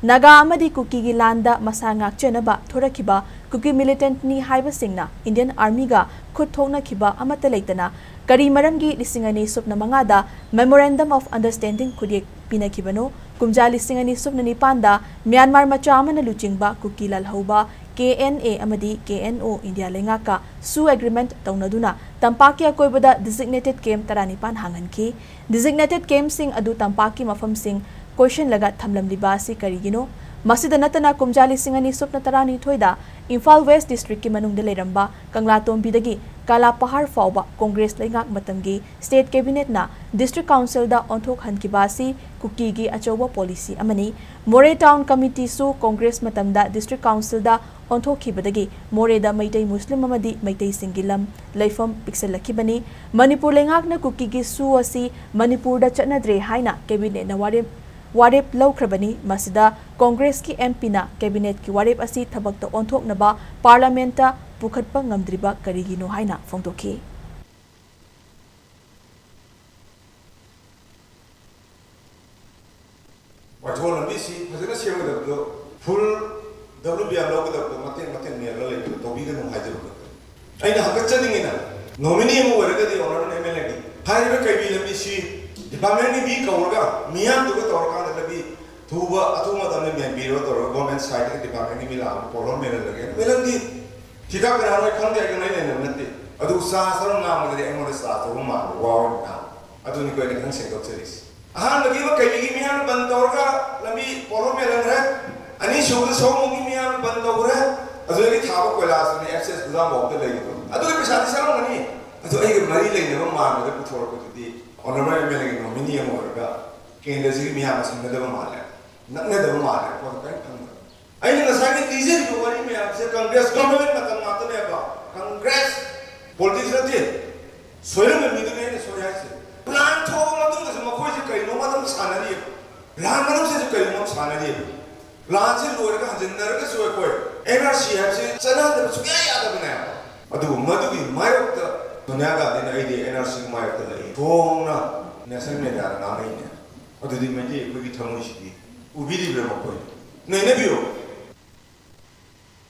ꯅꯥꯒꯥ ꯑꯃꯗꯤ ꯀꯨꯀꯤꯒꯤ ꯂꯥꯟꯗ ꯃꯁꯥ ꯉꯥꯛꯆꯅꯕ ꯊꯣꯔꯛꯈꯤꯕ ꯀꯨꯀꯤ militantꯅꯤ ꯍꯥꯏꯕꯁꯤꯡꯅ Indian Armyꯒ ꯈꯨꯠ ꯊꯣꯛꯅꯈꯤꯕ ꯑꯃꯠꯇ ꯂꯩꯇꯅ ꯀꯔꯤ ꯃꯔꯝꯒꯤ ꯂꯤꯁꯤꯡ ꯑꯅꯤ ꯁꯨꯞꯅ ꯃꯉꯥꯗ Memorandum of Understanding ꯈꯨꯠꯌꯦꯛ ꯄꯤꯅꯈꯤꯕꯅꯣ? ꯀꯨꯝꯖꯥ ꯂꯤꯁꯤꯡ ꯑꯅꯤ ꯁꯨꯞꯅ ꯅꯤꯄꯥꯟꯗ ꯃ꯭ꯌꯥꯟꯃꯥꯔ ꯃꯆꯥ ꯑꯃꯅ ꯂꯨꯆꯤꯡꯕ ꯀꯨꯀꯤ ꯂꯥꯜꯍꯧꯕ ꯀꯦ ꯑꯦꯟ ꯑꯦ ꯑꯃꯗꯤ ꯀꯦ ꯑꯦꯟ ꯑꯣ ꯏꯟꯗꯤꯌꯥ ꯂꯩꯉꯥꯛꯀ ꯁꯨ ꯑꯦꯒ꯭ꯔꯤꯃꯦꯟꯠ ꯇꯧꯅꯗꯨꯅ ꯇꯝꯄꯥꯛꯀꯤ ꯑꯀꯣꯏꯕꯗ ꯗꯤꯖꯤꯒꯅꯦꯇꯦꯗ ꯀꯦꯝꯞ ꯇꯔꯥꯅꯤꯄꯥꯟ ꯍꯥꯡꯍꯟꯈꯤ꯫ ꯗꯤꯖꯤꯒꯅꯦꯇꯦꯗ ꯀꯦꯝꯞꯁꯤꯡ ꯑꯗꯨ ꯇꯝꯄꯥꯛꯀꯤ ꯃꯐꯝꯁꯤꯡ ꯀꯣꯏꯁꯤꯜꯂꯒ ꯊꯝꯂꯝꯂꯤꯕ ꯑꯁꯤ ꯀꯔꯤꯒꯤꯅꯣ? ꯃꯁꯤꯗ ꯅꯠꯇꯅ ꯀꯨꯝꯖꯥ ꯂꯤꯁꯤꯡ ꯑꯅꯤ ꯁꯨꯞꯅ ꯇꯔꯥꯅꯤꯊꯣꯏꯗ ꯏꯝꯐꯥꯜ ꯋꯦꯁ ꯗꯤꯁꯇ꯭ꯔꯤꯛꯀꯤ ꯃꯅꯨꯡꯗ ꯂꯩꯔꯝꯕ ꯀꯪꯂꯥꯇꯣꯝꯕꯤꯗꯒꯤ ꯀꯥꯂꯥꯄꯍꯥꯔ ꯐꯥꯎꯕ ꯀꯣꯡꯒ꯭ꯔꯦꯁ ꯂꯩꯉꯥꯛ ꯃꯇꯝꯒꯤ ꯁ꯭ꯇꯦꯠ ꯀꯦꯕꯤꯅꯦꯠꯅ ꯗꯤꯁꯇ꯭ꯔꯤꯛ ꯀꯥꯎꯟꯁꯤꯜꯗ ꯑꯣꯟꯊꯣꯛꯍꯟꯈꯤꯕ ꯑꯁꯤ ꯀꯨꯀꯤꯒꯤ ꯑꯆꯧꯕ ꯄꯣꯂꯤꯁꯤ ꯑꯃꯅꯤ꯫ ꯃꯣꯔꯦ ꯇꯥꯎꯟ ꯀꯃꯤꯇꯤꯁꯨ ꯀꯣꯡꯒ꯭ꯔꯦꯁ ꯃꯇꯝꯗ ꯗꯤꯁꯇ꯭ꯔꯤꯛ ꯀꯥꯎꯟꯁꯤꯜꯗ ꯑꯣꯟꯊꯣꯛꯈꯤꯕꯗꯒꯤ ꯃꯣꯔꯦꯗ ꯃꯩꯇꯩ ꯃꯨꯁꯂꯤꯝ ꯑꯃꯗꯤ ꯃꯩꯇꯩꯁꯤꯡꯒꯤ ꯂꯝ ꯂꯩꯐꯝ ꯄꯤꯛꯁꯜꯂꯛꯈꯤꯕꯅꯤ꯫ ꯃꯅꯤꯄꯨꯔ ꯂꯩꯉꯥꯛꯅ ꯀꯨꯀꯤꯒꯤ ꯁꯨ ꯑꯁꯤ ꯃꯅꯤꯄꯨꯔꯗ ꯆꯠꯅꯗ꯭ꯔꯦ ꯍꯥꯏꯅ ꯀꯦꯕꯤꯅꯦꯠꯅ ꯋꯥꯔꯦꯞ ꯋꯥꯔꯦꯞ ꯂꯧꯈ꯭ꯔꯕꯅꯤ꯫ ꯃꯁꯤꯗ ꯀꯣꯡꯒ꯭ꯔꯦꯁꯀꯤ ꯑꯦꯝ ꯄꯤꯅ ꯀꯦꯕꯤꯅꯦꯠꯀꯤ ꯋꯥꯔꯦꯞ ꯑꯁꯤ ꯊꯕꯛꯇ ꯑꯣꯟꯊꯣꯛꯅꯕ ꯄꯥꯔꯂꯤꯌꯥꯃꯦꯟꯠꯇ ꯄꯨꯈꯠꯄ ꯉꯝꯗ꯭ꯔꯤꯕ ꯀꯔꯤꯒꯤꯅꯣ ꯍꯥꯏꯅ ꯐꯣꯡꯗꯣꯛꯈꯤ꯫ ꯋꯥꯏꯊꯣꯛ ꯂꯝꯕꯤꯁꯤ ꯐꯖꯅ ꯁꯦꯝꯒꯗꯕꯗꯣ, ꯐꯨꯜ ꯗꯕ꯭ꯂꯤꯌꯨ ꯕꯤ ꯑꯥꯔ ꯂꯧꯒꯗꯕꯗꯣ ꯃꯇꯦꯛ ꯃꯇꯦꯛ ꯃꯦꯜꯂ ꯂꯩꯕꯗꯣ ꯇꯧꯕꯤꯒꯅꯨ ꯍꯥꯏꯖꯕ ꯈꯛꯇꯅꯤ꯫ ꯑꯩꯅ ꯍꯪꯒꯠꯆꯅꯤꯡꯉꯤꯅ, ꯅꯣꯃꯤꯅꯤ ꯑꯃ ꯑꯣꯏꯔꯒꯗꯤ ꯑꯣꯅꯔꯦꯕꯜ ꯑꯦꯝ ꯑꯦꯜ ꯑꯦꯒꯤ ꯍꯥꯏꯔꯤꯕ ꯀꯩꯕꯤ ꯂꯝꯕꯤꯁꯤ ꯗꯤꯄꯥꯔꯠꯃꯦꯟꯒꯤ ꯃꯤ ꯀꯧꯔꯒ ꯃꯤꯌꯥꯝꯗꯨꯒ ꯇꯧꯔꯀꯥꯟꯗ ꯂꯝꯕꯤ ꯊꯨꯕ ꯑꯊꯨꯕ ꯃꯇꯝꯗ ꯃꯦꯟꯕꯤꯔꯣ ꯇꯧꯔꯒ ꯒꯣꯔꯃꯦꯟ ꯁꯥꯏꯠꯇꯒꯤ ꯗꯤꯄꯥꯔꯠꯃꯦꯟꯒꯤ ꯃꯤ ꯂꯥꯛꯑꯒ ꯄꯣꯠꯂꯣꯝ ꯃꯦꯜꯍꯜꯂꯒꯦ꯫ ꯃꯦꯜꯍꯟꯗꯤ ꯊꯤꯀꯥ ꯀꯅꯥꯅꯣ ꯑꯩ ꯈꯪꯗꯦ, ꯑꯩꯒ ꯃꯔꯤ ꯂꯩꯅꯕ ꯅꯠꯇꯦ꯫ ꯑꯗꯨ ꯆꯥ ꯆꯔꯨꯛ ꯉꯥꯡꯕꯗꯗꯤ ꯑꯩꯉꯣꯟꯗ ꯆꯥ ꯆꯔꯨꯛ ꯃꯥꯟꯕ ꯋꯥ ꯑꯣꯏꯅ ꯉꯥꯡꯕ꯫ ꯑꯗꯨꯅꯤꯀꯣ ꯑꯩꯅ ꯈꯤꯇꯪ ꯁꯦꯡꯗꯣꯛꯆꯔꯤꯁꯤ꯫ ꯑꯍꯥꯟꯕꯒꯤ ꯑꯃ ꯀꯩꯕꯤꯒꯤ ꯃꯤꯌꯥꯝꯅ ꯕꯟ ꯇꯧꯔꯒ ꯂꯝꯕꯤ ꯄꯣꯠꯂꯣꯝ ꯃꯦꯜꯍꯟꯈ꯭ꯔꯦ꯫ ꯑꯅꯤꯁꯨꯕꯗ ꯁꯣꯝꯕꯨꯡꯒꯤ ꯃꯤꯌꯥꯝꯅ ꯕꯟ ꯇꯧꯈ꯭ꯔꯦ꯫ ꯑꯗꯨꯗꯒꯤ ꯊꯥꯕ ꯀꯣꯏꯂꯥꯁꯇꯨꯅꯤ ꯑꯦꯛꯁꯦꯁ ꯒꯨꯗꯥꯝꯐꯥꯎꯗ ꯂꯩꯔꯤꯗꯣ꯫ ꯑꯗꯨꯒꯤ ꯄꯩꯁꯥꯗꯤ ꯆꯠꯂꯝꯒꯅꯤ꯫ ꯑꯗꯨ ꯑꯩꯒ ꯃꯔꯤ ꯂꯩꯅꯕ ꯃꯥꯟꯕꯗ ꯄꯨꯊꯣꯔꯛꯄꯗꯨꯗꯤ ꯑꯣꯅꯔꯦꯕꯜ ꯑꯦꯝ ꯑꯦꯜ ꯑꯦꯒꯤ ꯅꯣꯃꯤꯅꯤ ꯑꯃ ꯑꯣꯏꯔꯒ ꯀꯦꯟꯗ꯭ꯔꯁꯤꯒꯤ ꯃꯤꯌꯥꯝꯅ ꯁꯤꯟꯅꯗꯕ ꯃꯥꯜꯂꯦ, ꯅꯛꯅꯗꯕ ꯃꯥꯜꯂꯦ, ꯄꯣꯠꯇꯣ ꯀꯔꯤꯝ ꯈꯪꯗꯕ꯫ ꯑꯩꯅ ꯉꯁꯥꯏꯒꯤ ꯂꯤꯖꯔꯤꯕ ꯋꯥꯔꯤ ꯃꯌꯥꯝꯁꯦ ꯀꯪꯒ꯭ꯔꯦꯁ ꯒꯚꯔꯟꯃꯦꯟꯠ ꯃꯇꯝ ꯉꯥꯛꯇꯅꯦꯕ꯫ ꯀꯪꯒ꯭ꯔꯦꯁ ꯄꯣꯂꯤꯇꯤꯛꯁ ꯅꯠꯇꯦ꯫ ꯁꯣꯏꯔꯝꯕ ꯃꯤꯗꯨꯅꯦ ꯑꯩꯅ ꯁꯣꯏ ꯍꯥꯏꯁꯦ꯫ ꯄ꯭ꯂꯥꯟ ꯊꯣꯛꯑꯕ ꯃꯇꯨꯡꯗꯁꯨ ꯃꯈꯣꯏꯁꯦ ꯀꯩꯅꯣꯝꯃ ꯑꯗꯨꯝ ꯁꯥꯟꯅꯔꯤꯑꯕ꯫ ꯄ꯭ꯂꯥꯟ ꯃꯅꯨꯡꯁꯤꯗꯁꯨ ꯀꯩꯅꯣꯝꯃ ꯁꯥꯟꯅꯔꯤꯑꯕ꯫ ꯄ꯭ꯂꯥꯟꯁꯦ ꯂꯣꯏꯔꯒ ꯍꯟꯖꯤꯟꯅꯔꯒꯁꯨ ꯑꯩꯈꯣꯏ ꯑꯦꯟ ꯑꯥꯔ ꯁꯤ ꯍꯥꯏꯕꯁꯤ ꯆꯠꯅꯍꯟꯗꯕ ꯁꯨꯡꯌꯥ ꯌꯥꯗꯕꯅꯦꯕ꯫ ꯑꯗꯨꯕꯨ ꯃꯗꯨꯒꯤ ꯃꯥꯌꯣꯛꯇ ꯁꯣꯅꯤꯌꯥ ꯒꯥꯟꯙꯤꯅ ꯑꯩꯗꯤ ꯑꯦꯟ ꯑꯥꯔ ꯁꯤꯒꯤ ꯃꯥꯌꯣꯛꯇ ꯂꯩ ꯊꯣꯡꯅ ꯅꯦꯁꯅꯦꯜ ꯃꯦꯗꯤꯌꯥꯗ ꯉꯥꯡꯉꯛꯏꯅꯦ꯫ ꯑꯗꯨꯗꯤ ꯃꯩꯇꯩ ꯑꯩꯈꯣꯏꯒꯤ ꯊꯃꯣꯏꯁꯤꯗꯤ ꯎꯕꯤꯔꯤꯕ꯭ꯔꯥ ꯃꯈꯣꯏꯅ? ꯅꯩꯅꯕꯤꯌꯨ꯫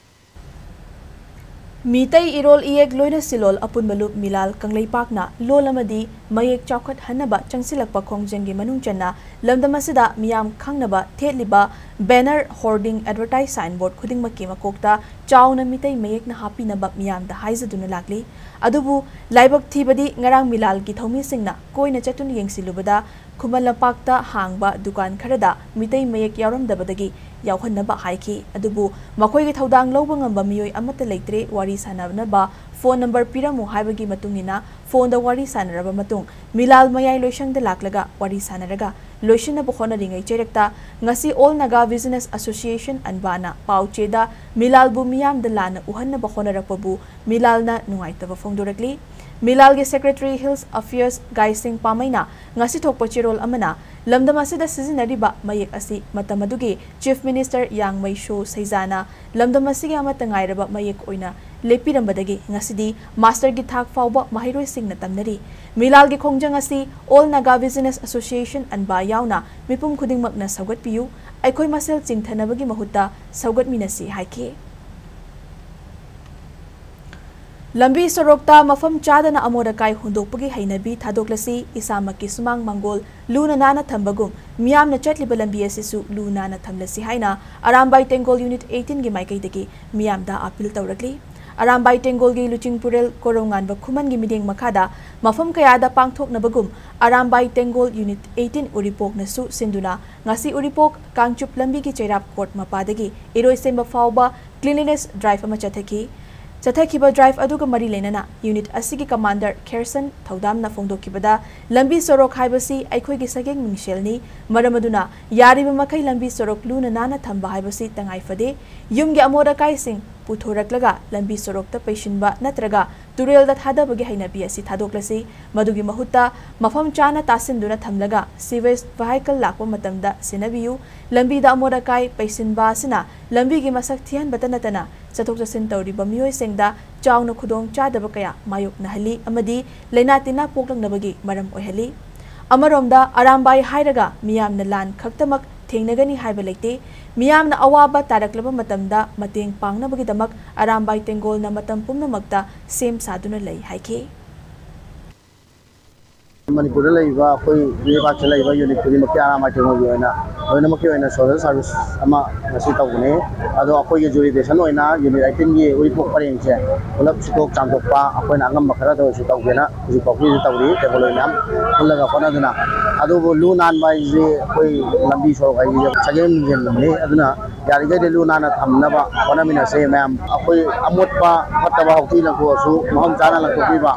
ꯃꯤꯇꯩ ꯏꯔꯣꯜ ꯏꯌꯦꯛ ꯂꯣꯏꯅ ꯁꯤꯂꯣꯜ ꯑꯄꯨꯟꯕ ꯂꯨꯞ ꯃꯤꯂꯥꯜ ꯀꯪꯂꯩꯄꯥꯛꯅ ꯂꯣꯜ ꯑꯃꯗꯤ ꯃꯌꯦꯛ ꯆꯥꯎꯈꯠꯍꯟꯅꯕ ꯆꯪꯁꯤꯜꯂꯛꯄ ꯈꯣꯡꯖꯪꯒꯤ ꯃꯅꯨꯡ ꯆꯟꯅ ꯂꯝꯗꯝ ꯑꯁꯤꯗ ꯃꯤꯌꯥꯝ ꯈꯪꯅꯕ ꯊꯦꯠꯂꯤꯕ banner, hoarding, advertise, signboard ꯈꯨꯗꯤꯡꯃꯛꯀꯤ ꯃꯀꯣꯛꯇ ꯆꯥꯎꯅ ꯃꯤꯇꯩ ꯃꯌꯦꯛꯅ ꯍꯥꯞꯄꯤꯅꯕ ꯃꯤꯌꯥꯝꯗ ꯍꯥꯏꯖꯗꯨꯅ ꯂꯥꯛꯂꯤ꯫ ꯑꯗꯨꯕꯨ ꯂꯥꯏꯕꯛ ꯊꯤꯕꯗꯤ ꯉꯔꯥꯡ ꯃꯤꯂꯥꯜꯒꯤ ꯊꯧꯃꯤꯁꯤꯡꯅ ꯀꯣꯏꯅ ꯆꯠꯇꯨꯅ ꯌꯦꯡꯁꯤꯜꯂꯨꯕꯗ ꯈꯨꯃꯟ ꯂꯝꯄꯥꯛꯇ ꯍꯥꯡꯕ ꯗꯨꯀꯥꯟ ꯈꯔꯗ ꯃꯤꯇꯩ ꯃꯌꯦꯛ ꯌꯥꯎꯔꯝꯗꯕꯗꯒꯤ ꯌꯥꯎꯍꯟꯅꯕ ꯍꯥꯏꯈꯤ꯫ ꯑꯗꯨꯕꯨ ꯃꯈꯣꯏꯒꯤ ꯊꯧꯗꯥꯡ ꯂꯧꯕ ꯉꯝꯕ ꯃꯤꯑꯣꯏ ꯑꯃꯠꯇ ꯂꯩꯇ꯭ꯔꯦ꯫ ꯋꯥꯔꯤ ꯁꯥꯟꯅꯅꯕ phone number ꯄꯤꯔꯝꯃꯨ ꯍꯥꯏꯕꯒꯤ ꯃꯇꯨꯡ ꯏꯟꯅ phoneꯗ ꯋꯥꯔꯤ ꯁꯥꯟꯅꯔꯕ ꯃꯇꯨꯡ ꯃꯤꯂꯥꯜ ꯃꯌꯥꯏ ꯂꯣꯏꯁꯪꯗ ꯂꯥꯛꯂꯒ ꯋꯥꯔꯤ ꯁꯥꯟꯅꯔꯒ ꯂꯣꯏꯁꯤꯟꯅꯕ ꯍꯣꯠꯅꯔꯤꯉꯩ ꯆꯩꯔꯛꯇ ꯉꯁꯤ All Naga Business Association, ꯑꯟꯕꯥꯅ ꯄꯥꯎꯆꯦꯗ ꯃꯤꯂꯥꯜꯕꯨ ꯃꯤꯌꯥꯝꯗ ꯂꯥꯟꯅ ꯎꯍꯟꯅꯕ ꯍꯣꯠꯅꯔꯛꯄꯕꯨ ꯃꯤꯂꯥꯜꯅ ꯅꯨꯡꯉꯥꯏꯇꯕ ꯐꯣꯡꯗꯣꯔꯛꯂꯤ꯫ ꯃꯤꯂꯥꯜꯒꯤ secretary Hills Affairs ꯒꯥꯏꯁꯤꯡ ꯄꯥꯃꯩꯅ ꯉꯁꯤ ꯊꯣꯛꯄ ꯆꯦꯔꯣꯜ ꯑꯃꯅ ꯂꯝꯗꯝ ꯑꯁꯤꯗ ꯁꯤꯖꯤꯟꯅꯔꯤꯕ ꯃꯌꯦꯛ ꯑꯁꯤ ꯃꯇꯝ ꯑꯗꯨꯒꯤ Chief Minister ꯌꯥꯡꯃꯩꯁꯣ ꯁꯩꯖꯥꯅ ꯂꯝꯗꯝ ꯑꯁꯤꯒꯤ ꯑꯃꯠꯇ ꯉꯥꯏꯔꯕ ꯃꯌꯦꯛ ꯑꯣꯏꯅ ꯂꯦꯞꯄꯤꯔꯝꯕꯗꯒꯤ ꯉꯁꯤꯗꯤ masterꯒꯤ ꯊꯥꯛ ꯐꯥꯎꯕ ꯃꯍꯩꯔꯣꯏꯁꯤꯡꯅ ꯇꯝꯅꯔꯤ꯫ ꯃꯤꯂꯥꯜꯒꯤ ꯈꯣꯡꯖꯪ ꯑꯁꯤ All Naga Business Association, ꯑꯟꯕꯥ ꯌꯥꯎꯅ ꯃꯤꯄꯨꯝ ꯈꯨꯗꯤꯡꯃꯛꯅ ꯁꯧꯒꯠꯄꯤꯌꯨ, ꯑꯩꯈꯣꯏ ꯃꯁꯦꯜ ꯆꯤꯡꯊꯅꯕꯒꯤ ꯃꯍꯨꯠꯇ ꯁꯧꯒꯠꯃꯤꯟꯅꯁꯤ ꯍꯥꯏꯈꯤ꯫ ꯂꯝꯕꯤ ꯁꯣꯔꯣꯛꯇ ꯃꯐꯝ ꯆꯥꯗꯅ ꯑꯃꯣꯠ ꯑꯀꯥꯏ ꯍꯨꯟꯗꯣꯛꯄꯒꯤ ꯍꯩꯅꯕꯤ ꯊꯥꯗꯣꯛꯂꯁꯤ, ꯏꯁꯥꯃꯛꯀꯤ ꯁꯨꯃꯥꯡ ꯃꯥꯡꯒꯣꯜ ꯂꯨꯅ ꯅꯥꯟꯅ ꯊꯝꯕꯒꯨꯝ ꯃꯤꯌꯥꯝꯅ ꯆꯠꯂꯤꯕ ꯂꯝꯕꯤ ꯑꯁꯤꯁꯨ ꯂꯨ ꯅꯥꯟꯅ ꯊꯝꯂꯁꯤ ꯍꯥꯏꯅ ꯑꯔꯥꯝꯕꯥꯏ ꯇꯦꯡꯒꯣꯜ Unit eighteen ꯒꯤ ꯃꯥꯏꯀꯩꯗꯒꯤ ꯃꯤꯌꯥꯝꯗ appeal ꯇꯧꯔꯛꯂꯤ꯫ ꯑꯔꯥꯝꯕꯥꯏ ꯇꯦꯡꯒꯣꯜꯒꯤ ꯂꯨꯆꯤꯡꯄꯨꯔꯦꯜ ꯀꯣꯔꯧꯉꯥꯟꯕ ꯈꯨꯃꯟꯒꯤ ꯃꯤꯠꯌꯦꯡ ꯃꯈꯥꯗ ꯃꯐꯝ ꯀꯌꯥꯗ ꯄꯥꯡꯊꯣꯛꯅꯕꯒꯨꯝ ꯑꯔꯥꯝꯕꯥꯏ ꯇꯦꯡꯒꯣꯜ Unit eighteen ꯎꯔꯤꯄꯣꯛꯅꯁꯨ ꯁꯤꯟꯗꯨꯅ ꯉꯁꯤ ꯎꯔꯤꯄꯣꯛ ꯀꯥꯡꯆꯨꯞ ꯂꯝꯕꯤꯒꯤ ꯆꯩꯔꯥꯞ court ꯃꯄꯥꯗꯒꯤ ꯏꯔꯣꯏꯁꯦꯝꯕ ꯐꯥꯎꯕ cleanliness drive ꯑꯃ ꯆꯠꯊꯈꯤ꯫ ꯆꯠꯊꯈꯤꯕ drive ꯑꯗꯨꯒ ꯃꯔꯤ ꯂꯩꯅꯅ unit ꯑꯁꯤꯒꯤ commander ꯈꯦꯔꯁꯟ ꯊꯧꯗꯥꯝꯅ ꯐꯣꯡꯗꯣꯛꯈꯤꯕꯗ, ꯂꯝꯕꯤ ꯁꯣꯔꯣꯛ ꯍꯥꯏꯕꯁꯤ ꯑꯩꯈꯣꯏꯒꯤ ꯁꯛꯍꯦꯟ ꯃꯤꯡꯁꯦꯜꯅꯤ꯫ ꯃꯔꯝ ꯑꯗꯨꯅ ꯌꯥꯔꯤꯕ ꯃꯈꯩ ꯂꯝꯕꯤ ꯁꯣꯔꯣꯛ ꯂꯨꯅ ꯅꯥꯟꯅ ꯊꯝꯕ ꯍꯥꯏꯕꯁꯤ ꯇꯉꯥꯏ ꯐꯗꯦ꯫ ꯌꯨꯝꯒꯤ ꯑꯃꯣꯠ ꯑꯀꯥꯏꯁꯤꯡ ꯄꯨꯊꯣꯔꯛꯂꯒ ꯂꯝꯕꯤ ꯁꯣꯔꯣꯛꯇ ꯄꯩꯁꯤꯟꯕ ꯅꯠꯇ꯭ꯔꯒ ꯇꯨꯔꯦꯜꯗ ꯊꯥꯗꯕꯒꯤ ꯍꯩꯅꯕꯤ ꯑꯁꯤ ꯊꯥꯗꯣꯛꯂꯁꯤ꯫ ꯃꯗꯨꯒꯤ ꯃꯍꯨꯠꯇ ꯃꯐꯝ ꯆꯥꯅ ꯇꯥꯁꯤꯟꯗꯨꯅ ꯊꯝꯂꯒ sewage vehicle ꯂꯥꯛꯄ ꯃꯇꯝꯗ ꯁꯦꯟꯅꯕꯤꯌꯨ꯫ ꯂꯝꯕꯤꯗ ꯑꯃꯣꯠ ꯑꯀꯥꯏ ꯄꯩꯁꯤꯟꯕ ꯑꯁꯤꯅ ꯂꯝꯕꯤꯒꯤ ꯃꯁꯛ ꯊꯤꯍꯟꯕꯇ ꯅꯠꯇꯅ ꯆꯠꯊꯣꯛ ꯆꯠꯁꯤꯟ ꯇꯧꯔꯤꯕ ꯃꯤꯑꯣꯏꯁꯤꯡꯗ ꯆꯥꯎꯅ ꯈꯨꯗꯣꯡ ꯆꯥꯗꯕ ꯀꯌꯥ ꯃꯥꯌꯣꯛꯅꯍꯜꯂꯤ ꯑꯃꯗꯤ ꯂꯩꯅꯥ ꯇꯤꯟꯅꯥ ꯄꯣꯛꯂꯛꯅꯕꯒꯤ ꯃꯔꯝ ꯑꯣꯏꯍꯜꯂꯤ꯫ ꯑꯃꯔꯣꯝꯗ ꯑꯔꯥꯝꯕꯥꯏ ꯍꯥꯏꯔꯒ ꯃꯤꯌꯥꯝꯅ ꯂꯥꯟ ꯈꯛꯇꯃꯛ ꯊꯦꯡꯅꯒꯅꯤ ꯍꯥꯏꯕ ꯂꯩꯇꯦ꯫ ꯃꯤꯌꯥꯝꯅ ꯑꯋꯥꯕ ꯇꯥꯔꯛꯂꯕ ꯃꯇꯝꯗ ꯃꯇꯦꯡ ꯄꯥꯡꯅꯕꯒꯤꯗꯃꯛ ꯑꯔꯥꯝꯕꯥꯏ ꯇꯦꯡꯒꯣꯜꯅ ꯃꯇꯝ ꯄꯨꯝꯅꯃꯛꯇ ꯁꯦꯝ ꯁꯥꯗꯨꯅ ꯂꯩ ꯍꯥꯏꯈꯤ꯫ ꯃꯅꯤꯄꯨꯔꯗ ꯂꯩꯔꯤꯕ ꯑꯩꯈꯣꯏ ꯂꯩꯕꯥꯛꯁꯤꯗ ꯂꯩꯔꯤꯕ ꯌꯨꯅꯤꯠ ꯈꯨꯗꯤꯡꯃꯛꯀꯤ ꯑꯔꯥꯝꯕꯥꯏ ꯇꯦꯡꯒꯣꯜꯒꯤ ꯑꯣꯏꯅ ꯂꯣꯏꯅꯃꯛꯀꯤ ꯑꯣꯏꯅ ꯁꯣꯁꯦꯜ ꯁꯥꯔꯚꯤꯁ ꯑꯃ ꯉꯁꯤ ꯇꯧꯕꯅꯤ꯫ ꯑꯗꯣ ꯑꯩꯈꯣꯏꯒꯤ ꯖꯨꯔꯤꯗꯤꯛꯁꯟ ꯑꯣꯏꯅ ꯌꯨꯅꯤꯠ ꯑꯩꯠꯇꯤꯟꯒꯤ ꯎꯔꯤꯄꯣꯛ ꯄꯔꯦꯡꯁꯦ ꯄꯨꯂꯞ ꯁꯤꯠꯇꯣꯛ ꯆꯥꯝꯊꯣꯛꯄ ꯑꯩꯈꯣꯏꯅ ꯑꯉꯝꯕ ꯈꯔꯗ ꯑꯣꯏꯔꯁꯨ ꯇꯧꯒꯦꯅ ꯍꯧꯖꯤꯛ ꯐꯥꯎꯒꯤꯁꯨ ꯇꯧꯔꯤ꯫ ꯇꯦꯡꯒꯣꯜ ꯃꯌꯥꯝ ꯄꯨꯜꯂꯒ ꯍꯣꯠꯅꯗꯨꯅ꯫ ꯑꯗꯨꯕꯨ ꯂꯨ ꯅꯥꯟꯕ ꯍꯥꯏꯁꯦ ꯑꯩꯈꯣꯏ ꯂꯝꯕꯤ ꯁꯣꯔꯣꯛ ꯍꯥꯏꯁꯦ ꯁꯒꯦꯟ ꯌꯦꯡꯕꯅꯤ꯫ ꯑꯗꯨꯅ ꯌꯥꯔꯤꯈꯩꯗꯤ ꯂꯨ ꯅꯥꯟꯅ ꯊꯝꯅꯕ ꯍꯣꯠꯅꯃꯤꯟꯅꯁꯦ ꯃꯌꯥꯝ꯫ ꯑꯩꯈꯣꯏ ꯑꯃꯣꯠꯄ ꯐꯠꯇꯕ ꯍꯥꯎꯊꯤ ꯂꯪꯊꯣꯛꯑꯁꯨ ꯃꯐꯝ ꯆꯥꯅ ꯂꯪꯊꯣꯛꯄꯤꯕ,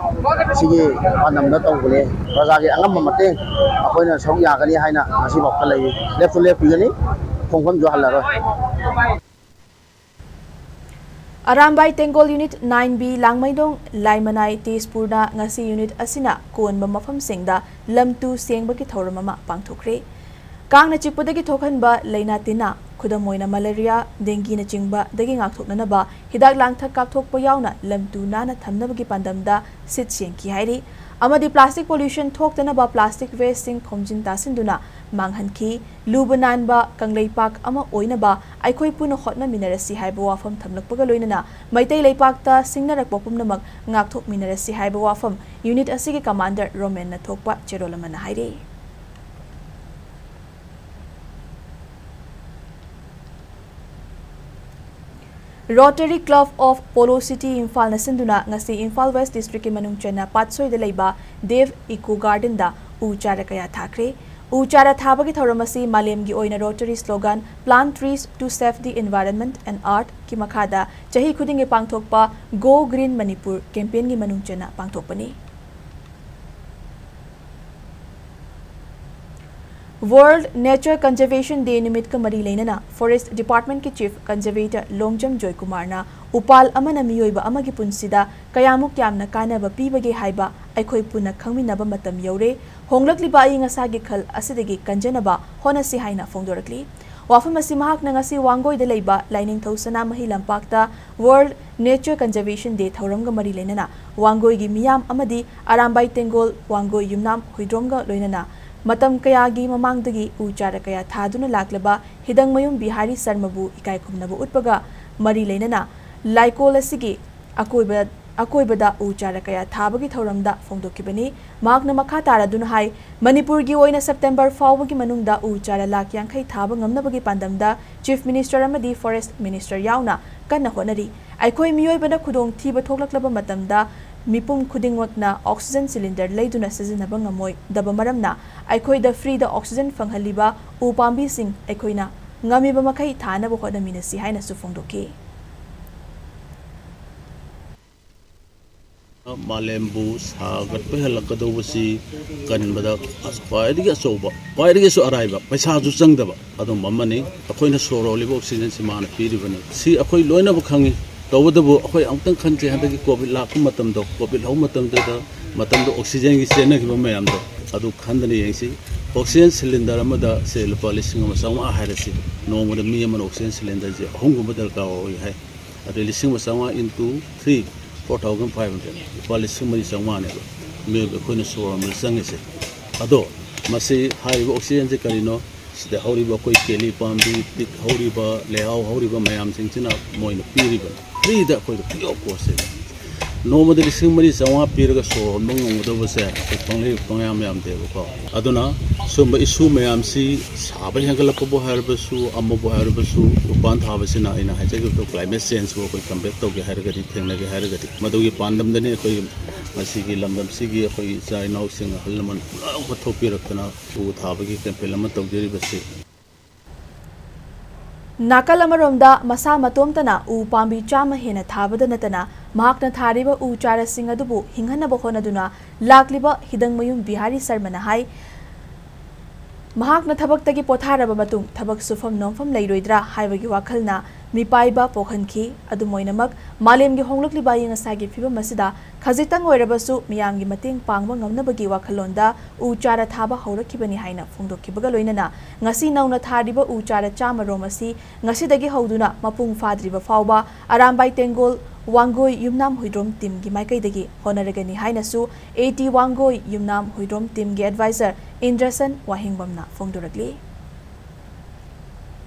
ꯁꯤꯒꯤ ꯄꯥꯟꯗꯝꯗ ꯇꯧꯕꯅꯦ꯫ ꯄ꯭ꯔꯖꯥꯒꯤ ꯑꯉꯝꯕ ꯃꯇꯦꯡ ꯑꯩꯈꯣꯏꯅ ꯁꯔꯨꯛ ꯌꯥꯒꯅꯤ ꯍꯥꯏꯅ ꯉꯁꯤꯐꯥꯎꯗ ꯂꯩꯔꯤ꯫ ꯂꯦꯞꯁꯨ ꯂꯦꯞꯄꯤꯒꯅꯤ, ꯈꯣꯡꯐꯝꯁꯨ ꯍꯜꯂꯔꯣꯏ꯫ ꯑꯔꯥꯝꯕꯥꯏ ꯇꯦꯡꯒꯣꯜ ꯌꯨꯅꯤꯠ ꯅꯥꯏꯟ ꯕꯤ ꯂꯥꯡꯃꯩꯗꯣꯡ, ꯂꯥꯏꯃꯅꯥꯏ, ꯇꯦꯖꯄꯨꯔꯗ ꯉꯁꯤ ꯌꯨꯅꯤꯠ ꯑꯁꯤꯅ ꯀꯣꯟꯕ ꯃꯐꯝꯁꯤꯡꯗ ꯂꯝ ꯇꯨ ꯁꯦꯡꯕꯒꯤ ꯊꯧꯔꯝ ꯑꯃ ꯄꯥꯡꯊꯣꯛꯈ꯭ꯔꯦ꯫ ꯀꯥꯡꯅ ꯆꯤꯛꯄꯗꯒꯤ ꯊꯣꯛꯍꯟꯕ ꯂꯥꯏꯅꯥ ꯇꯤꯟꯅꯥ, ꯈꯨꯗꯝ ꯑꯣꯏꯅ ꯃꯂꯦꯔꯤꯌꯥ, ꯗꯦꯡꯒꯤꯅꯆꯤꯡꯕꯗꯒꯤ ꯉꯥꯛꯊꯣꯛꯅꯅꯕ ꯍꯤꯗꯥꯛ ꯂꯥꯡꯊꯛ ꯀꯥꯞꯊꯣꯛꯄ ꯌꯥꯎꯅ ꯂꯝ ꯇꯨ ꯅꯥꯟꯅ ꯊꯝꯅꯕꯒꯤ ꯄꯥꯟꯗꯝꯗ ꯁꯤꯠ ꯁꯦꯡꯈꯤ ꯍꯥꯏꯔꯤ꯫ ꯑꯃꯗꯤ plastic pollution ꯊꯣꯛꯇꯅꯕ plastic wasteꯁꯤꯡ ꯈꯣꯝꯖꯤꯟ ꯇꯥꯁꯤꯟꯗꯨꯅ ꯃꯥꯡꯍꯟꯈꯤ꯫ ꯂꯨꯕ ꯅꯥꯟꯕ ꯀꯪꯂꯩꯄꯥꯛ ꯑꯃ ꯑꯣꯏꯅꯕ ꯑꯩꯈꯣꯏ ꯄꯨꯟꯅ ꯍꯣꯠꯅꯃꯤꯟꯅꯔꯁꯤ ꯍꯥꯏꯕ ꯋꯥꯐꯝ ꯊꯝꯂꯛꯄꯒ ꯂꯣꯏꯅꯅ ꯃꯩꯇꯩ ꯂꯩꯄꯥꯛꯇ ꯁꯤꯡꯅꯔꯛꯄ ꯄꯨꯝꯅꯃꯛ ꯉꯥꯛꯊꯣꯛꯃꯤꯟꯅꯔꯁꯤ ꯍꯥꯏꯕ ꯋꯥꯐꯝ ꯌꯨꯅꯤꯠ ꯑꯁꯤꯒꯤ ꯀꯃꯥꯟꯗꯔ ꯔꯣꯃꯦꯟꯅ ꯊꯣꯛꯄ ꯆꯦꯔꯣꯜ ꯑꯃꯅ ꯍꯥꯏꯔꯤ꯫ Rotary Club of Polo City ꯏꯝꯐꯥꯜꯅ ꯁꯤꯟꯗꯨꯅ ꯉꯁꯤ ꯏꯝꯐꯥꯜ ꯋꯦꯁ ꯗꯤꯁꯇ꯭ꯔꯤꯛꯀꯤ ꯃꯅꯨꯡ ꯆꯟꯅ ꯄꯥꯠꯁꯣꯏꯗ ꯂꯩꯕ ꯗꯦꯕ ꯏꯀꯣ ꯒꯥꯔꯗꯦꯟꯗ ꯎ ꯆꯥꯔ ꯀꯌꯥ ꯊꯥꯈ꯭ꯔꯦ꯫ ꯎ ꯆꯥꯔ ꯊꯥꯕꯒꯤ ꯊꯧꯔꯝ ꯑꯁꯤ ꯃꯥꯂꯦꯝꯒꯤ ꯑꯣꯏꯅ Rotary slogan Plant trees to save the environment and earthꯀꯤ ꯃꯈꯥꯗ ꯆꯍꯤ ꯈꯨꯗꯤꯡꯒꯤ ꯄꯥꯡꯊꯣꯛꯄ Go Green Manipur campaignꯒꯤ ꯃꯅꯨꯡ ꯆꯟꯅ ꯄꯥꯡꯊꯣꯛꯄꯅꯤ꯫ World Nature Conservation Day ꯅꯨꯃꯤꯠꯀ ꯃꯔꯤ ꯂꯩꯅꯅ Forest Departmentꯀꯤ Chief Conservator ꯂꯣꯡꯖꯝ ꯖꯣꯏꯀꯨꯃꯥꯔꯅ ꯎꯄꯥꯜ ꯑꯃꯅ ꯃꯤꯑꯣꯏꯕ ꯑꯃꯒꯤ ꯄꯨꯟꯁꯤꯗ ꯀꯌꯥꯃꯨꯛ ꯌꯥꯝꯅ ꯀꯥꯟꯅꯕ ꯄꯤꯕꯒꯦ ꯍꯥꯏꯕ ꯑꯩꯈꯣꯏ ꯄꯨꯟꯅ ꯈꯪꯃꯤꯟꯅꯕ ꯃꯇꯝ ꯌꯧꯔꯦ꯫ ꯍꯣꯡꯂꯛꯂꯤꯕ ꯑꯏꯪ ꯑꯁꯥꯒꯤ ꯈꯜ ꯑꯁꯤꯗꯒꯤ ꯀꯟꯖꯅꯕ ꯍꯣꯠꯅꯁꯤ ꯍꯥꯏꯅ ꯐꯣꯡꯗꯣꯔꯛꯂꯤ꯫ ꯋꯥꯐꯝ ꯑꯁꯤ ꯃꯍꯥꯛꯅ ꯉꯁꯤ ꯋꯥꯡꯒꯣꯏꯗ ꯂꯩꯕ ꯂꯥꯏꯅꯤꯡꯊꯧ ꯁꯅꯥꯃꯍꯤ ꯂꯝꯄꯥꯛꯇ World Nature Conservation Day ꯊꯧꯔꯝꯒ ꯃꯔꯤ ꯂꯩꯅꯅ ꯋꯥꯡꯒꯣꯏꯒꯤ ꯃꯤꯌꯥꯝ ꯑꯃꯗꯤ ꯑꯔꯥꯝꯕꯥꯏ ꯇꯦꯡꯒꯣꯜ ꯋꯥꯡꯒꯣꯏ ꯌꯨꯝꯅꯥꯝ ꯍꯨꯏꯗ꯭ꯔꯣꯝꯒ ꯂꯣꯏꯅꯅ ꯃꯇꯝ ꯀꯌꯥꯒꯤ ꯃꯃꯥꯡꯗꯒꯤ ꯎ ꯆꯥꯔ ꯀꯌꯥ ꯊꯥꯗꯨꯅ ꯂꯥꯛꯂꯕ ꯍꯤꯗꯪꯃꯌꯨꯝ ꯕꯤꯍꯥꯔꯤ ꯁꯔꯃꯕꯨ ꯏꯀꯥꯏ ꯈꯨꯝꯅꯕ ꯎꯠꯄꯒ ꯃꯔꯤ ꯂꯩꯅꯅ ꯂꯥꯏꯀꯣꯜ ꯑꯁꯤꯒꯤ ꯑꯀꯣꯏꯕ ꯑꯀꯣꯏꯕꯗ ꯎ ꯆꯥꯔꯥ ꯀꯌꯥ ꯊꯥꯕꯒꯤ ꯊꯧꯔꯝꯗ ꯐꯣꯡꯗꯣꯛꯈꯤꯕꯅꯤ꯫ ꯃꯍꯥꯛꯅ ꯃꯈꯥ ꯇꯥꯔꯗꯨꯅ ꯍꯥꯏ, ꯃꯅꯤꯄꯨꯔꯒꯤ ꯑꯣꯏꯅ ꯁꯦꯞꯇꯦꯝꯕꯔ ꯐꯥꯎꯕꯒꯤ ꯃꯅꯨꯡꯗ ꯎ ꯆꯥꯔꯥ ꯂꯥꯈ ꯌꯥꯡꯈꯩ ꯊꯥꯕ ꯉꯝꯅꯕꯒꯤ ꯄꯥꯟꯗꯝꯗ Chief Minister ꯑꯃꯗꯤ Forest Minister ꯌꯥꯎꯅ ꯀꯟꯅ ꯍꯣꯠꯅꯔꯤ꯫ ꯑꯩꯈꯣꯏ ꯃꯤꯑꯣꯏꯕꯅ ꯈꯨꯗꯣꯡꯊꯤꯕ ꯊꯣꯛꯂꯛꯂꯕ ꯃꯇꯝꯗ ꯃꯤꯄꯨꯝ ꯈꯨꯗꯤꯡꯃꯛꯅ oxygen cylinder ꯂꯩꯗꯨꯅ ꯁꯤꯖꯤꯟꯅꯕ ꯉꯝꯃꯣꯏꯗꯕ ꯃꯔꯝꯅ ꯑꯩꯈꯣꯏꯗ freeꯗ oxygen ꯐꯪꯍꯜꯂꯤꯕ ꯎ ꯄꯥꯝꯕꯤꯁꯤꯡ ꯑꯩꯈꯣꯏꯅ ꯉꯝꯃꯤꯕ ꯃꯈꯩ ꯊꯥꯅꯕ ꯍꯣꯠꯅꯃꯤꯟꯅꯁꯤ ꯍꯥꯏꯅꯁꯨ ꯐꯣꯡꯗꯣꯛꯈꯤ꯫ ꯃꯥꯂꯦꯝꯕꯨ ꯁꯥꯒꯠꯄ ꯍꯦꯜꯂꯛꯀꯗꯧꯕꯁꯤ ꯀꯟꯕꯗ ꯈ꯭ꯋꯥꯏꯗꯒꯤ ꯑꯆꯧꯕ, ꯈ꯭ꯋꯥꯏꯗꯒꯤꯁꯨ ꯑꯔꯥꯏꯕ, ꯄꯩꯁꯥꯁꯨ ꯆꯪꯗꯕ ꯑꯗꯨꯝꯕ ꯑꯃꯅꯤ꯫ ꯑꯩꯈꯣꯏꯅ ꯁꯣꯔ ꯍꯣꯜꯂꯤꯕ oxygenꯁꯤ ꯃꯥꯅ ꯄꯤꯔꯤꯕꯅꯤ꯫ ꯁꯤ ꯑꯩꯈꯣꯏ ꯂꯣꯏꯅꯃꯛ ꯈꯪꯉꯤ꯫ ꯇꯧꯕꯇꯕꯨ ꯑꯩꯈꯣꯏ ꯑꯃꯨꯛꯇꯪ ꯈꯟꯁꯦ, ꯍꯟꯗꯛꯀꯤ COVID ꯂꯥꯛꯄ ꯃꯇꯝꯗꯣ, COVID ꯍꯧꯕ ꯃꯇꯝꯗꯨꯗ, ꯃꯇꯝꯗꯣ oxygenꯒꯤ ꯆꯦꯟꯅꯈꯤꯕ ꯃꯌꯥꯝꯗꯣ ꯑꯗꯨ ꯈꯟꯗꯅ ꯌꯦꯡꯁꯤ꯫ Oxygen cylinder ꯑꯃꯗ ꯁꯦ ꯂꯨꯄꯥ ꯂꯤꯁꯤꯡ ꯑꯃ ꯆꯥꯝꯃꯉꯥ ꯍꯥꯏꯔꯁꯤ, ꯅꯣꯡꯃꯗ ꯃꯤ ꯑꯃꯅ oxygen cylinderꯁꯦ ꯑꯍꯨꯝꯒꯨꯝꯕ ꯗꯔꯀꯥꯔ ꯑꯣꯏ ꯍꯥꯏ꯫ ꯑꯗꯩ ꯂꯤꯁꯤꯡ ꯑꯃ ꯆꯥꯝꯃꯉꯥ into three, four thousand five hundred, ꯂꯨꯄꯥ ꯂꯤꯁꯤꯡ ꯃꯔꯤ ꯆꯥꯝꯃꯉꯥꯅꯦꯕ ꯃꯤꯑꯣꯏꯕ ꯑꯩꯈꯣꯏꯅ ꯁꯣꯔ ꯍꯣꯟꯕꯗ ꯆꯪꯉꯤꯁꯦ꯫ ꯑꯗꯣ ꯃꯁꯤ ꯍꯥꯏꯔꯤꯕ oxygenꯁꯦ ꯀꯔꯤꯅꯣ? ꯁꯤꯗ ꯍꯧꯔꯤꯕ ꯑꯩꯈꯣꯏ ꯀꯦꯂꯤ ꯄꯥꯝꯕꯤ, ꯇꯤꯛ ꯍꯧꯔꯤꯕ, ꯂꯩꯍꯥꯎ ꯍꯧꯔꯤꯕ ꯃꯌꯥꯝꯁꯤꯡꯁꯤꯅ ꯃꯣꯏꯅ ꯄꯤꯔꯤꯕꯅꯤ, freeꯗ ꯑꯩꯈꯣꯏꯗ free of costꯁꯤꯗ꯫ ꯅꯣꯡꯃꯗ ꯂꯤꯁꯤꯡ ꯃꯔꯤ ꯆꯥꯝꯃꯉꯥ ꯄꯤꯔꯒ ꯁꯣꯔ ꯍꯣꯟꯕ ꯉꯝꯒꯗꯧꯕꯁꯦ ꯑꯩꯈꯣꯏ ꯄꯪꯂꯩ ꯄꯪꯌꯥꯝ ꯌꯥꯝꯗꯦꯕꯀꯣ꯫ ꯑꯗꯨꯅ ꯁꯨꯝꯕ issue ꯃꯌꯥꯝꯁꯤ ꯁꯥꯕ ꯍꯦꯟꯒꯠꯂꯛꯄꯕꯨ ꯍꯥꯏꯔꯕꯁꯨ, ꯑꯃꯕꯨ ꯍꯥꯏꯔꯕꯁꯨ, ꯎꯄꯥꯟ ꯊꯥꯕꯁꯤꯅ, ꯑꯩꯅ ꯍꯥꯏꯖꯈꯤꯕꯗꯣ, climate changeꯕꯨ ꯑꯩꯈꯣꯏ combat ꯇꯧꯒꯦ ꯍꯥꯏꯔꯒꯗꯤ, ꯊꯦꯡꯅꯒꯦ ꯍꯥꯏꯔꯒꯗꯤ, ꯃꯗꯨꯒꯤ ꯄꯥꯟꯗꯝꯗꯅꯤ ꯑꯩꯈꯣꯏ ꯃꯁꯤꯒꯤ ꯂꯝꯗꯝꯁꯤꯒꯤ ꯑꯩꯈꯣꯏ ꯏꯆꯥ ꯏꯅꯥꯎꯁꯤꯡ, ꯑꯍꯜ ꯂꯃꯟ ꯄꯨꯝꯅꯃꯛ ꯊꯣꯛꯄꯤꯔꯛꯇꯅ ꯎ ꯊꯥꯕꯒꯤ campaign ꯑꯃ ꯇꯧꯖꯔꯤꯕꯁꯤ꯫ ꯅꯥꯀꯜ ꯑꯃꯔꯣꯝꯗ, ꯃꯁꯥ ꯃꯇꯣꯝꯇꯅ ꯎ ꯄꯥꯝꯕꯤ ꯆꯥꯝꯃ ꯍꯦꯟꯅ ꯊꯥꯕꯗ ꯅꯠꯇꯅ, ꯃꯍꯥꯛꯅ ꯊꯥꯔꯤꯕ ꯎ ꯆꯥꯔꯥꯁꯤꯡ ꯑꯗꯨꯕꯨ ꯍꯤꯡꯍꯟꯅꯕ ꯍꯣꯠꯅꯗꯨꯅ ꯂꯥꯛꯂꯤꯕ ꯍꯤꯗꯪꯃꯌꯨꯝ ꯕꯤꯍꯥꯔꯤ ꯁꯔꯃꯅ ꯍꯥꯏ, ꯃꯍꯥꯛꯅ ꯊꯕꯛꯇꯒꯤ ꯄꯣꯊꯥꯔꯕ ꯃꯇꯨꯡ ꯊꯕꯛ ꯁꯨꯐꯝ ꯅꯣꯝꯐꯝ ꯂꯩꯔꯣꯏꯗ꯭ꯔꯥ ꯍꯥꯏꯕꯒꯤ ꯋꯥꯈꯜꯅ ꯃꯤꯄꯥꯏꯕ ꯄꯣꯛꯍꯟꯈꯤ꯫ ꯑꯗꯨꯝ ꯑꯣꯏꯅꯃꯛ, ꯃꯥꯂꯦꯝꯒꯤ ꯍꯣꯡꯂꯛꯂꯤꯕ ꯑꯏꯪ ꯑꯁꯥꯒꯤ ꯐꯤꯕꯝ ꯑꯁꯤꯗ ꯈꯖꯤꯛꯇꯪ ꯑꯣꯏꯔꯕꯁꯨ ꯃꯤꯌꯥꯝꯒꯤ ꯃꯇꯦꯡ ꯄꯥꯡꯕ ꯉꯝꯅꯕꯒꯤ ꯋꯥꯈꯜꯂꯣꯟꯗ ꯎ ꯆꯥꯔꯥ ꯊꯥꯕ ꯍꯧꯔꯛꯈꯤꯕꯅꯤ ꯍꯥꯏꯅ ꯐꯣꯡꯗꯣꯛꯈꯤꯕꯒ ꯂꯣꯏꯅꯅ, ꯉꯁꯤ ꯅꯧꯅ ꯊꯥꯔꯤꯕ ꯎ ꯆꯥꯔꯥ ꯆꯥꯝꯃ ꯔꯣꯝ ꯑꯁꯤ ꯉꯁꯤꯗꯒꯤ ꯍꯧꯗꯨꯅ ꯃꯄꯨꯡ ꯐꯥꯗ꯭ꯔꯤꯕ ꯐꯥꯎꯕ ꯑꯔꯥꯝꯕꯥꯏ ꯇꯦꯡꯒꯣꯜ ꯋꯥꯡꯒꯣꯏ ꯌꯨꯝꯅꯥꯝ ꯍꯨꯏꯗ꯭ꯔꯣꯝ teamꯒꯤ ꯃꯥꯏꯀꯩꯗꯒꯤ ꯍꯣꯠꯅꯔꯒꯅꯤ ꯍꯥꯏꯅꯁꯨ AT Wangoi Yumnam Huidrom teamꯒꯤ advisor ꯏꯟꯗ꯭ꯔꯁꯟ ꯋꯥꯍꯦꯡꯕꯝꯅ ꯐꯣꯡꯗꯣꯔꯛꯂꯤ꯫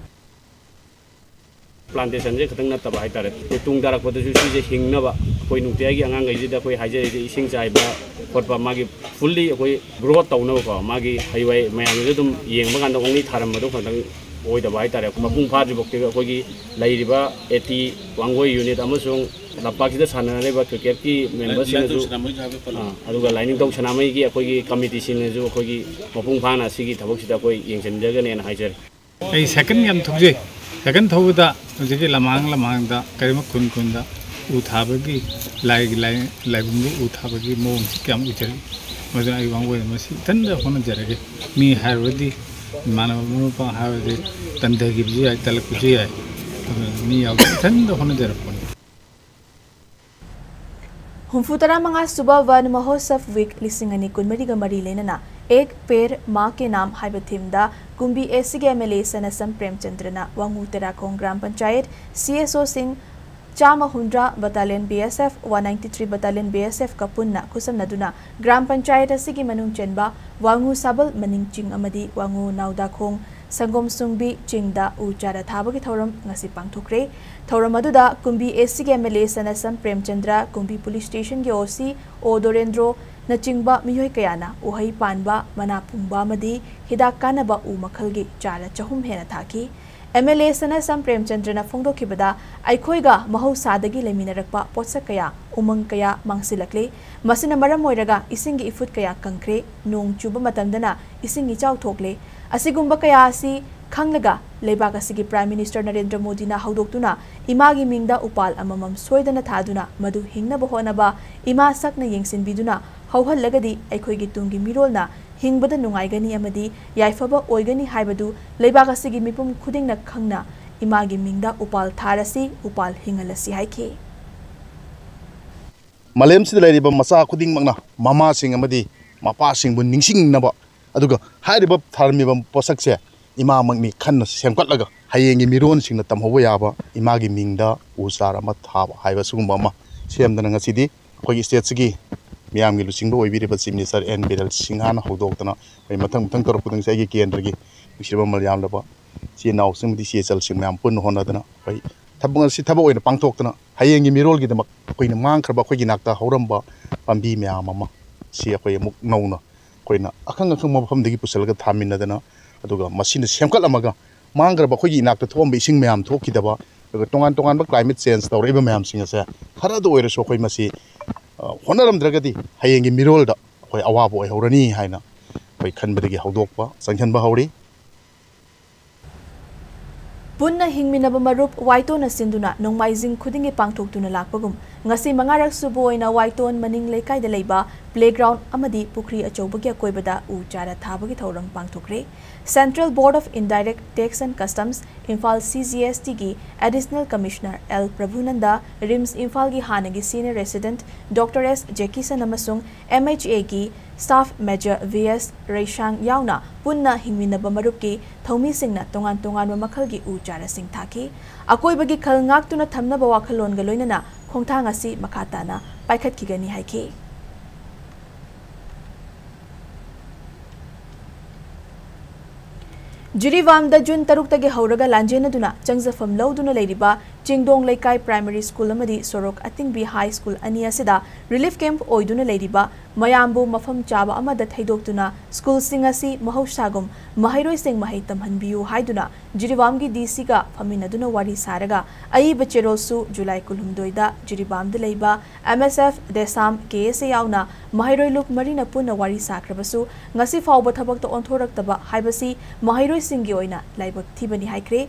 ꯄ꯭ꯂꯥꯟꯇꯦꯁꯟꯁꯦ ꯈꯛꯇꯪ ꯅꯠꯇꯕ ꯍꯥꯏꯇꯥꯔꯦ, ꯇꯨꯡ ꯇꯥꯔꯛꯄꯗꯁꯨ ꯁꯤꯁꯦ ꯍꯤꯡꯅꯕ ꯑꯩꯈꯣꯏ ꯅꯨꯡꯇꯤꯒꯤ ꯑꯉꯥꯡꯈꯩꯁꯤꯗ ꯑꯩꯈꯣꯏ ꯍꯥꯏꯖꯔꯤꯁꯦ, ꯏꯁꯤꯡ ꯆꯥꯏꯕ ꯈꯣꯠꯄ, ꯃꯥꯒꯤ ꯐꯨꯜꯂꯤ ꯑꯩꯈꯣꯏ ꯒ꯭ꯔꯣꯠ ꯇꯧꯅꯕꯀꯣ, ꯃꯥꯒꯤ ꯍꯩꯋꯥꯏ ꯃꯌꯥꯝꯗꯨꯁꯨ ꯑꯗꯨꯝ ꯌꯦꯡꯕ ꯀꯥꯟꯗ ꯑꯣꯡꯂꯤ ꯊꯥꯔꯝꯕꯗꯣ ꯈꯛꯇꯪ ꯑꯣꯏꯗꯕ ꯍꯥꯏꯇꯥꯔꯦ꯫ ꯃꯄꯨꯡ ꯐꯥꯗ꯭ꯔꯤꯐꯥꯎꯗꯤ ꯑꯩꯈꯣꯏꯒꯤ ꯂꯩꯔꯤꯕ ꯑꯦ ꯇꯤ ꯋꯥꯡꯒꯣꯏ ꯌꯨꯅꯤꯠ ꯑꯃꯁꯨꯡ ꯂꯝꯄꯥꯛꯁꯤꯗ ꯁꯥꯟꯅꯔꯤꯕ ꯀ꯭ꯔꯤꯀꯦꯠꯀꯤ ꯃꯦꯝꯕꯔꯁꯤꯡꯅꯁꯨ, ꯑꯥ, ꯑꯗꯨꯒ ꯂꯥꯏꯅꯤꯡꯊꯧ ꯁꯅꯥꯃꯍꯤꯒꯤ ꯑꯩꯈꯣꯏꯒꯤ ꯀꯃꯤꯇꯤꯁꯤꯡꯅꯁꯨ ꯑꯩꯈꯣꯏꯒꯤ ꯃꯄꯨꯡ ꯐꯥꯅ ꯁꯤꯒꯤ ꯊꯕꯛꯁꯤꯗ ꯑꯩꯈꯣꯏ ꯌꯦꯡꯁꯤꯟꯖꯒꯅꯦꯅ ꯍꯥꯏꯖꯔꯤ꯫ ꯑꯩ ꯁꯥꯏꯀꯜ ꯌꯥꯝ ꯊꯧꯖꯩ꯫ ꯁꯥꯏꯀꯜ ꯊꯧꯕꯗ ꯍꯧꯖꯤꯛꯀꯤ ꯂꯝꯍꯥꯡ ꯂꯝꯍꯥꯡꯗ, ꯀꯔꯤꯒꯨꯝꯕ ꯈꯨꯟ ꯈꯨꯟꯗ ꯎ ꯊꯥꯕꯒꯤ, ꯂꯥꯏꯒꯤ ꯂꯥꯏ-, ꯂꯥꯏꯕꯨꯡꯒꯤ ꯎ ꯊꯥꯕꯒꯤ ꯃꯑꯣꯡꯁꯤ ꯀꯌꯥꯝ ꯎꯖꯔꯤ꯫ ꯃꯗꯨꯅ ꯑꯩ ꯋꯥꯡꯒꯣꯏ ꯃꯁꯤ ꯏꯊꯟꯗ ꯍꯣꯠꯅꯖꯔꯒꯦ꯫ ꯃꯤ ꯍꯥꯏꯔꯨꯔꯗꯤ, ꯏꯃꯥꯟꯅꯕ ꯃꯔꯨꯞ ꯃꯄꯥꯡ ꯍꯥꯏꯔꯨꯔꯗꯤ ꯇꯟꯊꯈꯤꯕꯁꯨ ꯌꯥꯏ, ꯇꯜꯂꯛꯄꯁꯨ ꯌꯥꯏ꯫ ꯑꯗꯨꯅ ꯃꯤ ꯌꯥꯎꯗꯅ ꯏꯊꯟꯗ ꯍꯣꯠꯅꯖꯔꯛꯄꯅꯤ꯫ ꯍꯨꯝꯐꯨ ꯇꯔꯥ ꯃꯉꯥ ꯁꯨꯕ ꯋꯟ ꯃꯍꯣꯠꯁꯕ ꯋꯤꯛ ꯂꯤꯁꯤꯡ ꯑꯅꯤ ꯀꯨꯟꯃꯔꯤꯒ ꯃꯔꯤ ꯂꯩꯅꯅ ꯑꯦꯛ ꯄꯦꯔ ꯃꯥ ꯀꯦ ꯅꯥꯝ ꯍꯥꯏꯕ ꯊꯤꯝꯗ ꯀꯨꯝꯕꯤ ꯑꯦꯁꯤꯒꯤ ꯑꯦꯝ ꯑꯦꯜ ꯑꯦ ꯁꯅꯥꯁꯝ ꯄ꯭ꯔꯦꯝꯆꯟꯗ꯭ꯔꯅ ꯋꯥꯉꯨ ꯇꯦꯔꯥꯈꯣꯡ ꯒ꯭ꯔꯥꯝ ꯄꯟꯆꯥꯌꯠ ꯁꯤ ꯑꯦꯁ ꯑꯣꯁꯤꯡ ꯆꯥꯝꯃ ꯍꯨꯝꯗ꯭ꯔꯥ battalion B S F, one ninety three battalion B S ꯑꯦꯐꯀ ꯄꯨꯟꯅ ꯈꯨꯠꯁꯝꯅꯗꯨꯅ ꯒ꯭ꯔꯥꯝ ꯄꯟꯆꯥꯌꯠ ꯑꯁꯤꯒꯤ ꯃꯅꯨꯡ ꯆꯟꯕ ꯋꯥꯉꯨ ꯁꯥꯕꯜ ꯃꯅꯤꯡ ꯆꯤꯡ ꯑꯃꯗꯤ ꯋꯥꯉꯨ ꯅꯥꯎꯗꯥꯈꯣꯡ ꯁꯪꯒꯣꯝ ꯁꯨꯡꯕꯤ ꯆꯤꯡꯗ ꯎ ꯆꯥꯔꯥ ꯊꯥꯕꯒꯤ ꯊꯧꯔꯝ ꯉꯁꯤ ꯄꯥꯡꯊꯣꯛꯈ꯭ꯔꯦ꯫ ꯊꯧꯔꯝ ꯑꯗꯨꯗ ꯀꯨꯝꯕꯤ ꯑꯦꯁꯤꯒꯤ M L A ꯁꯅꯥꯁꯝ Premchandra, ꯀꯨꯝꯕꯤ police ꯁ꯭ꯇꯦꯁꯟꯒꯤ ꯑꯣ ꯁꯤ ꯑꯣ ꯗꯣꯔꯦꯟꯗ꯭ꯔꯣꯅꯆꯤꯡꯕ ꯃꯤꯑꯣꯏ ꯀꯌꯥꯅ ꯎꯍꯩ ꯄꯥꯟꯕ, ꯃꯅꯥ ꯄꯨꯡꯕ ꯑꯃꯗꯤ ꯍꯤꯗꯥꯛ ꯀꯥꯟꯅꯕ ꯎ ꯃꯈꯜꯒꯤ ꯆꯥꯔꯥ ꯆꯍꯨꯝ ꯍꯦꯟꯅ ꯊꯥꯈꯤ꯫ ꯑꯦꯝ ꯑꯦꯜ ꯑꯦ ꯁꯅꯥꯁꯝ ꯄ꯭ꯔꯦꯝꯆꯟꯗ꯭ꯔꯅ ꯐꯣꯡꯗꯣꯛꯈꯤꯕꯗ, ꯑꯩꯈꯣꯏꯒ ꯃꯍꯧꯁꯥꯗꯒꯤ ꯂꯩꯃꯤꯟꯅꯔꯛꯄ ꯄꯣꯠꯁꯛ ꯀꯌꯥ, ꯎꯃꯪ ꯀꯌꯥ ꯃꯥꯡꯁꯤꯜꯂꯛꯂꯦ꯫ ꯃꯁꯤꯅ ꯃꯔꯝ ꯑꯣꯏꯔꯒ ꯏꯁꯤꯡꯒꯤ ꯏꯐꯨꯠ ꯀꯌꯥ ꯀꯪꯈ꯭ꯔꯦ꯫ ꯅꯣꯡ ꯆꯨꯕ ꯃꯇꯝꯗꯅ ꯏꯁꯤꯡ ꯏꯆꯥꯎ ꯊꯣꯛꯂꯦ꯫ ꯑꯁꯤꯒꯨꯝꯕ ꯀꯌꯥ ꯑꯁꯤ ꯈꯪꯂꯒ ꯂꯩꯕꯥꯛ ꯑꯁꯤꯒꯤ ꯄ꯭ꯔꯥꯏꯝ ꯃꯤꯅꯤꯁꯇꯔ ꯅꯔꯦꯟꯗ꯭ꯔ ꯃꯣꯗꯤꯅ ꯍꯧꯗꯣꯛꯇꯨꯅ ꯏꯃꯥꯒꯤ ꯃꯤꯡꯗ ꯎꯄꯥꯜ ꯑꯃꯃꯝ ꯁꯣꯏꯗꯅ ꯊꯥꯗꯨꯅ ꯃꯗꯨ ꯍꯤꯡꯅꯕ ꯍꯣꯠꯅꯕ ꯏꯃꯥ ꯁꯛꯅ ꯌꯦꯡꯁꯤꯟꯕꯤꯗꯨꯅ ꯍꯧꯍꯜꯂꯒꯗꯤ ꯑꯩꯈꯣꯏꯒꯤ ꯇꯨꯡꯒꯤ ꯃꯤꯔꯣꯜꯅ ꯍꯤꯡꯕꯗ ꯅꯨꯡꯉꯥꯏꯒꯅꯤ ꯑꯃꯗꯤ ꯌꯥꯏꯐꯕ ꯑꯣꯏꯒꯅꯤ ꯍꯥꯏꯕꯗꯨ ꯂꯩꯕꯥꯛ ꯑꯁꯤꯒꯤ ꯃꯤꯄꯨꯝ ꯈꯨꯗꯤꯡꯅ ꯈꯪꯅ ꯏꯃꯥꯒꯤ ꯃꯤꯡꯗ ꯎꯄꯥꯜ ꯊꯥꯔꯁꯤ, ꯎꯄꯥꯜ ꯍꯤꯡꯍꯜꯂꯁꯤ ꯍꯥꯏꯈꯤ꯫ ꯃꯥꯂꯦꯝꯁꯤꯗ ꯂꯩꯔꯤꯕ ꯃꯆꯥ ꯈꯨꯗꯤꯡꯃꯛꯅ ꯃꯃꯥꯁꯤꯡ ꯑꯃꯗꯤ ꯃꯄꯥꯁꯤꯡꯕꯨ ꯅꯤꯡꯁꯤꯡꯅꯕ, ꯑꯗꯨꯒ ꯍꯥꯏꯔꯤꯕ ꯊꯥꯔꯝꯃꯤꯕ ꯄꯣꯠꯁꯛꯁꯦ ꯏꯃꯥꯃꯛꯅꯤ ꯈꯟꯅ ꯁꯦꯝꯒꯠꯂꯒ ꯍꯌꯦꯡꯒꯤ ꯃꯤꯔꯣꯟꯁꯤꯡꯅ ꯇꯝꯍꯧꯕ ꯌꯥꯕ ꯏꯃꯥꯒꯤ ꯃꯤꯡꯗ ꯎ ꯆꯥꯔ ꯑꯃ ꯊꯥꯕ ꯍꯥꯏꯕ ꯁꯤꯒꯨꯝꯕ ꯑꯃ ꯁꯦꯝꯗꯅ ꯉꯁꯤꯗꯤ ꯑꯩꯈꯣꯏꯒꯤ ꯁ꯭ꯇꯦꯠꯁꯤꯒꯤ ꯃꯤꯌꯥꯝꯒꯤ ꯂꯨꯆꯤꯡꯕ ꯑꯣꯏꯕꯤꯔꯤꯕ ꯆꯤꯐ ꯃꯤꯅꯤꯁꯇꯔ ꯑꯦꯟ ꯕꯤꯔꯦꯟ ꯁꯤꯡꯍꯅ ꯍꯧꯗꯣꯛꯇꯅ ꯑꯩꯈꯣꯏ ꯃꯊꯪ ꯃꯊꯪ ꯇꯧꯔꯛꯄꯗꯁꯨ ꯑꯩꯒꯤ ꯀꯦꯟꯗ꯭ꯔꯒꯤ ꯅꯨꯡꯁꯤꯔꯕ ꯃꯌꯥꯝꯂꯕ ꯏꯆꯤꯜ ꯏꯅꯥꯎꯁꯤꯡ ꯑꯃꯗꯤ ꯏꯆꯦ ꯏꯆꯜꯁꯤꯡ ꯃꯌꯥꯝ ꯄꯨꯟꯅ ꯍꯣꯠꯅꯗꯅ ꯑꯩꯈꯣꯏ ꯊꯕꯛ ꯑꯁꯤ ꯊꯕꯛ ꯑꯣꯏꯅ ꯄꯥꯡꯊꯣꯛꯇꯅ ꯍꯌꯦꯡꯒꯤ ꯃꯤꯔꯣꯜꯒꯤꯗꯃꯛ ꯑꯩꯈꯣꯏꯅ ꯃꯥꯡꯈ꯭ꯔꯕ ꯑꯩꯈꯣꯏꯒꯤ ꯏꯅꯥꯛꯇ ꯍꯧꯔꯝꯕ ꯄꯥꯝꯕꯤ ꯃꯌꯥꯝ ꯑꯃ ꯁꯤ ꯑꯩꯈꯣꯏ ꯑꯃꯨꯛ ꯅꯧꯅ ꯑꯩꯈꯣꯏꯅ ꯑꯈꯪ ꯑꯈꯪꯕ ꯃꯐꯝꯗꯒꯤ ꯄꯨꯁꯤꯜꯂꯒ ꯊꯥꯃꯤꯟꯅꯗꯅ, ꯑꯗꯨꯒ ꯃꯁꯤꯅ ꯁꯦꯝꯒꯠꯂꯝꯃꯒ ꯃꯥꯡꯈ꯭ꯔꯕ ꯑꯩꯈꯣꯏꯒꯤ ꯏꯅꯥꯛꯇ ꯊꯣꯛꯑꯝꯕ ꯏꯁꯤꯡ ꯃꯌꯥꯝ ꯊꯣꯛꯈꯤꯗꯕ, ꯑꯗꯨꯒ ꯇꯣꯉꯥꯟ ꯇꯣꯉꯥꯟꯕ climate change ꯇꯧꯔꯛꯏꯕ ꯃꯌꯥꯝꯁꯤꯡ ꯑꯁꯦ ꯈꯔꯗ ꯑꯣꯏꯔꯁꯨ ꯑꯩꯈꯣꯏ ꯃꯁꯤ, ꯑ, ꯍꯣꯠꯅꯔꯝꯗ꯭ꯔꯒꯗꯤ ꯍꯌꯦꯡꯒꯤ ꯃꯤꯔꯣꯜꯗ ꯑꯩꯈꯣꯏ ꯑꯋꯥꯕ ꯑꯣꯏꯍꯧꯔꯅꯤ ꯍꯥꯏꯅ ꯑꯩꯈꯣꯏ ꯈꯟꯕꯗꯒꯤ ꯍꯧꯗꯣꯛꯄ, ꯆꯪꯁꯤꯟꯕ ꯍꯧꯔꯤ꯫ ꯄꯨꯟꯅ ꯍꯤꯡꯃꯤꯟꯅꯕ ꯃꯔꯨꯞ ꯋꯥꯏꯇꯣꯟꯅ ꯁꯤꯟꯗꯨꯅ ꯅꯣꯡꯃꯥꯏꯖꯤꯡ ꯈꯨꯗꯤꯡꯒꯤ ꯄꯥꯡꯊꯣꯛꯇꯨꯅ ꯂꯥꯛꯄꯒꯨꯝ, ꯉꯁꯤ ꯃꯉꯥꯔꯛ ꯁꯨꯕ ꯑꯣꯏꯅ ꯋꯥꯏꯇꯣꯟ ꯃꯅꯤꯡ ꯂꯩꯀꯥꯏꯗ ꯂꯩꯕ playground ꯑꯃꯗꯤ ꯄꯨꯈ꯭ꯔꯤ ꯑꯆꯧꯕꯒꯤ ꯑꯀꯣꯏꯕꯗ ꯎ ꯆꯥꯔꯥ ꯊꯥꯕꯒꯤ ꯊꯧꯔꯝ ꯄꯥꯡꯊꯣꯛꯈ꯭ꯔꯦ꯫ Central Board of Indirect Tax and Customs, Imphal C G S T ꯒꯤ Additional Commissioner L ꯄ꯭ꯔꯚꯨꯅꯟꯗ, RIMS ꯏꯝꯐꯥꯜꯒꯤ ꯍꯥꯟꯅꯒꯤ senior resident Doctor S ꯖꯦꯀꯤꯁꯟ ꯑꯃꯁꯨꯡ M H A ꯒꯤ staff major V S ꯔꯩꯁꯥꯡ ꯌꯥꯎꯅ ꯄꯨꯟꯅ ꯍꯤꯡꯃꯤꯟꯅꯕ ꯃꯔꯨꯞꯀꯤ ꯊꯧꯃꯤꯁꯤꯡꯅ ꯇꯣꯉꯥꯟ ꯇꯣꯉꯥꯟꯕ ꯃꯈꯜꯒꯤ ꯎ ꯆꯥꯔꯥꯁꯤꯡ ꯊꯥꯈꯤ꯫ ꯑꯀꯣꯏꯕꯒꯤ ꯈꯜ ꯉꯥꯛꯇꯨꯅ ꯊꯝꯅꯕ ꯋꯥꯈꯜꯂꯣꯟꯒ ꯂꯣꯏꯅꯅ ꯈꯣꯡꯊꯥꯡ ꯑꯁꯤ ꯃꯈꯥ ꯇꯥꯅ ꯄꯥꯏꯈꯠꯈꯤꯒꯅꯤ ꯍꯥꯏꯈꯤ꯫ ꯖꯤꯔꯤꯕꯥꯝꯗ ꯖꯨꯟ ꯇꯔꯨꯛꯇꯒꯤ ꯍꯧꯔꯒ ꯂꯥꯟꯖꯦꯟꯅꯗꯨꯅ ꯆꯪꯖꯐꯝ ꯂꯧꯗꯨꯅ ꯂꯩꯔꯤꯕ ꯆꯤꯡꯗꯣꯡ ꯂꯩꯀꯥꯏ primary school ꯑꯃꯗꯤ ꯁꯣꯔꯣꯛ ꯑꯇꯤꯡꯕꯤ high school ꯑꯅꯤ ꯑꯁꯤꯗ relief camp ꯑꯣꯏꯗꯨꯅ ꯂꯩꯔꯤꯕ ꯃꯌꯥꯝꯕꯨ ꯃꯐꯝ ꯆꯥꯕ ꯑꯃꯗ ꯊꯩꯗꯣꯛꯇꯨꯅ schoolꯁꯤꯡ ꯑꯁꯤ ꯃꯍꯧꯁꯥꯒꯨꯝ ꯃꯍꯩꯔꯣꯏꯁꯤꯡ ꯃꯍꯩ ꯇꯝꯍꯟꯕꯤꯌꯨ ꯍꯥꯏꯗꯨꯅ ꯖꯤꯔꯤꯕꯥꯝꯒꯤ D Cꯒ ꯐꯝꯃꯤꯟꯅꯗꯨꯅ ꯋꯥꯔꯤ ꯁꯥꯔꯒ ꯑꯏꯕ ꯆꯦꯔꯣꯜꯁꯨ ꯖꯨꯂꯥꯏ ꯀꯨꯟꯍꯨꯝꯗꯣꯏꯗ ꯖꯤꯔꯤꯕꯥꯝꯗ ꯂꯩꯕ M S F, ꯗꯦꯁꯥꯝ, K S A ꯌꯥꯎꯅ ꯃꯍꯩꯔꯣꯏ ꯂꯨꯞ ꯃꯔꯤꯅ ꯄꯨꯟꯅ ꯋꯥꯔꯤ ꯁꯥꯈ꯭ꯔꯕꯁꯨ ꯉꯁꯤ ꯐꯥꯎꯕ ꯊꯕꯛꯇ ꯑꯣꯟꯊꯣꯔꯛꯇꯕ ꯍꯥꯏꯕꯁꯤ ꯃꯍꯩꯔꯣꯏꯁꯤꯡꯒꯤ ꯑꯣꯏꯅ ꯂꯥꯏꯕꯛ ꯊꯤꯕꯅꯤ ꯍꯥꯏꯈ꯭ꯔꯦ꯫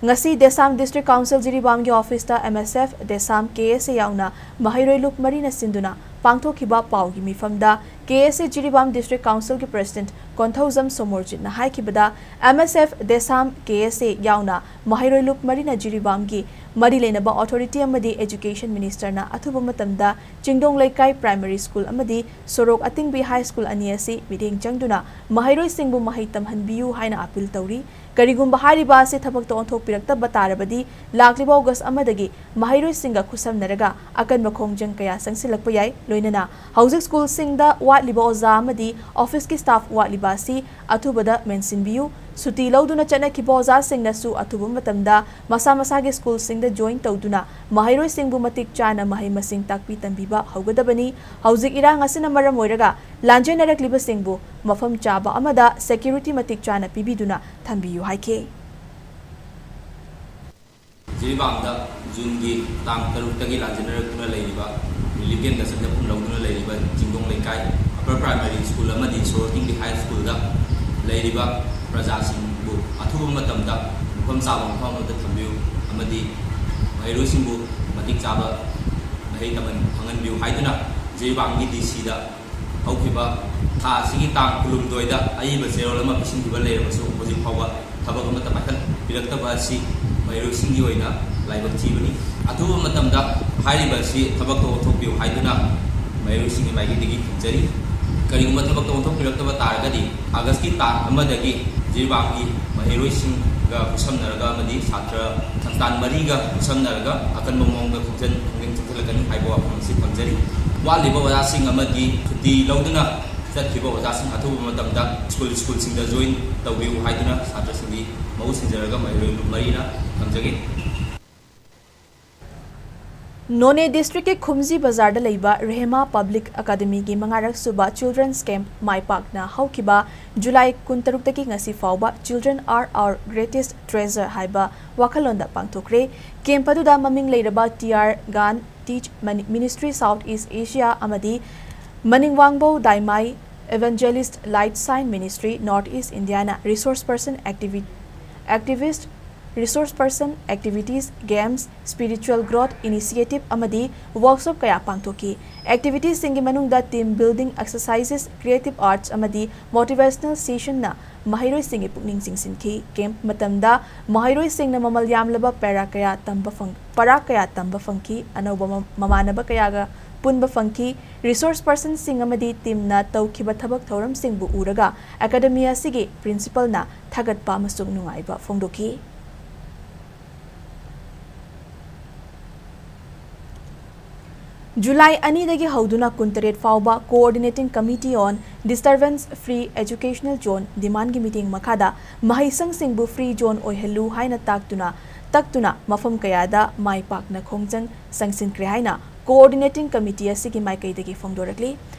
ꯉꯁꯤ ꯗꯦꯁꯥꯝ District Council ꯖꯤꯔꯤꯕꯥꯝꯒꯤ officeꯇ M S F, ꯗꯦꯁꯥꯝ, K S A ꯌꯥꯎꯅ ꯃꯍꯩꯔꯣꯏ ꯂꯨꯞ ꯃꯔꯤꯅ ꯁꯤꯟꯗꯨꯅ ꯄꯥꯡꯊꯣꯛꯈꯤꯕ ꯄꯥꯎꯒꯤ ꯃꯤꯐꯝꯗ K S A Jiribam District Councilꯒꯤ President Konthoujam ꯁꯣꯃꯣꯔꯖꯤꯠꯅ ꯍꯥꯏꯈꯤꯕꯗ, M S F, ꯗꯦꯁꯥꯝ, K S A ꯌꯥꯎꯅ ꯃꯍꯩꯔꯣꯏ ꯂꯨꯞ ꯃꯔꯤꯅ ꯖꯤꯔꯤꯕꯥꯝꯒꯤ ꯃꯔꯤ ꯂꯩꯅꯕ authority ꯑꯃꯗꯤ Education Ministerꯅ ꯑꯊꯨꯕ ꯃꯇꯝꯗ ꯆꯤꯡꯗꯣꯡ ꯂꯩꯀꯥꯏ primary school ꯑꯃꯗꯤ ꯁꯣꯔꯣꯛ ꯑꯇꯤꯡꯕꯤ high school ꯑꯅꯤ ꯑꯁꯤ ꯃꯤꯠꯌꯦꯡ ꯆꯪꯗꯨꯅ ꯃꯍꯩꯔꯣꯏꯁꯤꯡꯕꯨ ꯃꯍꯩ ꯇꯝꯍꯟꯕꯤꯌꯨ ꯍꯥꯏꯅ appeal ꯇꯧꯔꯤ꯫ ꯀꯔꯤꯒꯨꯝꯕ ꯍꯥꯏꯔꯤꯕ ꯑꯁꯤ ꯊꯕꯛꯇ ꯑꯣꯟꯊꯣꯛꯄꯤꯔꯛꯇꯕ ꯇꯥꯔꯕꯗꯤ ꯂꯥꯛꯂꯤꯕ August ꯑꯃꯗꯒꯤ ꯃꯍꯩꯔꯣꯏꯁꯤꯡꯒ ꯈꯨꯠꯁꯝꯅꯔꯒ ꯑꯀꯟꯕ ꯈꯣꯡꯖꯪ ꯀꯌꯥ ꯆꯪꯁꯤꯜꯂꯛꯄ ꯌꯥꯏ꯫ ꯂꯣꯏꯅꯅ ꯍꯧꯖꯤꯛ schoolꯁꯤꯡꯗ ꯋꯥꯠꯂꯤꯕ ꯑꯣꯖꯥ ꯑꯃꯗꯤ officeꯀꯤ staff ꯋꯥꯠꯂꯤꯕ ꯑꯁꯤ ꯑꯊꯨꯕꯗ ꯃꯦꯟꯁꯤꯟꯕꯤꯌꯨ꯫ ꯁꯨꯇꯤ ꯂꯧꯗꯨꯅ ꯆꯠꯅꯈꯤꯕ ꯑꯣꯖꯥꯁꯤꯡꯅꯁꯨ ꯑꯊꯨꯕ ꯃꯇꯝꯗ ꯃꯁꯥ ꯃꯁꯥꯒꯤ ꯁ꯭ꯀꯨꯜꯁꯤꯡꯗ ꯖꯣꯏꯟ ꯇꯧꯗꯨꯅ ꯃꯍꯩꯔꯣꯏꯁꯤꯡꯕꯨ ꯃꯇꯤꯛ ꯆꯥꯅ ꯃꯍꯩ ꯃꯁꯤꯡ ꯇꯥꯛꯄꯤ ꯇꯝꯕꯤꯕ ꯍꯧꯒꯗꯕꯅꯤ꯫ ꯍꯧꯖꯤꯛ ꯏꯔꯥꯡ ꯑꯁꯤꯅ ꯃꯔꯝ ꯑꯣꯏꯔꯒ ꯂꯥꯟꯖꯦꯟꯅꯔꯛꯂꯤꯕꯁꯤꯡꯕꯨ ꯃꯐꯝ ꯆꯥꯕ ꯑꯃꯗ ꯁꯦꯀ꯭ꯌꯨꯔꯤꯇꯤ ꯃꯇꯤꯛ ꯆꯥꯅ ꯄꯤꯕꯤꯗꯨꯅ ꯊꯝꯕꯤꯌꯨ ꯍꯥꯏꯈꯤ꯫ ꯖꯤꯔꯤꯕꯥꯝꯗ ꯖꯨꯟꯒꯤ ꯇꯥꯡ ꯇꯔꯨꯛꯇꯒꯤ ꯂꯥꯟꯖꯦꯟꯅꯔꯛꯇꯨꯅ ꯂꯩꯔꯤꯕ, ꯔꯤꯂꯤꯐ ꯀꯦꯝꯞꯇ ꯆꯪꯖꯐꯝ ꯂꯧꯗꯨꯅ ꯂꯩꯔꯤꯕ ꯆꯤꯡꯗꯣꯡ ꯂꯩꯀꯥꯏ ꯑꯄꯔ ꯄ꯭ꯔꯥꯏꯃꯥꯔꯤ ꯁ꯭ꯀꯨꯜ ꯑꯃꯗꯤ ꯁꯣꯔꯣꯛ ꯇꯤꯡꯕꯤ ꯍꯥꯏ ꯁ꯭ꯀꯨꯜꯗ ꯂꯩꯔꯤꯕ ꯄ꯭ꯔꯖꯥꯁꯤꯡꯕꯨ ꯑꯊꯨꯕ ꯃꯇꯝꯗ ꯃꯐꯝ ꯆꯥꯕ ꯃꯐꯝ ꯑꯃꯗ ꯊꯝꯕꯤꯌꯨ ꯑꯃꯗꯤ ꯃꯍꯩꯔꯣꯏꯁꯤꯡꯕꯨ ꯃꯇꯤꯛ ꯆꯥꯕ ꯃꯍꯩ ꯇꯝꯍꯟ-, ꯐꯪꯍꯟꯕꯤꯌꯨ ꯍꯥꯏꯗꯨꯅ ꯖꯤꯔꯤꯕꯥꯝꯒꯤ ꯗꯤ ꯁꯤꯗ ꯍꯧꯈꯤꯕ ꯊꯥ ꯑꯁꯤꯒꯤ ꯇꯥꯡ ꯀꯨꯟꯍꯨꯝꯗꯣꯏꯗ ꯑꯏꯕ ꯆꯦꯔꯣꯜ ꯑꯃ ꯄꯤꯁꯤꯟꯈꯤꯕ ꯂꯩꯔꯕꯁꯨ, ꯍꯧꯖꯤꯛ ꯐꯥꯎꯕ ꯊꯕꯛ ꯑꯃꯠꯇ ꯄꯥꯏꯈꯠꯄꯤꯔꯛꯇꯕ ꯑꯁꯤ ꯃꯍꯩꯔꯣꯏꯁꯤꯡꯒꯤ ꯑꯣꯏꯅ ꯂꯥꯏꯕꯛ ꯊꯤꯕꯅꯤ꯫ ꯑꯊꯨꯕ ꯃꯇꯝꯗ ꯍꯥꯏꯔꯤꯕ ꯑꯁꯤ ꯊꯕꯛꯇ ꯑꯣꯟꯊꯣꯛꯄꯤꯌꯨ ꯍꯥꯏꯗꯨꯅ ꯃꯍꯩꯔꯣꯏꯁꯤꯡꯒꯤ ꯃꯥꯏꯀꯩꯗꯒꯤ ꯈꯪꯖꯔꯤ꯫ ꯀꯔꯤꯒꯨꯝꯕ ꯊꯕꯛꯇ ꯑꯣꯟꯊꯣꯛꯄꯤꯔꯛꯇꯕ ꯇꯥꯔꯒꯗꯤ, ꯑꯥꯒꯁꯀꯤ ꯇꯥꯡ ꯑꯃꯗꯒꯤ ꯖꯤꯔꯤꯕꯥꯝꯒꯤ ꯃꯍꯩꯔꯣꯏꯁꯤꯡꯒ ꯈꯨꯠꯁꯝꯅꯔꯒ ꯑꯃꯗꯤ ꯁꯥꯇ꯭ꯔ ꯁꯪꯁꯊꯥꯟ ꯃꯔꯤꯒ ꯈꯨꯠꯁꯝꯅꯔꯒ ꯑꯀꯟꯕ ꯃꯑꯣꯡꯗ ꯈꯣꯡꯖꯪ ꯈꯣꯡꯖꯪ ꯆꯪꯁꯤꯜꯂꯛꯀꯅꯤ ꯍꯥꯏꯕ ꯋꯥꯐꯝ ꯑꯁꯤ ꯊꯝꯖꯔꯤ꯫ ꯋꯥꯠꯂꯤꯕ ꯑꯣꯖꯥꯁꯤꯡ ꯑꯃꯗꯤ ꯁꯨꯇꯤ ꯂꯧꯗꯨꯅ ꯆꯠꯈꯤꯕ ꯑꯣꯖꯥꯁꯤꯡ ꯑꯊꯨꯕ ꯃꯇꯝꯗ ꯁ꯭ꯀꯨꯜ, ꯁ꯭ꯀꯨꯜꯁꯤꯡꯗ ꯖꯣꯏꯟ ꯇꯧꯕꯤꯌꯨ ꯍꯥꯏꯗꯨꯅ ꯁꯥꯇ꯭ꯔꯁꯤꯡꯒꯤ ꯃꯍꯨꯠ ꯁꯤꯟꯖꯔꯒ ꯃꯍꯩꯔꯣꯏ ꯂꯨꯞ ꯃꯔꯤꯅ ꯊꯝꯖꯒꯦ꯫ ꯅꯣꯅꯦ ꯗꯤꯁꯇ꯭ꯔꯤꯛꯀꯤ ꯈꯨꯝꯖꯤ ꯕꯖꯥꯔꯗ ꯂꯩꯕ ꯔꯦꯍꯃꯥ ꯄꯕ꯭ꯂꯤꯛ ꯑꯦꯀꯥꯗꯃꯤꯒꯤ ꯃꯉꯥꯔꯛ ꯁꯨꯕ ꯆꯤꯜꯗ꯭ꯔꯦꯟꯁ ꯀꯦꯝꯞ ꯃꯥꯏ ꯄꯥꯛꯅ ꯍꯧꯈꯤꯕ ꯖꯨꯂꯥꯏ ꯀꯨꯟꯇꯔꯨꯛꯇꯒꯤ ꯉꯁꯤ ꯐꯥꯎꯕ Children Are Our Greatest Treasure ꯍꯥꯏꯕ ꯋꯥꯈꯜꯂꯣꯟꯗ ꯄꯥꯡꯊꯣꯛꯈ꯭ꯔꯦ꯫ ꯀꯦꯝꯞ ꯑꯗꯨꯗ ꯃꯃꯤꯡ ꯂꯩꯔꯕ ꯇꯤ ꯑꯥꯔ ꯒꯥꯟ ꯇꯤꯆ ꯃꯅꯤ-, ꯃꯤꯅꯤꯁꯇ꯭ꯔꯤ ꯁꯥꯎꯠ ꯏꯁ ꯑꯦꯁꯤꯌꯥ ꯑꯃꯗꯤ ꯃꯅꯤꯡꯋꯥꯡꯕꯧ ꯗꯥꯏꯃꯥꯏ evangelise light shine ministry north east ꯏꯟꯗꯤꯌꯥꯅ ꯔꯤꯁꯣꯔꯁ ꯄꯔꯁꯟ ꯑꯦꯛꯇꯤꯚꯤ-, activist resource person, activities, games, spiritual growth initiative ꯑꯃꯗꯤ ꯋꯔꯛꯁꯣꯞ ꯀꯌꯥ ꯄꯥꯡꯊꯣꯛꯈꯤ꯫ ꯑꯦꯛꯇꯤꯚꯤꯇꯤꯁꯁꯤꯡꯒꯤ ꯃꯅꯨꯡꯗ team building, exercises, creative arts ꯑꯃꯗꯤ ꯃꯣꯇꯤꯚꯦꯁꯅꯦꯜ ꯁꯦꯁꯟꯅ ꯃꯍꯩꯔꯣꯏꯁꯤꯡꯒꯤ ꯄꯨꯛꯅꯤꯡ ꯆꯤꯡꯁꯤꯟꯈꯤ꯫ ꯀꯦꯝꯞ ꯃꯇꯝꯗ ꯃꯍꯩꯔꯣꯏꯁꯤꯡꯅ ꯃꯃꯜ ꯌꯥꯝꯂꯕ ꯄꯦꯔꯥ ꯀꯌꯥ ꯇꯝꯕ ꯐꯪ-, ꯄꯔꯥ ꯀꯌꯥ ꯇꯝꯕ ꯐꯪꯈꯤ, ꯑꯅꯧꯕ ꯃ-, ꯃꯃꯥꯟꯅꯕ ꯀꯌꯥꯒ ꯄꯨꯟꯕ ꯐꯪꯈꯤ꯫ ꯔꯤꯁꯣꯔꯁ ꯄꯔꯁꯟꯁꯤꯡ ꯑꯃꯗꯤ ꯇꯤꯝꯅ ꯇꯧꯈꯤꯕ ꯊꯕꯛ ꯊꯧꯔꯝꯁꯤꯡꯕꯨ ꯎꯔꯒ ꯑꯦꯀꯥꯗꯃꯤ ꯑꯁꯤꯒꯤ ꯄ꯭ꯔꯤꯟꯁꯤꯄꯜꯅ ꯊꯥꯒꯠꯄ ꯑꯃꯁꯨꯡ ꯅꯨꯡꯉꯥꯏꯕ ꯐꯣꯡꯗꯣꯛꯈꯤ꯫ ꯖꯨꯂꯥꯏ ꯑꯅꯤꯗꯒꯤ ꯍꯧꯗꯨꯅ ꯀꯨꯟꯇꯔꯦꯠ ꯐꯥꯎꯕ Coordinating Committee on Disturbance Free Educational Zone ꯗꯤꯃꯥꯟꯒꯤ ꯃꯤꯠꯌꯦꯡ ꯃꯈꯥꯗ ꯃꯍꯩꯁꯪꯁꯤꯡꯕꯨ free zone ꯑꯣꯏꯍꯜꯂꯨ ꯍꯥꯏꯅ ꯇꯥꯛꯇꯨꯅ ꯇꯛꯇꯨꯅ ꯃꯐꯝ ꯀꯌꯥꯗ ꯃꯥꯏ ꯄꯥꯛꯅ ꯈꯣꯡꯖꯪ ꯆꯪꯁꯤꯟꯈ꯭ꯔꯦ ꯍꯥꯏꯅ Coordinating Committee ꯑꯁꯤꯒꯤ ꯃꯥꯏꯀꯩꯗꯒꯤ ꯐꯣꯡꯗꯣꯔꯛꯂꯤ꯫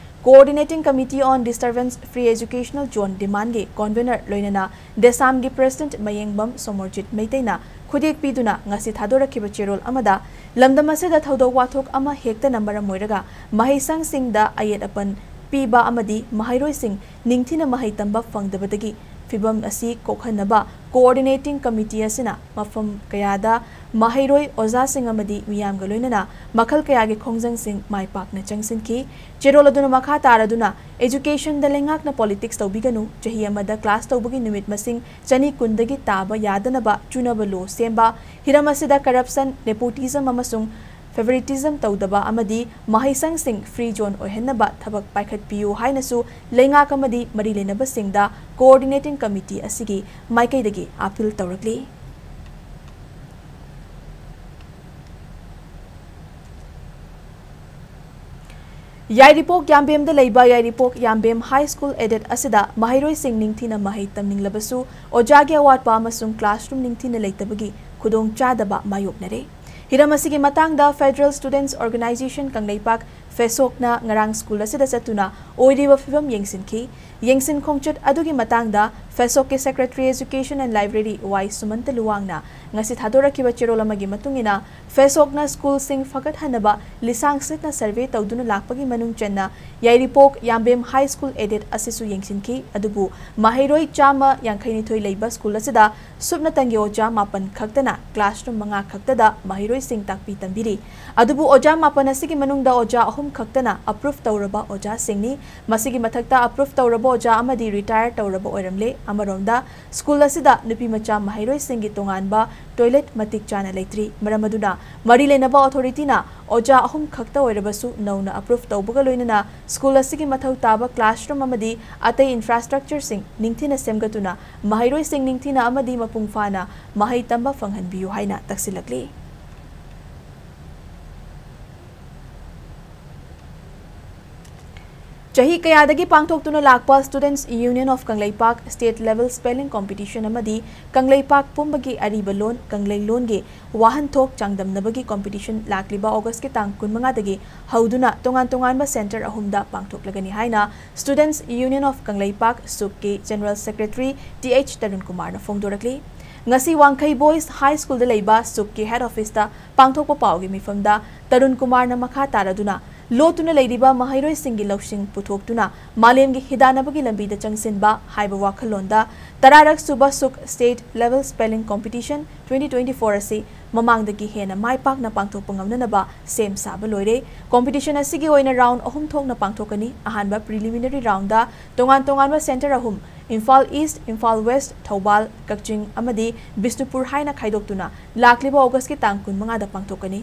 Coordinating Committee on Disturbance Free Educational Zone ꯗꯤꯃꯥꯟꯒꯤ convener ꯂꯣꯏꯅꯅ ꯗꯦꯁꯥꯝꯒꯤ president ꯃꯌꯦꯡꯕꯝ ꯁꯣꯃꯣꯔꯖꯤꯠ ꯃꯩꯇꯩꯅ ꯈꯨꯗꯦꯛ ꯄꯤꯗꯨꯅ ꯉꯁꯤ ꯊꯥꯗꯣꯔꯛꯈꯤꯕ ꯆꯦꯔꯣꯜ ꯑꯃꯗ ꯂꯝꯗꯝ ꯑꯁꯤꯗ ꯊꯧꯗꯣꯛ ꯋꯥꯊꯣꯛ ꯑꯃ ꯍꯦꯛꯇꯅ ꯃꯔꯝ ꯑꯣꯏꯔꯒ ꯃꯍꯩꯁꯪꯁꯤꯡꯗ ꯑꯌꯦꯠ ꯑꯄꯟ ꯄꯤꯕ ꯑꯃꯗꯤ ꯃꯍꯩꯔꯣꯏꯁꯤꯡ ꯅꯤꯡꯊꯤꯅ ꯃꯍꯩ ꯇꯝꯕ ꯐꯪꯗꯕꯗꯒꯤ ꯐꯤꯚꯝ ꯑꯁꯤ ꯀꯣꯛꯍꯟꯅꯕ Coordinating Committee ꯑꯁꯤꯅ ꯃꯐꯝ ꯀꯌꯥꯗ ꯃꯍꯩꯔꯣꯏ, ꯑꯣꯖꯥꯁꯤꯡ ꯑꯃꯗꯤ ꯃꯤꯌꯥꯝꯒ ꯂꯣꯏꯅꯅ ꯃꯈꯜ ꯀꯌꯥꯒꯤ ꯈꯣꯡꯖꯪꯁꯤꯡ ꯃꯥꯏ ꯄꯥꯛꯅ ꯆꯪꯁꯤꯟꯈꯤ꯫ ꯆꯦꯔꯣꯜ ꯑꯗꯨꯅ ꯃꯈꯥ ꯇꯥꯔꯗꯨꯅ, education ꯗ ꯂꯩꯉꯥꯛꯅ politics ꯇꯧꯕꯤꯒꯅꯨ, ꯆꯍꯤ ꯑꯃꯗ class ꯇꯧꯕꯒꯤ ꯅꯨꯃꯤꯠ ꯃꯁꯤꯡ ꯆꯅꯤ ꯀꯨꯟꯗꯒꯤ ꯇꯥꯕ ꯌꯥꯗꯅꯕ ꯆꯨꯅꯕ law ꯁꯦꯝꯕ, ꯍꯤꯔꯝ ꯑꯁꯤꯗ corruption, nepotism ꯑꯃꯁꯨꯡ favoritism ꯇꯧꯗꯕ ꯑꯃꯗꯤ ꯃꯍꯩꯁꯪꯁꯤꯡ free zone ꯑꯣꯏꯍꯟꯅꯕ ꯊꯕꯛ ꯄꯥꯏꯈꯠꯄꯤꯌꯨ ꯍꯥꯏꯅꯁꯨ ꯂꯩꯉꯥꯛ ꯑꯃꯗꯤ ꯃꯔꯤ ꯂꯩꯅꯕꯁꯤꯡꯗ Coordinating Committee ꯑꯁꯤꯒꯤ ꯃꯥꯏꯀꯩꯗꯒꯤ appeal ꯇꯧꯔꯛꯂꯤ꯫ ꯌꯥꯏꯔꯤꯄꯣꯛ ꯌꯥꯝꯕꯦꯝꯗ ꯂꯩꯕ ꯌꯥꯏꯔꯤꯄꯣꯛ ꯌꯥꯝꯕꯦꯝ High School aided ꯑꯁꯤꯗ ꯃꯍꯩꯔꯣꯏꯁꯤꯡ ꯅꯤꯡꯊꯤꯅ ꯃꯍꯩ ꯇꯝꯅꯤꯡꯂꯕꯁꯨ ꯑꯣꯖꯥꯒꯤ ꯑꯋꯥꯠꯄ ꯑꯃꯁꯨꯡ classroom ꯅꯤꯡꯊꯤꯅ ꯂꯩꯇꯕꯒꯤ ꯈꯨꯗꯣꯡꯆꯥꯗꯕ ꯃꯥꯌꯣꯛꯅꯔꯦ꯫ ꯍꯤꯔꯝ ꯑꯁꯤꯒꯤ ꯃꯇꯥꯡꯗ Federal Students Organisation ꯀꯪꯂꯩꯄꯥꯛ, ꯐꯦꯁꯣꯛꯅ ꯉꯔꯥꯡ school ꯑꯁꯤꯗ ꯆꯠꯇꯨꯅ ꯑꯣꯏꯔꯤꯕ ꯐꯤꯚꯝ ꯌꯦꯡꯁꯤꯟꯈꯤ꯫ ꯌꯦꯡꯁꯤꯟ ꯈꯣꯡꯆꯠ ꯑꯗꯨꯒꯤ ꯃꯇꯥꯡꯗ ꯐꯦꯁꯣꯛꯀꯤ Secretary Education and Library ꯋꯥꯏ ꯁꯨꯃꯟꯇ ꯂꯨꯋꯥꯡꯅ ꯉꯁꯤ ꯊꯥꯗꯣꯔꯛꯈꯤꯕ ꯆꯦꯔꯣꯜ ꯑꯃꯒꯤ ꯃꯇꯨꯡ ꯏꯟꯅ, ꯐꯦꯁꯣꯛꯅ school ꯁꯤꯡ ꯐꯒꯠꯍꯟꯅꯕ ꯂꯤꯁꯥꯡ ꯁꯤꯠꯅ survey ꯇꯧꯗꯨꯅ ꯂꯥꯛꯄꯒꯤ ꯃꯅꯨꯡ ꯆꯟꯅ ꯌꯥꯏꯔꯤꯄꯣꯛ ꯌꯥꯝꯕꯦꯝ High School aided ꯑꯁꯤꯁꯨ ꯌꯦꯡꯁꯤꯟꯈꯤ꯫ ꯑꯗꯨꯕꯨ ꯃꯍꯩꯔꯣꯏ ꯆꯥꯝꯃ ꯌꯥꯡꯈꯩ ꯅꯤꯊꯣꯏ ꯂꯩꯕ school ꯑꯁꯤꯗ ꯁꯨꯞꯅꯇꯪꯒꯤ ꯑꯣꯖꯥ ꯃꯥꯄꯟ ꯈꯛꯇꯅ classroom ꯃꯉꯥ ꯈꯛꯇꯗ ꯃꯍꯩꯔꯣꯏꯁꯤꯡ ꯇꯥꯛꯄꯤ ꯇꯝꯕꯤꯔꯤ꯫ ꯑꯗꯨꯕꯨ ꯑꯣꯖꯥ ꯃꯥꯄꯟ ꯑꯁꯤꯒꯤ ꯃꯅꯨꯡꯗ ꯑꯣꯖꯥ ꯑꯍꯨꯝ ꯈꯛꯇꯅ approve ꯇꯧꯔꯕ ꯑꯣꯖꯥꯁꯤꯡꯅꯤ꯫ ꯃꯁꯤꯒꯤ ꯃꯊꯛꯇ approve ꯇꯧꯔꯕ ꯑꯣꯖꯥ ꯑꯃꯗꯤ retire ꯇꯧꯔꯕ ꯑꯣꯏꯔꯝꯂꯦ꯫ ꯑꯃꯔꯣꯝꯗ, school ꯑꯁꯤꯗ ꯅꯨꯄꯤ ꯃꯆꯥ ꯃꯍꯩꯔꯣꯏꯁꯤꯡꯒꯤ ꯇꯣꯉꯥꯟꯕ toilet ꯃꯇꯤꯛ ꯆꯥꯅ ꯂꯩꯇ꯭ꯔꯤ꯫ ꯃꯔꯝ ꯑꯗꯨꯅ, ꯃꯔꯤ ꯂꯩꯅꯕ authority ꯅ ꯑꯣꯖꯥ ꯑꯍꯨꯝ ꯈꯛꯇ ꯑꯣꯏꯔꯕꯁꯨ ꯅꯧꯅ approve ꯇꯧꯕꯒ ꯂꯣꯏꯅꯅ school ꯑꯁꯤꯒꯤ ꯃꯊꯧ ꯇꯥꯕ classroom ꯑꯃꯗꯤ ꯑꯇꯩ infrastructure ꯁꯤꯡ ꯅꯤꯡꯊꯤꯅ ꯁꯦꯝꯒꯠꯇꯨꯅ ꯃꯍꯩꯔꯣꯏꯁꯤꯡ ꯅꯤꯡꯊꯤꯅ ꯑꯃꯗꯤ ꯃꯄꯨꯡ ꯐꯥꯅ ꯃꯍꯩ ꯇꯝꯕ ꯐꯪꯍꯟꯕꯤꯌꯨ ꯍꯥꯏꯅ ꯇꯛꯁꯤꯜꯂꯛꯂꯤ꯫ ꯆꯍꯤ ꯀꯌꯥꯗꯒꯤ ꯄꯥꯡꯊꯣꯛꯇꯨꯅ ꯂꯥꯛꯄ Students Union of Kangleipak State Level Spelling Competition ꯑꯃꯗꯤ ꯀꯪꯂꯩꯄꯥꯛ ꯄꯨꯝꯕꯒꯤ ꯑꯔꯤꯕ ꯂꯣꯟ ꯀꯪꯂꯩ ꯂꯣꯟꯒꯤ ꯋꯥꯍꯟꯊꯣꯛ ꯆꯥꯡꯗꯝꯅꯕꯒꯤ competition ꯂꯥꯛꯂꯤꯕ August ꯀꯤ ꯇꯥꯡ ꯀꯨꯟꯃꯉꯥꯗꯒꯤ ꯍꯧꯗꯨꯅ ꯇꯣꯉꯥꯟ ꯇꯣꯉꯥꯟꯕ centre ꯑꯍꯨꯝꯗ ꯄꯥꯡꯊꯣꯛꯂꯒꯅꯤ ꯍꯥꯏꯅ Students Union of Kangleipak, SUC ꯀꯤ General Secretary T H Tarun ꯀꯨꯃꯥꯔꯅ ꯐꯣꯡꯗꯣꯔꯛꯂꯤ꯫ ꯉꯁꯤ ꯋꯥꯡꯈꯩ Boys High School ꯗ ꯂꯩꯕ SUC ꯀꯤ head office ꯇ ꯄꯥꯡꯊꯣꯛꯄ ꯄꯥꯎꯒꯤ ꯃꯤꯐꯝꯗ ꯇꯔꯨꯟ ꯀꯨꯃꯥꯔꯅ ꯃꯈꯥ ꯇꯥꯔꯗꯨꯅ ꯂꯣꯠꯇꯨꯅ ꯂꯩꯔꯤꯕ ꯃꯍꯩꯔꯣꯏꯁꯤꯡꯒꯤ ꯂꯧꯁꯤꯡ ꯄꯨꯊꯣꯛꯇꯨꯅ ꯃꯥꯂꯦꯝꯒꯤ ꯍꯤꯗꯥꯟꯅꯕꯒꯤ ꯂꯝꯕꯤꯗ ꯆꯪꯁꯤꯟꯕ ꯍꯥꯏꯕ ꯋꯥꯈꯜꯂꯣꯟꯗ ꯇꯔꯥꯔꯛ ꯁꯨꯕ SUC State Level Spelling Competition twenty twenty-four ꯑꯁꯤ ꯃꯃꯥꯡꯗꯒꯤ ꯍꯦꯟꯅ ꯃꯥꯏ ꯄꯥꯛꯅ ꯄꯥꯡꯊꯣꯛꯄ ꯉꯝꯅꯅꯕ ꯁꯦꯝ ꯁꯥꯕ ꯂꯣꯏꯔꯦ꯫ Competition ꯑꯁꯤꯒꯤ ꯑꯣꯏꯅ round ꯑꯍꯨꯝ ꯊꯣꯛꯅ ꯄꯥꯡꯊꯣꯛꯀꯅꯤ꯫ ꯑꯍꯥꯟꯕ preliminary round ꯗ ꯇꯣꯉꯥꯟ ꯇꯣꯉꯥꯟꯕ centre ꯑꯍꯨꯝ, ꯏꯝꯐꯥꯜ East, ꯏꯝꯐꯥꯜ West, ꯊꯧꯕꯥꯜ, ꯀꯛꯆꯤꯡ ꯑꯃꯗꯤ ꯕꯤꯁꯅꯨꯄꯨꯔ ꯍꯥꯏꯅ ꯈꯥꯏꯗꯣꯛꯇꯨꯅ ꯂꯥꯛꯂꯤꯕ August ꯀꯤ ꯇꯥꯡ ꯀꯨꯟꯃꯉꯥꯗ ꯄꯥꯡꯊꯣꯛꯀꯅꯤ꯫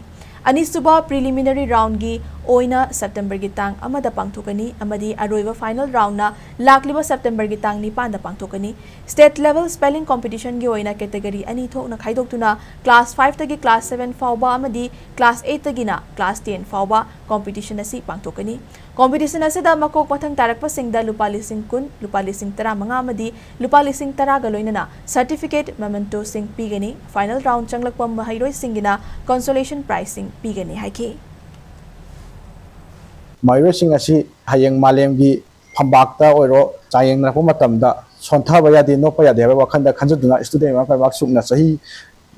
ꯑꯅꯤꯁꯨꯕ preliminary round ꯒꯤ ꯑꯣꯏꯅ September ꯒꯤ ꯇꯥꯡ ꯑꯃꯗ ꯄꯥꯡꯊꯣꯛꯀꯅꯤ ꯑꯃꯗꯤ ꯑꯔꯣꯏꯕ final round ꯅ ꯂꯥꯛꯂꯤꯕ September ꯒꯤ ꯇꯥꯡ ꯅꯤꯄꯥꯟꯗ ꯄꯥꯡꯊꯣꯛꯀꯅꯤ꯫ State Level Spelling Competition ꯒꯤ ꯑꯣꯏꯅ category ꯑꯅꯤ ꯊꯣꯛꯅ ꯈꯥꯏꯗꯣꯛꯇꯨꯅ class five ꯇꯒꯤ class seven ꯐꯥꯎꯕ ꯑꯃꯗꯤ class eight ꯇꯒꯤꯅ class ten ꯐꯥꯎꯕ competition ꯑꯁꯤ ꯄꯥꯡꯊꯣꯛꯀꯅꯤ꯫ Competition ꯑꯁꯤꯗ ꯃꯀꯣꯛ ꯃꯊꯪ ꯇꯥꯔꯛꯄꯁꯤꯡꯗ ꯂꯨꯄꯥ ꯂꯤꯁꯤꯡ ꯀꯨꯟ, ꯂꯨꯄꯥ ꯂꯤꯁꯤꯡ ꯇꯔꯥꯃꯉꯥ ꯑꯃꯗꯤ ꯂꯨꯄꯥ ꯂꯤꯁꯤꯡ ꯇꯔꯥꯒ ꯂꯣꯏꯅꯅ certificate, memento ꯁꯤꯡ ꯄꯤꯒꯅꯤ꯫ Final round ꯆꯪꯂꯛꯄ ꯃꯍꯩꯔꯣꯏꯁꯤꯡꯒꯤꯅ consolation prize ꯁꯤꯡ ꯄꯤꯒꯅꯤ ꯍꯥꯏꯈꯤ꯫ ꯃꯍꯩꯔꯣꯏꯁꯤꯡ ꯑꯁꯤ ꯍꯌꯦꯡ ꯃꯥꯂꯦꯝꯒꯤ ꯐꯝꯕꯥꯛꯇ ꯑꯣꯏꯔꯣ, ꯆꯥꯡꯌꯦꯡꯅꯔꯛꯄ ꯃꯇꯝꯗ ꯁꯣꯟꯊꯕ ꯌꯥꯗꯦ, ꯅꯣꯞꯄ ꯌꯥꯗꯦ ꯍꯥꯏꯕ ꯋꯥꯈꯜꯗ ꯈꯟꯖꯗꯨꯅ Students Union of Kangleipak, SUC ꯅ ꯆꯍꯤ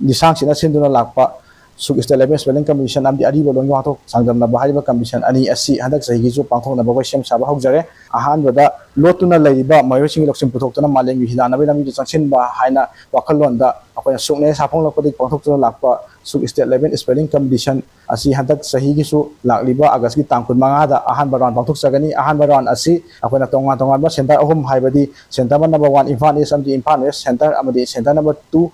ꯂꯤꯁꯥꯡ ꯁꯤꯠꯅ ꯁꯤꯟꯗꯨꯅ ꯂꯥꯛꯄ SUC State Level Spelling Competition ꯑꯃꯗꯤ ꯑꯔꯤꯕ ꯂꯣꯟꯒꯤ ꯋꯥꯍꯟꯊꯣꯛ ꯆꯥꯡꯗꯝꯅꯕ ꯍꯥꯏꯔꯤꯕ competition ꯑꯅꯤ ꯑꯁꯤ ꯍꯟꯗꯛ ꯆꯍꯤꯒꯤꯁꯨ ꯄꯥꯡꯊꯣꯛꯅꯕ ꯑꯩꯈꯣꯏ ꯁꯦꯝ ꯁꯥꯕ ꯍꯧꯖꯔꯦ꯫ ꯑꯍꯥꯟꯕꯗ ꯂꯣꯠꯇꯨꯅ ꯂꯩꯔꯤꯕ ꯃꯍꯩꯔꯣꯏꯁꯤꯡꯒꯤ ꯂꯧꯁꯤꯡ ꯄꯨꯊꯣꯛꯇꯨꯅ ꯃꯥꯂꯦꯝꯒꯤ ꯍꯤꯗꯥꯟꯅꯕꯒꯤ ꯂꯝꯕꯤꯗ ꯆꯪꯁꯤꯟꯕ ꯍꯥꯏꯅ ꯋꯥꯈꯜꯂꯣꯟꯗ ꯑꯩꯈꯣꯏꯅ SUC ꯅ ꯁꯥꯐꯣꯡꯂꯛꯄꯗꯒꯤ ꯄꯥꯡꯊꯣꯛꯇꯨꯅ ꯂꯥꯛꯄ SUC State Level Spelling Competition ꯑꯁꯤ ꯍꯟꯗꯛ ꯆꯍꯤꯒꯤꯁꯨ ꯂꯥꯛꯂꯤꯕ August ꯀꯤ ꯇꯥꯡ ꯀꯨꯟꯃꯉꯥꯗ ꯑꯍꯥꯟꯕ round ꯄꯥꯡꯊꯣꯛꯆꯒꯅꯤ꯫ ꯑꯍꯥꯟꯕ round ꯑꯁꯤ ꯑꯩꯈꯣꯏꯅ ꯇꯣꯉꯥꯟ ꯇꯣꯉꯥꯟꯕ centre ꯑꯍꯨꯝ, ꯍꯥꯏꯕꯗꯤ centre number one Imphal East ꯑꯃꯗꯤ ꯏꯝꯐꯥꯜ West centre ꯑꯃꯗꯤ centre number two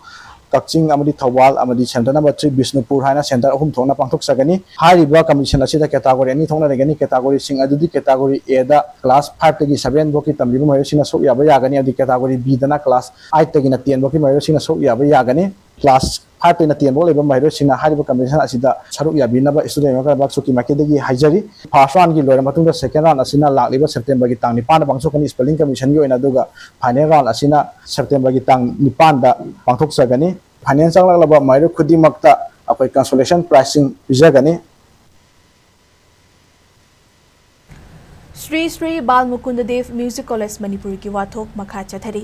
ꯀꯛꯆꯤꯡ ꯑꯃꯗꯤ ꯊꯧꯕꯥꯜ ꯑꯃꯗꯤ centre number three ꯕꯤꯁꯅꯨꯄꯨꯔ ꯍꯥꯏꯅ centre ꯑꯍꯨꯝ ꯊꯣꯛꯅ ꯄꯥꯡꯊꯣꯛꯆꯒꯅꯤ꯫ ꯍꯥꯏꯔꯤꯕ competition ꯑꯁꯤꯗ category ꯑꯅꯤ ꯊꯣꯛꯅ ꯂꯩꯒꯅꯤ꯫ Category ꯁꯤꯡ ꯑꯗꯨꯗꯤ category A the class five ꯇꯒꯤ seven ꯐꯥꯎꯒꯤ ꯇꯝꯂꯤꯕ ꯃꯍꯩꯔꯣꯏꯁꯤꯡꯅ ꯁꯔꯨꯛ ꯌꯥꯕ ꯌꯥꯒꯅꯤ, ꯑꯃꯗꯤ category B ꯗꯅ class eight ꯇꯒꯤꯅ ten ꯐꯥꯎꯒꯤ ꯃꯍꯩꯔꯣꯏꯁꯤꯡꯅ ꯁꯔꯨꯛ ꯌꯥꯕ ꯌꯥꯒꯅꯤ꯫ Class five ꯇꯩꯅ ten ꯐꯥꯎ ꯂꯩꯕ ꯃꯍꯩꯔꯣꯏꯁꯤꯡꯅ ꯍꯥꯏꯔꯤꯕ competition ꯑꯁꯤꯗ ꯁꯔꯨꯛ ꯌꯥꯕꯤꯅꯕ student ꯌꯨꯅꯤꯌꯟ ꯀꯪꯂꯩꯄꯥꯛ ꯁꯨꯛꯀꯤ ꯃꯥꯏꯀꯩꯗꯒꯤ ꯍꯥꯏꯖꯔꯤ꯫ First round ꯒꯤ ꯂꯣꯏꯔꯕ ꯃꯇꯨꯡꯗ second round ꯑꯁꯤꯅ ꯂꯥꯛꯂꯤꯕ September ꯒꯤ ꯇꯥꯡ ꯅꯤꯄꯥꯟꯗ ꯄꯥꯡꯊꯣꯛꯀꯅꯤ spelling competition ꯒꯤ ꯑꯣꯏꯅ, ꯑꯗꯨꯒ final round ꯑꯁꯤꯅ September ꯒꯤ ꯇꯥꯡ ꯅꯤꯄꯥꯟꯗ ꯄꯥꯡꯊꯣꯛꯆꯒꯅꯤ꯫ Final ꯆꯪꯂꯛꯂꯕ ꯃꯍꯩꯔꯣꯏ ꯈꯨꯗꯤꯡꯃꯛꯇ ꯑꯩꯈꯣꯏ consolation prize ꯁꯤꯡ ꯄꯤꯖꯒꯅꯤ꯫ ꯁ꯭ꯔꯤ ꯁ꯭ꯔꯤ ꯕꯥꯜ ꯃꯨꯀꯨꯟꯗ ꯗꯦꯕ ꯃ꯭ꯌꯨꯖꯤꯛ ꯀꯣꯂꯦꯖ ꯃꯅꯤꯄꯨꯔꯒꯤ ꯋꯥꯊꯣꯛ ꯃꯈꯥ ꯆꯠꯊꯔꯤ꯫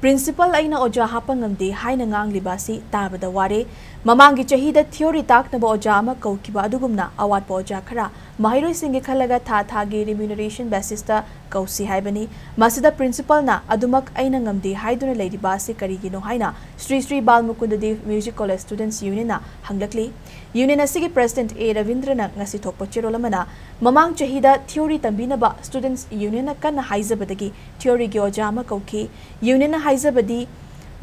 ꯄ꯭ꯔꯤꯟꯁꯤꯄꯜ ꯑꯩꯅ ꯑꯣꯖꯥ ꯍꯥꯞꯄ ꯉꯝꯗꯦ ꯍꯥꯏꯅ ꯉꯥꯡꯂꯤꯕ ꯑꯁꯤ ꯇꯥꯕꯗ ꯋꯥꯔꯦ꯫ ꯃꯃꯥꯡꯒꯤ ꯆꯍꯤꯗ theory ꯇꯥꯛꯅꯕ ꯑꯣꯖꯥ ꯑꯃ ꯀꯧꯈꯤꯕ ꯑꯗꯨꯒꯨꯝꯅ ꯑꯋꯥꯠꯄ ꯑꯣꯖꯥ ꯈꯔ ꯃꯍꯩꯔꯣꯏꯁꯤꯡꯒꯤ ꯈꯜꯂꯒ ꯊꯥ ꯊꯥꯒꯤ remuneration basis ꯇ ꯀꯧꯁꯤ ꯍꯥꯏꯕꯅꯤ꯫ ꯃꯁꯤꯗ ꯄ꯭ꯔꯤꯟꯁꯤꯄꯜꯅ ꯑꯗꯨꯃꯛ ꯑꯩꯅ ꯉꯝꯗꯦ ꯍꯥꯏꯗꯨꯅ ꯂꯩꯔꯤꯕ ꯑꯁꯤ ꯀꯔꯤꯒꯤꯅꯣ ꯍꯥꯏꯅ ꯁ꯭ꯔꯤ ꯁ꯭ꯔꯤ ꯕꯥꯜ ꯃꯨꯀꯨꯟꯗ ꯗꯦꯕ ꯃ꯭ꯌꯨꯖꯤꯛ ꯀꯣꯂꯦꯖ ꯁ꯭ꯇꯨꯗꯦꯟꯠꯁ ꯌꯨꯅꯤꯌꯟꯅ ꯍꯪꯂꯛꯂꯤ꯫ ꯌꯨꯅꯤꯌꯟ ꯑꯁꯤꯒꯤ ꯄ꯭ꯔꯦꯁꯤꯗꯦꯟꯠ ꯑꯦ ꯔꯕꯤꯟꯗ꯭ꯔꯅ ꯉꯁꯤ ꯊꯣꯛꯄ ꯆꯦꯔꯣꯜ ꯑꯃꯅ, ꯃꯃꯥꯡ ꯆꯍꯤꯗ theory ꯇꯝꯕꯤꯅꯕ ꯁ꯭ꯇꯨꯗꯦꯟꯠꯁ ꯌꯨꯅꯤꯌꯟꯅ ꯀꯟꯅ ꯍꯥꯏꯖꯕꯗꯒꯤ theory ꯒꯤ ꯑꯣꯖꯥ ꯑꯃ ꯀꯧꯈꯤ꯫ ꯌꯨꯅꯤꯌꯟꯅ ꯍꯥꯏꯖꯕꯗꯤ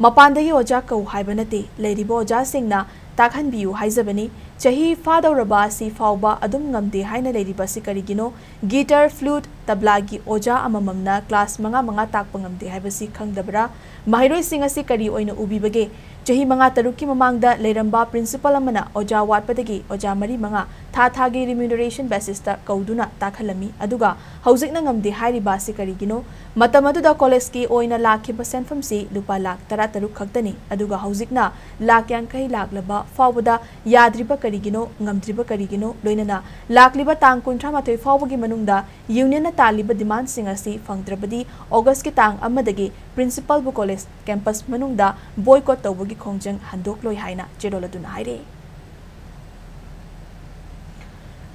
ꯃꯄꯥꯟꯗꯒꯤ ꯑꯣꯖꯥ ꯀꯧ ꯍꯥꯏꯕ ꯅꯠꯇꯦ, ꯂꯩꯔꯤꯕ ꯑꯣꯖꯥꯁꯤꯡꯅ ꯇꯥꯛꯍꯟꯕꯤꯌꯨ ꯍꯥꯏꯖꯕꯅꯤ꯫ ꯆꯍꯤ ꯐꯥꯗꯧꯔꯕ ꯑꯁꯤ ꯐꯥꯎꯕ ꯑꯗꯨꯝ ꯉꯝꯗꯦ ꯍꯥꯏꯅ ꯂꯩꯔꯤꯕ ꯑꯁꯤ ꯀꯔꯤꯒꯤꯅꯣ? ꯒꯤꯇꯔ, ꯐ꯭ꯂꯨꯠ, ꯇꯕ꯭ꯂꯥꯒꯤ ꯑꯣꯖꯥ ꯑꯃꯃꯝꯅ ꯀ꯭ꯂꯥꯁ ꯃꯉꯥ ꯃꯉꯥ ꯇꯥꯛꯄ ꯉꯝꯗꯦ ꯍꯥꯏꯕꯁꯤ ꯈꯪꯗꯕ꯭ꯔꯥ? ꯃꯍꯩꯔꯣꯏꯁꯤꯡ ꯑꯁꯤ ꯀꯔꯤ ꯑꯣꯏꯅ ꯎꯕꯤꯕꯒꯦ? ꯆꯍꯤ ꯃꯉꯥ ꯇꯔꯨꯛꯀꯤ ꯃꯃꯥꯡꯗ ꯂꯩꯔꯝꯕ ꯄ꯭ꯔꯤꯟꯁꯤꯄꯜ ꯑꯃꯅ ꯑꯣꯖꯥ ꯋꯥꯠꯄꯗꯒꯤ ꯑꯣꯖꯥ ꯃꯔꯤ ꯃꯉꯥ ꯊꯥ ꯊꯥꯒꯤ remuneration basis ꯇ ꯀꯧꯗꯨꯅ ꯇꯥꯛꯍꯜꯂꯝꯃꯤ, ꯑꯗꯨꯒ ꯍꯧꯖꯤꯛꯅ ꯉꯝꯗꯦ ꯍꯥꯏꯔꯤꯕ ꯑꯁꯤ ꯀꯔꯤꯒꯤꯅꯣ? ꯃꯇꯝ ꯑꯗꯨꯗ ꯀꯣꯂꯦꯖꯀꯤ ꯑꯣꯏꯅ ꯂꯥꯛꯈꯤꯕ ꯁꯦꯟꯐꯝꯁꯤ ꯂꯨꯄꯥ ꯂꯥꯈ ꯇꯔꯥ ꯇꯔꯨꯛ ꯈꯛꯇꯅꯤ, ꯑꯗꯨꯒ ꯍꯧꯖꯤꯛꯅ ꯂꯥꯈ ꯌꯥꯡꯈꯩ ꯂꯥꯛꯂꯕ ꯐꯥꯎꯕꯗ ꯌꯥꯗ꯭ꯔꯤꯕ ꯀꯔꯤꯒꯤꯅꯣ, ꯉꯝꯗ꯭ꯔꯤꯕ ꯀꯔꯤꯒꯤꯅꯣ? ꯂꯣꯏꯅꯅ ꯂꯥꯛꯂꯤꯕ ꯇꯥꯡ ꯀꯨꯟꯊ꯭ꯔꯥ ꯃꯥꯊꯣꯏ ꯐꯥꯎꯕꯒꯤ ꯃꯅꯨꯡꯗ ꯌꯨꯅꯤꯌꯟꯅ ꯇꯥꯜꯂꯤꯕ ꯗꯤꯃꯥꯟꯁꯤꯡ ꯑꯁꯤ ꯐꯪꯗ꯭ꯔꯕꯗꯤ ꯑꯣꯒꯁꯀꯤ ꯇꯥꯡ ꯑꯃꯗꯒꯤ ꯄ꯭ꯔꯤꯟꯁꯤꯄꯜꯕꯨ ꯀꯣꯂꯦꯖ ꯀꯦꯝꯄꯁ ꯃꯅꯨꯡꯗ boycott ꯇꯧꯕꯒꯤ ꯈꯣꯡꯖꯪ ꯍꯟꯗꯣꯛꯂꯣꯏ ꯍꯥꯏꯅ ꯆꯦꯔꯣꯜ ꯑꯗꯨꯅ ꯍꯥꯏꯔꯤ꯫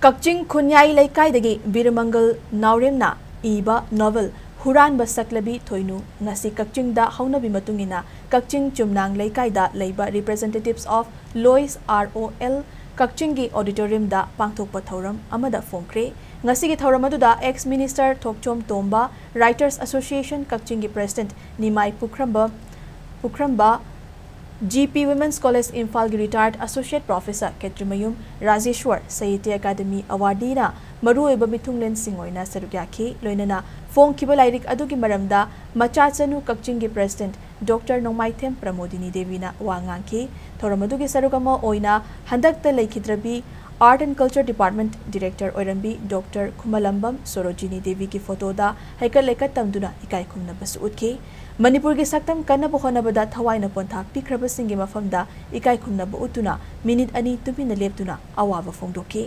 ꯀꯛꯆꯤꯡ ꯈꯨꯟꯌꯥꯏ ꯂꯩꯀꯥꯏꯗꯒꯤ ꯕꯤꯔꯃꯪꯒꯜ ꯅꯥꯎꯔꯦꯝꯅ ꯏꯕ ꯅꯣꯚꯦꯜ ꯍꯨꯔꯥꯟꯕ ꯁꯛꯂꯕꯤ ꯊꯣꯏꯅꯨ ꯉꯁꯤ ꯀꯛꯆꯤꯡꯗ ꯍꯧꯅꯕꯤ ꯃꯇꯨꯡ ꯏꯟꯅ ꯀꯛꯆꯤꯡ ꯆꯨꯝꯅꯥꯡ ꯂꯩꯀꯥꯏꯗ ꯂꯩꯕ Representatives of Lois R O L ꯀꯛꯆꯤꯡꯒꯤ ꯑꯣꯗꯤꯇꯣꯔꯤꯌꯝꯗ ꯄꯥꯡꯊꯣꯛꯄ ꯊꯧꯔꯝ ꯑꯃꯗ ꯐꯣꯡꯈ꯭ꯔꯦ꯫ ꯉꯁꯤꯒꯤ ꯊꯧꯔꯝ ꯑꯗꯨꯗ ex minister ꯊꯣꯛꯆꯣꯝ ꯇꯣꯝꯕ, Writers Association ꯀꯛꯆꯤꯡꯒꯤ president Nimai Pukhrambam, Pukhrambam, G P Women's College ꯏꯝꯐꯥꯜꯒꯤ retired Associate Professor Khetrimayum Rajeshwar Sahitya Akademi awardee ꯅ ꯃꯔꯨꯑꯣꯏꯕ ꯃꯤꯊꯨꯡꯂꯦꯟꯁꯤꯡ ꯑꯣꯏꯅ ꯁꯔꯨꯛ ꯌꯥꯈꯤ꯫ ꯂꯣꯏꯅꯅ ꯐꯣꯡꯈꯤꯕ ꯂꯥꯏꯔꯤꯛ ꯑꯗꯨꯒꯤ ꯃꯔꯝꯗ ꯃꯆꯥꯆꯅꯨ ꯀꯛꯆꯤꯡꯒꯤ President ꯗꯣꯛꯇꯔ ꯅꯣꯡꯃꯥꯏꯊꯦꯝ ꯄ꯭ꯔꯃꯣꯗꯤꯅꯤ ꯗꯦꯕꯤꯅ ꯋꯥ ꯉꯥꯡꯈꯤ꯫ ꯊꯧꯔꯝ ꯑꯗꯨꯒꯤ ꯁꯔꯨꯛ ꯑꯃ ꯑꯣꯏꯅ ꯍꯟꯗꯛꯇ ꯂꯩꯈꯤꯗ꯭ꯔꯕꯤ Art and Culture Department Director ꯑꯣꯏꯔꯝꯕꯤ ꯗꯣꯛꯇꯔ ꯈꯨꯃꯂꯝꯕꯝ ꯁꯣꯔꯣꯖꯤꯅꯤ ꯗꯦꯕꯤꯒꯤ ꯐꯣꯇꯣꯗ ꯍꯩꯀꯠ ꯂꯩꯀꯠ ꯇꯝꯗꯨꯅ ꯏꯀꯥꯏ ꯈꯨꯝꯅꯕꯁꯨ ꯎꯠꯈꯤ꯫ ꯃꯅꯤꯄꯨꯔꯒꯤ ꯁꯛꯇꯝ ꯀꯟꯅꯕ ꯍꯣꯠꯅꯕꯗ ꯊꯋꯥꯏꯅ ꯄꯣꯟꯊꯥ ꯄꯤꯈ꯭ꯔꯕꯁꯤꯡꯒꯤ ꯃꯐꯝꯗ ꯏꯀꯥꯏ ꯈꯨꯝꯅꯕ ꯎꯠꯇꯨꯅ ꯃꯤꯅꯤꯠ ꯑꯅꯤ ꯇꯨꯃꯤꯟꯅ ꯂꯦꯞꯇꯨꯅ ꯑꯋꯥꯕ ꯐꯣꯡꯗꯣꯛꯈꯤ꯫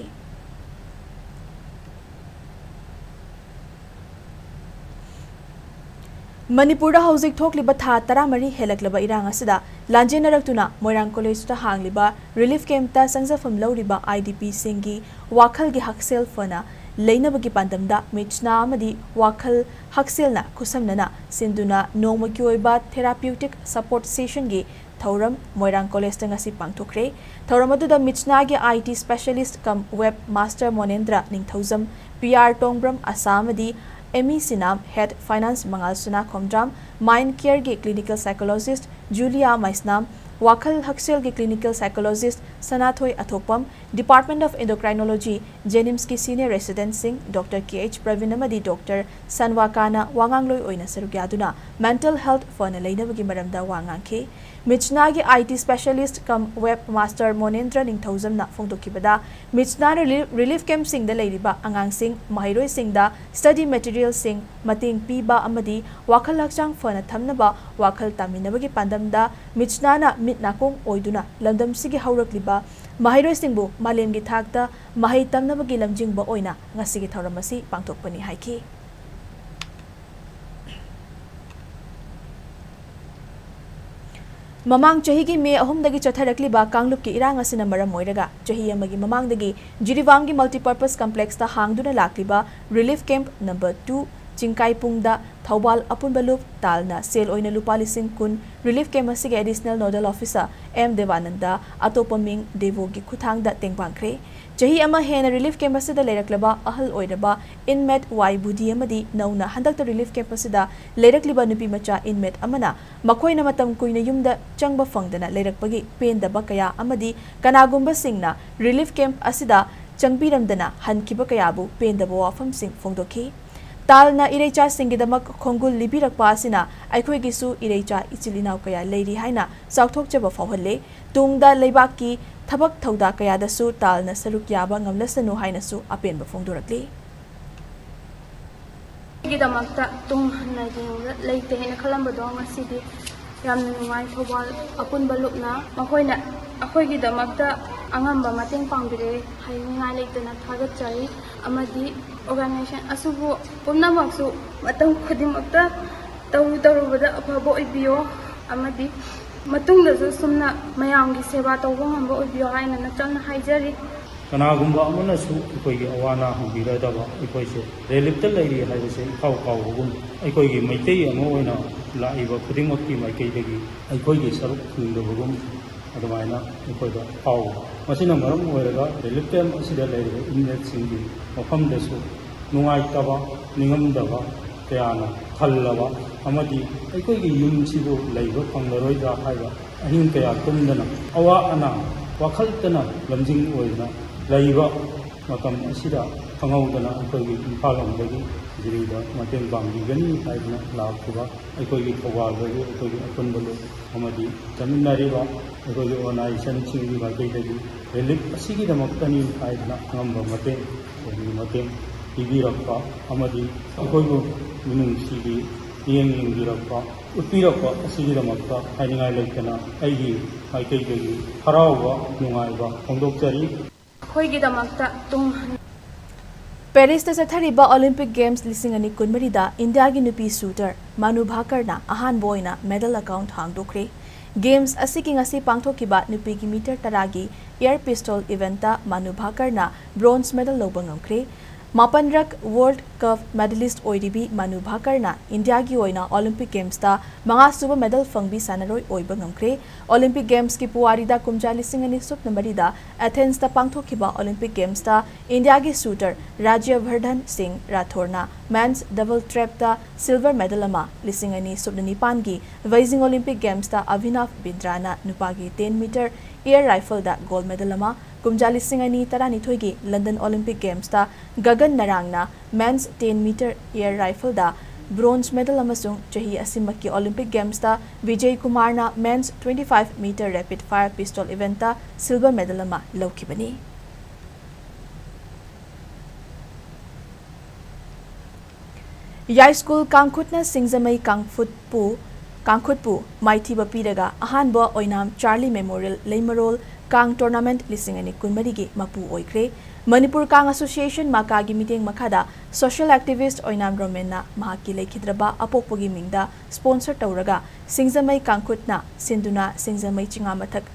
ꯃꯅꯤꯄꯨꯔꯗ ꯍꯧꯖꯤꯛ ꯊꯣꯛꯂꯤꯕ ꯊꯥ ꯇꯔꯥꯃꯔꯤ ꯍꯦꯜꯂꯛꯂꯕ ꯏꯔꯥꯡ ꯑꯁꯤꯗ ꯂꯥꯟꯖꯦꯟꯅꯔꯛꯇꯨꯅ ꯃꯣꯏꯔꯥꯡ ꯀꯣꯂꯦꯖꯇ ꯍꯥꯡꯂꯤꯕ relief camp ꯇ ꯆꯪꯖꯐꯝ ꯂꯧꯔꯤꯕ I D P ꯁꯤꯡꯒꯤ ꯋꯥꯈꯜꯒꯤ ꯍꯛꯁꯦꯜ ꯐꯅ ꯂꯩꯅꯕꯒꯤ ꯄꯥꯟꯗꯝꯗ ꯃꯤꯠꯁꯅꯥ ꯑꯃꯗꯤ ꯋꯥꯈꯜ ꯍꯛꯁꯦꯜꯅ ꯈꯨꯠꯁꯝꯅꯅ ꯁꯤꯟꯗꯨꯅ ꯅꯣꯡꯃꯒꯤ ꯑꯣꯏꯕ therapeutic support session ꯒꯤ ꯊꯧꯔꯝ ꯃꯣꯏꯔꯥꯡ ꯀꯣꯂꯦꯖꯇ ꯉꯁꯤ ꯄꯥꯡꯊꯣꯛꯈ꯭ꯔꯦ꯫ ꯊꯧꯔꯝ ꯑꯗꯨꯗ ꯃꯤꯠꯁꯅꯥꯒꯤ I T specialist cum web master ꯃꯣꯅꯦꯟꯗ꯭ꯔ Ningthoujam, P R ꯇꯣꯡꯕ꯭ꯔꯝ ꯑꯁꯥ ꯑꯃꯗꯤ ꯑꯦꯃꯤ ꯁꯤꯅꯥꯝ, Head Finance ꯃꯉꯥꯜ ꯁꯅꯥ ꯈꯣꯝꯗ꯭ꯔꯥꯝ, Mind Care ꯒꯤ clinical psychologist ꯖꯨꯂꯤꯌꯥ ꯃꯩꯁꯅꯥꯝ, ꯋꯥꯈꯜ ꯍꯛꯁꯦꯜꯒꯤ clinical psychologist ꯁꯅꯥꯊꯣꯏ ꯑꯊꯣꯛꯄꯝ, Department of Endocrinology, JNIMS ꯀꯤ senior resident ꯁꯤꯡ ꯗꯣꯛꯇꯔ ꯀꯦ ꯑꯩꯆ ꯄ꯭ꯔꯕꯤꯟ ꯑꯃꯗꯤ ꯗꯣꯛꯇꯔ ꯁꯟꯋꯥꯀꯥꯅ ꯋꯥꯉꯥꯡꯂꯣꯏ ꯑꯣꯏꯅ ꯁꯔꯨꯛ ꯌꯥꯗꯨꯅ mental health ꯐꯅ ꯂꯩꯅꯕꯒꯤ ꯃꯔꯝꯗ ꯋꯥ ꯉꯥꯡꯈꯤ꯫ ꯃꯤꯠꯁꯅꯥꯒꯤ I T specialist cum web master ꯃꯣꯅꯦꯟꯗ꯭ꯔ ꯅꯤꯡꯊꯧꯖꯝꯅ ꯐꯣꯡꯗꯣꯛꯈꯤꯕꯗ, ꯃꯤꯠꯁꯅꯥꯅ ꯔꯤ-, relief camp ꯁꯤꯡꯗ ꯂꯩꯔꯤꯕ ꯑꯉꯥꯡꯁꯤꯡ, ꯃꯍꯩꯔꯣꯏꯁꯤꯡꯗ study material ꯁꯤꯡ ꯃꯇꯦꯡ ꯄꯤꯕ ꯑꯃꯗꯤ ꯋꯥꯈꯜ ꯍꯛꯆꯥꯡ ꯐꯅ ꯊꯝꯅꯕ ꯋꯥꯈꯜ ꯇꯥꯃꯤꯟꯅꯕꯒꯤ ꯄꯥꯟꯗꯝꯗ ꯃꯤꯠꯁꯅꯥꯅ ꯃꯤꯠ ꯅꯥꯀꯣꯡ ꯑꯣꯏꯗꯨꯅ ꯂꯝꯗꯝꯁꯤꯒꯤ ꯍꯧꯔꯛꯂꯤꯕ ꯃꯍꯩꯔꯣꯏꯁꯤꯡꯕꯨ ꯃꯥꯂꯦꯝꯒꯤ ꯊꯥꯛꯇ ꯃꯍꯩ ꯇꯝꯅꯕꯒꯤ ꯂꯝꯖꯤꯡꯕ ꯑꯣꯏꯅ ꯉꯁꯤꯒꯤ ꯊꯧꯔꯝ ꯑꯁꯤ ꯄꯥꯡꯊꯣꯛꯄꯅꯤ ꯍꯥꯏꯈꯤ꯫ ꯃꯃꯥꯡ ꯆꯍꯤꯒꯤ ꯃꯦ ꯑꯍꯨꯝꯗꯒꯤ ꯆꯠꯊꯔꯛꯂꯤꯕ ꯀꯥꯡꯂꯨꯞꯀꯤ ꯏꯔꯥꯡ ꯑꯁꯤꯅ ꯃꯔꯝ ꯑꯣꯏꯔꯒ ꯆꯍꯤ ꯑꯃꯒꯤ ꯃꯃꯥꯡꯗꯒꯤ ꯖꯤꯔꯤꯕꯥꯝꯒꯤ multipurpose complex ꯇ ꯍꯥꯡꯗꯨꯅ ꯂꯥꯛꯂꯤꯕ relief camp number two ꯆꯤꯡꯀꯥꯏꯄꯨꯡꯗ Thoubal ꯑꯄꯨꯟꯕ ꯂꯨꯞ ꯇꯥꯜꯅ ꯁꯦꯜ ꯑꯣꯏꯅ ꯂꯨꯄꯥ ꯂꯤꯁꯤꯡ ꯀꯨꯟ Relief Camp ꯑꯁꯤꯒꯤ Additional Nodal Officer ꯑꯦꯝ ꯗꯦꯕꯥꯅꯟꯗ, ꯑꯇꯣꯞꯄ ꯃꯤꯡ ꯗꯦꯕꯣꯒꯤ ꯈꯨꯠꯊꯥꯡꯗ ꯇꯦꯡꯕꯥꯡꯈ꯭ꯔꯦ꯫ ꯆꯍꯤ ꯑꯃ ꯍꯦꯟꯅ Relief Camp ꯑꯁꯤꯗ ꯂꯩꯔꯛꯂꯕ ꯑꯍꯜ ꯑꯣꯏꯔꯕ inmate ꯋꯥꯏ ꯕꯨꯙꯤ ꯑꯃꯗꯤ ꯅꯧꯅ ꯍꯟꯗꯛꯇ Relief Camp ꯑꯁꯤꯗ ꯂꯩꯔꯛꯂꯤꯕ ꯅꯨꯄꯤ ꯃꯆꯥ inmate ꯑꯃꯅ ꯃꯈꯣꯏꯅ ꯃꯇꯝ ꯀꯨꯏꯅ ꯌꯨꯝꯗ ꯆꯪꯕ ꯐꯪꯗꯅ ꯂꯩꯔꯛꯄꯒꯤ ꯄꯦꯟꯗꯕ ꯀꯌꯥ ꯑꯃꯗꯤ ꯀꯅꯥꯒꯨꯝꯕꯁꯤꯡꯅ Relief Camp ꯑꯁꯤꯗ ꯆꯪꯕꯤꯔꯝꯗꯅ ꯍꯟꯈꯤꯕ ꯀꯌꯥꯕꯨ ꯄꯦꯟꯗꯕ ꯋꯥꯐꯝꯁꯤꯡ ꯐꯣꯡꯗꯣꯛꯈꯤ꯫ ꯇꯥꯜꯅ ꯏꯔꯩꯆꯥꯁꯤꯡꯒꯤꯗꯃꯛ ꯈꯣꯡꯒꯨꯜ ꯂꯤꯕꯤꯔꯛꯄ ꯑꯁꯤꯅ ꯑꯩꯈꯣꯏꯒꯤꯁꯨ ꯏꯔꯩꯆꯥ ꯏꯆꯤꯜ ꯏꯅꯥꯎ ꯀꯌꯥ ꯂꯩꯔꯤ ꯍꯥꯏꯅ ꯆꯥꯎꯊꯣꯛꯆꯕ ꯐꯥꯎꯍꯜꯂꯦ꯫ ꯇꯨꯡꯗ ꯂꯩꯕꯥꯛꯀꯤ ꯊꯕꯛ ꯊꯧꯗꯥ ꯀꯌꯥꯗꯁꯨ ꯇꯥꯜꯅ ꯁꯔꯨꯛ ꯌꯥꯕ ꯉꯝꯂꯁꯅꯨ ꯍꯥꯏꯅꯁꯨ ꯑꯄꯦꯟꯕ ꯐꯣꯡꯗꯣꯔꯛꯂꯤ꯫ ꯑꯩꯒꯤꯗꯃꯛꯇ ꯇꯨꯡ ꯍꯟꯅ ꯌꯦꯡꯕ ꯂꯩꯇꯦ ꯍꯥꯏꯅ ꯈꯜꯂꯝꯕꯗꯣ ꯉꯁꯤꯗꯤ ꯌꯥꯝꯅ ꯅꯨꯡꯉꯥꯏ꯫ ꯊꯧꯕꯥꯜ ꯑꯄꯨꯟꯕ ꯂꯨꯞꯅ ꯃꯈꯣꯏꯅ ꯑꯩꯈꯣꯏꯒꯤꯗꯃꯛꯇ ꯑꯉꯝꯕ ꯃꯇꯦꯡ ꯄꯥꯡꯕꯤꯔꯦ ꯍꯥꯏꯅꯤꯡꯉꯥꯏ ꯂꯩꯇꯅ ꯊꯥꯒꯠꯆꯔꯤ꯫ ꯑꯃꯗꯤ organization ꯑꯁꯤꯕꯨ ꯄꯨꯝꯅꯃꯛꯁꯨ ꯃꯇꯝ ꯈꯨꯗꯤꯡꯃꯛꯇ ꯇꯧꯔꯨ ꯇꯧꯔꯨꯕꯗ ꯑꯐꯕ ꯑꯣꯏꯕꯤꯌꯣ꯫ ꯑꯃꯗꯤ ꯃꯇꯨꯡꯗꯁꯨ ꯁꯨꯝꯅ ꯃꯌꯥꯝꯒꯤ ꯁꯦꯕꯥ ꯇꯧꯕ ꯉꯝꯕ ꯑꯣꯏꯕꯤꯌꯣ ꯍꯥꯏꯅ ꯅꯆꯝꯅ ꯍꯥꯏꯖꯔꯤ꯫ ꯀꯅꯥꯒꯨꯝꯕ ꯑꯃꯅꯁꯨ ꯑꯩꯈꯣꯏꯒꯤ ꯑꯋꯥ ꯑꯅꯥ ꯍꯪꯕꯤꯔꯗꯕ, ꯑꯩꯈꯣꯏꯁꯦ reliefꯇ ꯂꯩꯔꯤ ꯍꯥꯏꯕꯁꯦ ꯏꯀꯥꯎ ꯀꯥꯎꯕꯒꯨꯝ, ꯑꯩꯈꯣꯏꯒꯤ ꯃꯩꯇꯩ ꯑꯃ ꯑꯣꯏꯅ ꯂꯥꯛꯏꯕ ꯈꯨꯗꯤꯡꯃꯛꯀꯤ ꯃꯥꯏꯀꯩꯗꯒꯤ ꯑꯩꯈꯣꯏꯒꯤ ꯁꯔꯨꯛ ꯐꯪꯗꯕꯒꯨꯝ ꯑꯗꯨꯃꯥꯏꯅ ꯑꯩꯈꯣꯏꯗ ꯐꯥꯎꯏ꯫ ꯃꯁꯤꯅ ꯃꯔꯝ ꯑꯣꯏꯔꯒ Relief Camp ꯑꯁꯤꯗ ꯂꯩꯔꯤꯕ inmateꯁꯤꯡꯒꯤ ꯃꯐꯝꯗꯁꯨ ꯅꯨꯡꯉꯥꯏꯇꯕ, ꯅꯤꯡꯉꯝꯗꯕ ꯀꯌꯥꯅ ꯊꯜꯂꯕ ꯑꯃꯗꯤ ꯑꯩꯈꯣꯏꯒꯤ ꯌꯨꯝꯁꯤꯕꯨ ꯂꯩꯕ ꯐꯪꯂꯔꯣꯏꯗ꯭ꯔꯥ ꯍꯥꯏꯕ ꯑꯍꯤꯡ ꯀꯌꯥ ꯇꯨꯝꯗꯅ ꯑꯋꯥ ꯑꯅꯥ ꯋꯥꯈꯜꯇꯅ ꯂꯝꯖꯤꯡ ꯑꯣꯏꯗꯨꯅ ꯂꯩꯕ ꯃꯇꯝ ꯑꯁꯤꯗ ꯈꯪꯍꯧꯗꯅ ꯑꯩꯈꯣꯏꯒꯤ ꯏꯝꯐꯥꯜ ꯂꯣꯝꯗꯒꯤ ꯖꯤꯔꯤꯗ ꯃꯇꯦꯡ ꯄꯥꯡꯕꯤꯒꯅꯤ ꯍꯥꯏꯗꯨꯅ ꯂꯥꯛꯈꯤꯕ ꯑꯩꯈꯣꯏꯒꯤ ꯊꯧꯕꯥꯜꯗꯒꯤ ꯑꯩꯈꯣꯏꯒꯤ ꯑꯄꯨꯟꯕ ꯂꯨꯞ ꯑꯃꯗꯤ ꯆꯠꯃꯤꯟꯅꯔꯤꯕ ꯑꯩꯈꯣꯏꯒꯤ organizationꯁꯤꯡꯒꯤ ꯃꯥꯏꯀꯩꯗꯒꯤ relief ꯑꯁꯤꯒꯤꯗꯃꯛꯇꯅꯤ ꯍꯥꯏꯗꯨꯅ ꯑꯉꯝꯕ ꯃꯇꯦꯡ, ꯑꯩꯈꯣꯏꯒꯤ ꯃꯇꯦꯡ ꯄꯤꯕꯤꯔꯛꯄ ꯑꯃꯗꯤ ꯑꯩꯈꯣꯏꯕꯨ ꯃꯤꯅꯨꯡꯁꯤꯒꯤ ꯃꯤꯠꯌꯦꯡ ꯌꯦꯡꯕꯤꯔꯛꯄ, ꯎꯠꯄꯤꯔꯛꯄ ꯑꯁꯤꯒꯤꯗꯃꯛꯇ ꯍꯥꯏꯅꯤꯡꯉꯥꯏ ꯂꯩꯇꯅ ꯑꯩꯒꯤ ꯃꯥꯏꯀꯩꯗꯒꯤ ꯍꯔꯥꯎꯕ, ꯅꯨꯡꯉꯥꯏꯕ ꯐꯣꯡꯗꯣꯛꯆꯔꯤ꯫ ꯑꯩꯈꯣꯏꯒꯤꯗꯃꯛꯇ ꯇꯨꯡ ꯍꯟ- ꯄꯦꯔꯤꯁꯇ ꯆꯠꯊꯔꯤꯕ Olympic Games ꯂꯤꯁꯤꯡ ꯑꯅꯤ ꯀꯨꯟꯃꯔꯤꯗ ꯏꯟꯗꯤꯌꯥꯒꯤ ꯅꯨꯄꯤ shooter ꯃꯥꯅꯨ ꯚꯥꯀꯔꯅ ꯑꯍꯥꯟꯕ ꯑꯣꯏꯅ medal account ꯍꯥꯡꯗꯣꯛꯈ꯭ꯔꯦ꯫ Games ꯑꯁꯤꯒꯤ ꯉꯁꯤ ꯄꯥꯡꯊꯣꯛꯈꯤꯕ ꯅꯨꯄꯤꯒꯤ meter ꯇꯔꯥꯒꯤ air pistol eventꯇ ꯃꯥꯅꯨ ꯚꯥꯀꯔꯅ bronze medal ꯂꯧꯕ ꯉꯝꯈ꯭ꯔꯦ꯫ ꯃꯥꯄꯟꯔꯛ World Cup medalist ꯑꯣꯏꯔꯤꯕꯤ ꯃꯅꯨ ꯚꯥꯀꯔꯅ ꯏꯟꯗꯤꯌꯥꯒꯤ ꯑꯣꯏꯅ Olympic Gamesꯇ ꯃꯉꯥꯁꯨꯕ medal ꯐꯪꯕꯤ ꯁꯥꯟꯅꯔꯣꯏ ꯑꯣꯏꯕ ꯉꯝꯈ꯭ꯔꯦ꯫ Olympic Gamesꯀꯤ ꯄꯨꯋꯥꯔꯤꯗ ꯀꯨꯝꯖꯥ ꯂꯤꯁꯤꯡ ꯑꯅꯤ ꯁꯨꯞꯅ ꯃꯔꯤꯗ Athensꯇ ꯄꯥꯡꯊꯣꯛꯈꯤꯕ Olympic Gamesꯇ ꯏꯟꯗꯤꯌꯥꯒꯤ shooter ꯔꯥꯖ꯭ꯌꯚꯔꯙꯟ ꯁꯤꯡ ꯔꯥꯊꯣꯔꯅ men's double trapꯇ silver medal ꯑꯃ, ꯂꯤꯁꯤꯡ ꯑꯅꯤ ꯁꯨꯞꯅ ꯅꯤꯄꯥꯟꯒꯤ Beijing Olympic Gamesꯇ ꯑꯚꯤꯅꯚ ꯕꯤꯟꯗ꯭ꯔꯥꯅ ꯅꯨꯄꯥꯒꯤ ten meter air rifleꯗ gold medal ꯑꯃ, ꯀꯨꯝꯖꯥ ꯂꯤꯁꯤꯡ ꯑꯅꯤ ꯇꯔꯥꯅꯤꯊꯣꯏꯒꯤ London Olympic Gamesꯇ Gagan ꯅꯔꯥꯡꯅ men's ten meter air rifleꯗ bronze medal ꯑꯃꯁꯨꯡ ꯆꯍꯤ ꯑꯁꯤꯃꯛꯀꯤ Olympic Gamesꯇ ꯕꯤꯖꯦ ꯀꯨꯃꯥꯔꯅ men's twenty five meter rapid fire pistol eventꯇ silver medal ꯑꯃ ꯂꯧꯈꯤꯕꯅꯤ꯫ ꯌꯥꯏꯁ꯭ꯀꯨꯜ ꯀꯥꯡꯈꯨꯠꯅ ꯁꯤꯡꯖꯃꯩ ꯀꯥꯡꯐꯨꯠꯄꯨ, ꯀꯥꯡꯈꯨꯠꯄꯨ ꯃꯥꯏꯊꯤꯕ ꯄꯤꯔꯒ ꯑꯍꯥꯟꯕ ꯑꯣꯏꯅꯥꯝ ꯆꯥꯔꯂꯤ Memorial ꯂꯩꯃꯔꯣꯜ ꯀꯥꯡ Tournament ꯂꯤꯁꯤꯡ ꯑꯅꯤ ꯀꯨꯟꯃꯔꯤꯒꯤ ꯃꯄꯨ ꯑꯣꯏꯈ꯭ꯔꯦ꯫ ꯃꯅꯤꯄꯨꯔ ꯀꯥꯡ Association ꯃꯀꯥꯒꯤ ꯃꯤꯠꯌꯦꯡ ꯃꯈꯥꯗ social activist ꯑꯣꯏꯅꯥꯝ ꯔꯣꯃꯦꯟꯅ ꯃꯍꯥꯛꯀꯤ ꯂꯩꯈꯤꯗ꯭ꯔꯕ ꯑꯄꯣꯛꯄꯒꯤ ꯃꯤꯡꯗ sponsor ꯇꯧꯔꯒ ꯁꯤꯡꯖꯃꯩ ꯀꯥꯡꯈꯨꯠꯅ ꯁꯤꯟꯗꯨꯅ ꯁꯤꯡꯖꯃꯩ ꯆꯤꯉꯥꯃꯊꯛ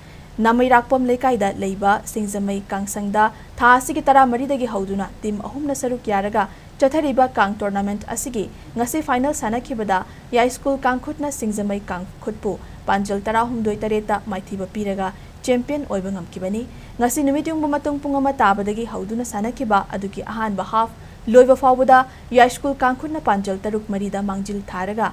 ꯅꯥꯃꯩꯔꯥꯛꯄꯝ ꯂꯩꯀꯥꯏꯗ ꯂꯩꯕ ꯁꯤꯡꯖꯃꯩ ꯀꯥꯡꯁꯪꯗ ꯊꯥ ꯑꯁꯤꯒꯤ ꯇꯔꯥꯃꯔꯤꯗꯒꯤ ꯍꯧꯗꯨꯅ team ꯑꯍꯨꯝꯅ ꯁꯔꯨꯛ ꯌꯥꯔꯒ ꯆꯠꯊꯔꯤꯕ ꯀꯥꯡ tournament ꯑꯁꯤꯒꯤ ꯉꯁꯤ final ꯁꯥꯟꯅꯈꯤꯕꯗ ꯌꯥꯏꯁ꯭ꯀꯨꯜ ꯀꯥꯡꯈꯨꯠꯅ ꯁꯤꯡꯖꯃꯩ ꯀꯥꯡꯈꯨꯠꯄꯨ ꯄꯥꯟꯖꯜ ꯇꯔꯥꯍꯨꯝꯗꯣꯏ ꯇꯔꯦꯠꯇ ꯃꯥꯏꯊꯤꯕ ꯄꯤꯔꯒ champion ꯑꯣꯏꯕ ꯉꯝꯈꯤꯕꯅꯤ꯫ ꯉꯁꯤ ꯅꯨꯃꯤꯠ ꯌꯨꯡꯕ ꯃꯇꯨꯡ ꯄꯨꯡ ꯑꯃ ꯇꯥꯕꯗꯒꯤ ꯍꯧꯗꯨꯅ ꯁꯥꯟꯅꯈꯤꯕ ꯑꯗꯨꯒꯤ ꯑꯍꯥꯟꯕ half ꯂꯣꯏꯕ ꯐꯥꯎꯕꯗ ꯌꯥꯏꯁ꯭ꯀꯨꯜ ꯀꯥꯡꯈꯨꯠꯅ ꯄꯥꯟꯖꯜ ꯇꯔꯨꯛ ꯃꯔꯤꯗ ꯃꯥꯡꯖꯤꯜ ꯊꯥꯔꯒ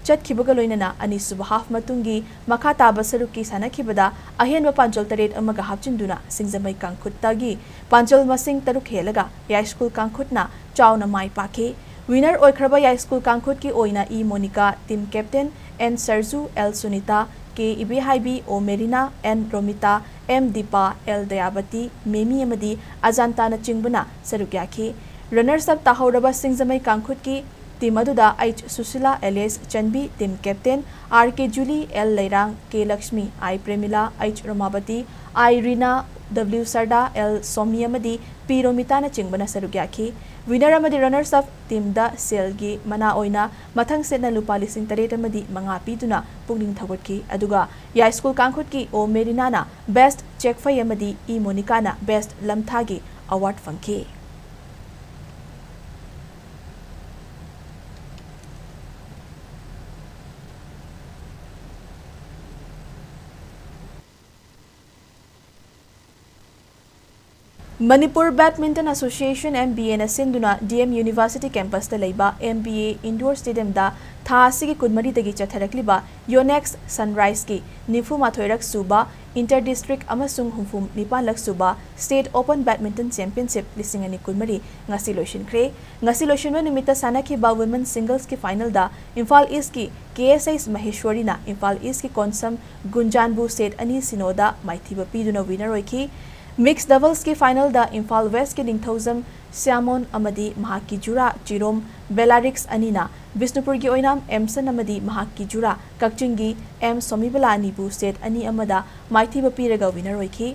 ꯆꯠꯈꯤꯕꯒ ꯂꯣꯏꯅꯅ ꯑꯅꯤꯁꯨꯕ half ꯃꯇꯨꯡꯒꯤ ꯃꯈꯥ ꯇꯥꯕ ꯁꯔꯨꯛꯀꯤ ꯁꯥꯟꯅꯈꯤꯕꯗ ꯑꯍꯦꯟꯕ ꯄꯥꯟꯖꯜ ꯇꯔꯦꯠ ꯑꯃꯒ ꯍꯥꯞꯆꯤꯟꯗꯨꯅ ꯁꯤꯡꯖꯃꯩ ꯀꯥꯡꯈꯨꯠꯇꯒꯤ ꯄꯥꯟꯖꯜ ꯃꯁꯤꯡ ꯇꯔꯨꯛ ꯍꯦꯜꯂꯒ ꯌꯥꯏꯁ꯭ꯀꯨꯜ ꯀꯥꯡꯈꯨꯠꯅ ꯆꯥꯎꯅ ꯃꯥꯏ ꯄꯥꯛꯈꯤ꯫ Winner ꯑꯣꯏꯈ꯭ꯔꯕ ꯌꯥꯏꯁ꯭ꯀꯨꯜ ꯀꯥꯡꯈꯨꯠꯀꯤ ꯑꯣꯏꯅ E Monika team captain, N Sarju, L Sunita, K Ibehaibi, O Merina, N Romita, M Dipa, L Dayabati, Memi ꯑꯃꯗꯤ ꯑꯖꯥꯟꯇꯥꯅꯆꯤꯡꯕꯅ ꯁꯔꯨꯛ ꯌꯥꯈꯤ꯫ Runners up ꯇꯥꯍꯧꯔꯕ ꯁꯤꯡꯖꯃꯩ ꯀꯥꯡꯈꯨꯠꯀꯤ team ꯑꯗꯨꯗ H Sushila alias Chanbi team captain, R K Juli, L Leirang, K Lakshmi, I Premila, H Romabati, I Rina, W Sarda, L Somi ꯑꯃꯗꯤ ꯄꯤ ꯔꯣꯃꯤꯇꯥꯅꯆꯤꯡꯕꯅ ꯁꯔꯨꯛ ꯌꯥꯈꯤ꯫ Winner ꯑꯃꯗꯤ runners up teamꯗ ꯁꯦꯜꯒꯤ ꯃꯅꯥ ꯑꯣꯏꯅ ꯃꯊꯪ ꯁꯦꯠꯅ ꯂꯨꯄꯥ ꯂꯤꯁꯤꯡ ꯇꯔꯦꯠ ꯑꯃꯗꯤ ꯃꯉꯥ ꯄꯤꯗꯨꯅ ꯄꯨꯛꯅꯤꯡ ꯊꯧꯒꯠꯈꯤ꯫ ꯑꯗꯨꯒ ꯌꯥꯏꯁ꯭ꯀꯨꯜ ꯀꯥꯡꯈꯨꯠꯀꯤ ꯑꯣ ꯃꯦꯔꯤꯅꯥꯅ best ꯆꯦꯛꯐꯩ ꯑꯃꯗꯤ ꯏ ꯃꯣꯅꯤꯀꯥꯅ best ꯂꯝꯊꯥꯒꯤ award ꯐꯪꯈꯤ꯫ Manipur Badminton Association, M B A ꯅ ꯁꯤꯟꯗꯨꯅ D M University campus ꯇ ꯂꯩꯕ M B A Indoor Stadium ꯗ ꯊꯥ ꯑꯁꯤꯒꯤ ꯀꯨꯟꯃꯔꯤꯗꯒꯤ ꯆꯠꯊꯔꯛꯂꯤꯕ Yonex Sunrise ꯀꯤ ꯅꯤꯐꯨ ꯃꯥꯊꯣꯏꯔꯛ ꯁꯨꯕ Inter District ꯑꯃꯁꯨꯡ ꯍꯨꯝꯐꯨ ꯅꯤꯄꯥꯟꯂꯛ ꯁꯨꯕ State Open Badminton Championship ꯂꯤꯁꯤꯡ ꯑꯅꯤ ꯀꯨꯟꯃꯔꯤ ꯉꯁꯤ ꯂꯣꯏꯁꯤꯟꯈ꯭ꯔꯦ꯫ ꯉꯁꯤ ꯂꯣꯏꯁꯤꯟꯕ ꯅꯨꯃꯤꯠꯇ ꯁꯥꯟꯅꯈꯤꯕ Women Singles ꯀꯤ final ꯗ ꯏꯝꯐꯥꯜ East ꯀꯤ K S H ꯃꯍꯦꯁ꯭ꯋꯔꯤꯅ Imphal East ꯀꯤ ꯀꯣꯟꯁꯝ ꯒꯨꯟꯖꯥꯟꯕꯨ set ꯑꯅꯤ ꯁꯤꯅꯣꯗ ꯃꯥꯏꯊꯤꯕ ꯄꯤꯗꯨꯅ winner ꯑꯣꯏꯈꯤ꯫ Mixed Doubles ꯀꯤ final ꯗ ꯏꯝꯐꯥꯜ West ꯀꯤ ꯅꯤꯡꯊꯧꯖꯝ ꯁ꯭ꯌꯥꯃꯣꯟ ꯑꯃꯗꯤ ꯃꯍꯥꯛꯀꯤ ꯖꯨꯔꯥ ꯆꯤꯔꯣꯝ ꯕꯦꯂꯥꯔꯤꯛꯁ ꯑꯅꯤꯅ ꯕꯤꯁꯅꯨꯄꯨꯔꯒꯤ ꯑꯣꯏꯅꯥꯝ ꯑꯦꯝꯁꯟ ꯑꯃꯗꯤ ꯃꯍꯥꯛꯀꯤ ꯖꯨꯔꯥ ꯀꯛꯆꯤꯡꯒꯤ ꯑꯦꯝ ꯁꯣꯃꯤꯕꯂꯥ ꯑꯅꯤꯕꯨ set ꯑꯅꯤ ꯑꯃꯗ ꯃꯥꯏꯊꯤꯕ ꯄꯤꯔꯒ winner ꯑꯣꯏꯈꯤ꯫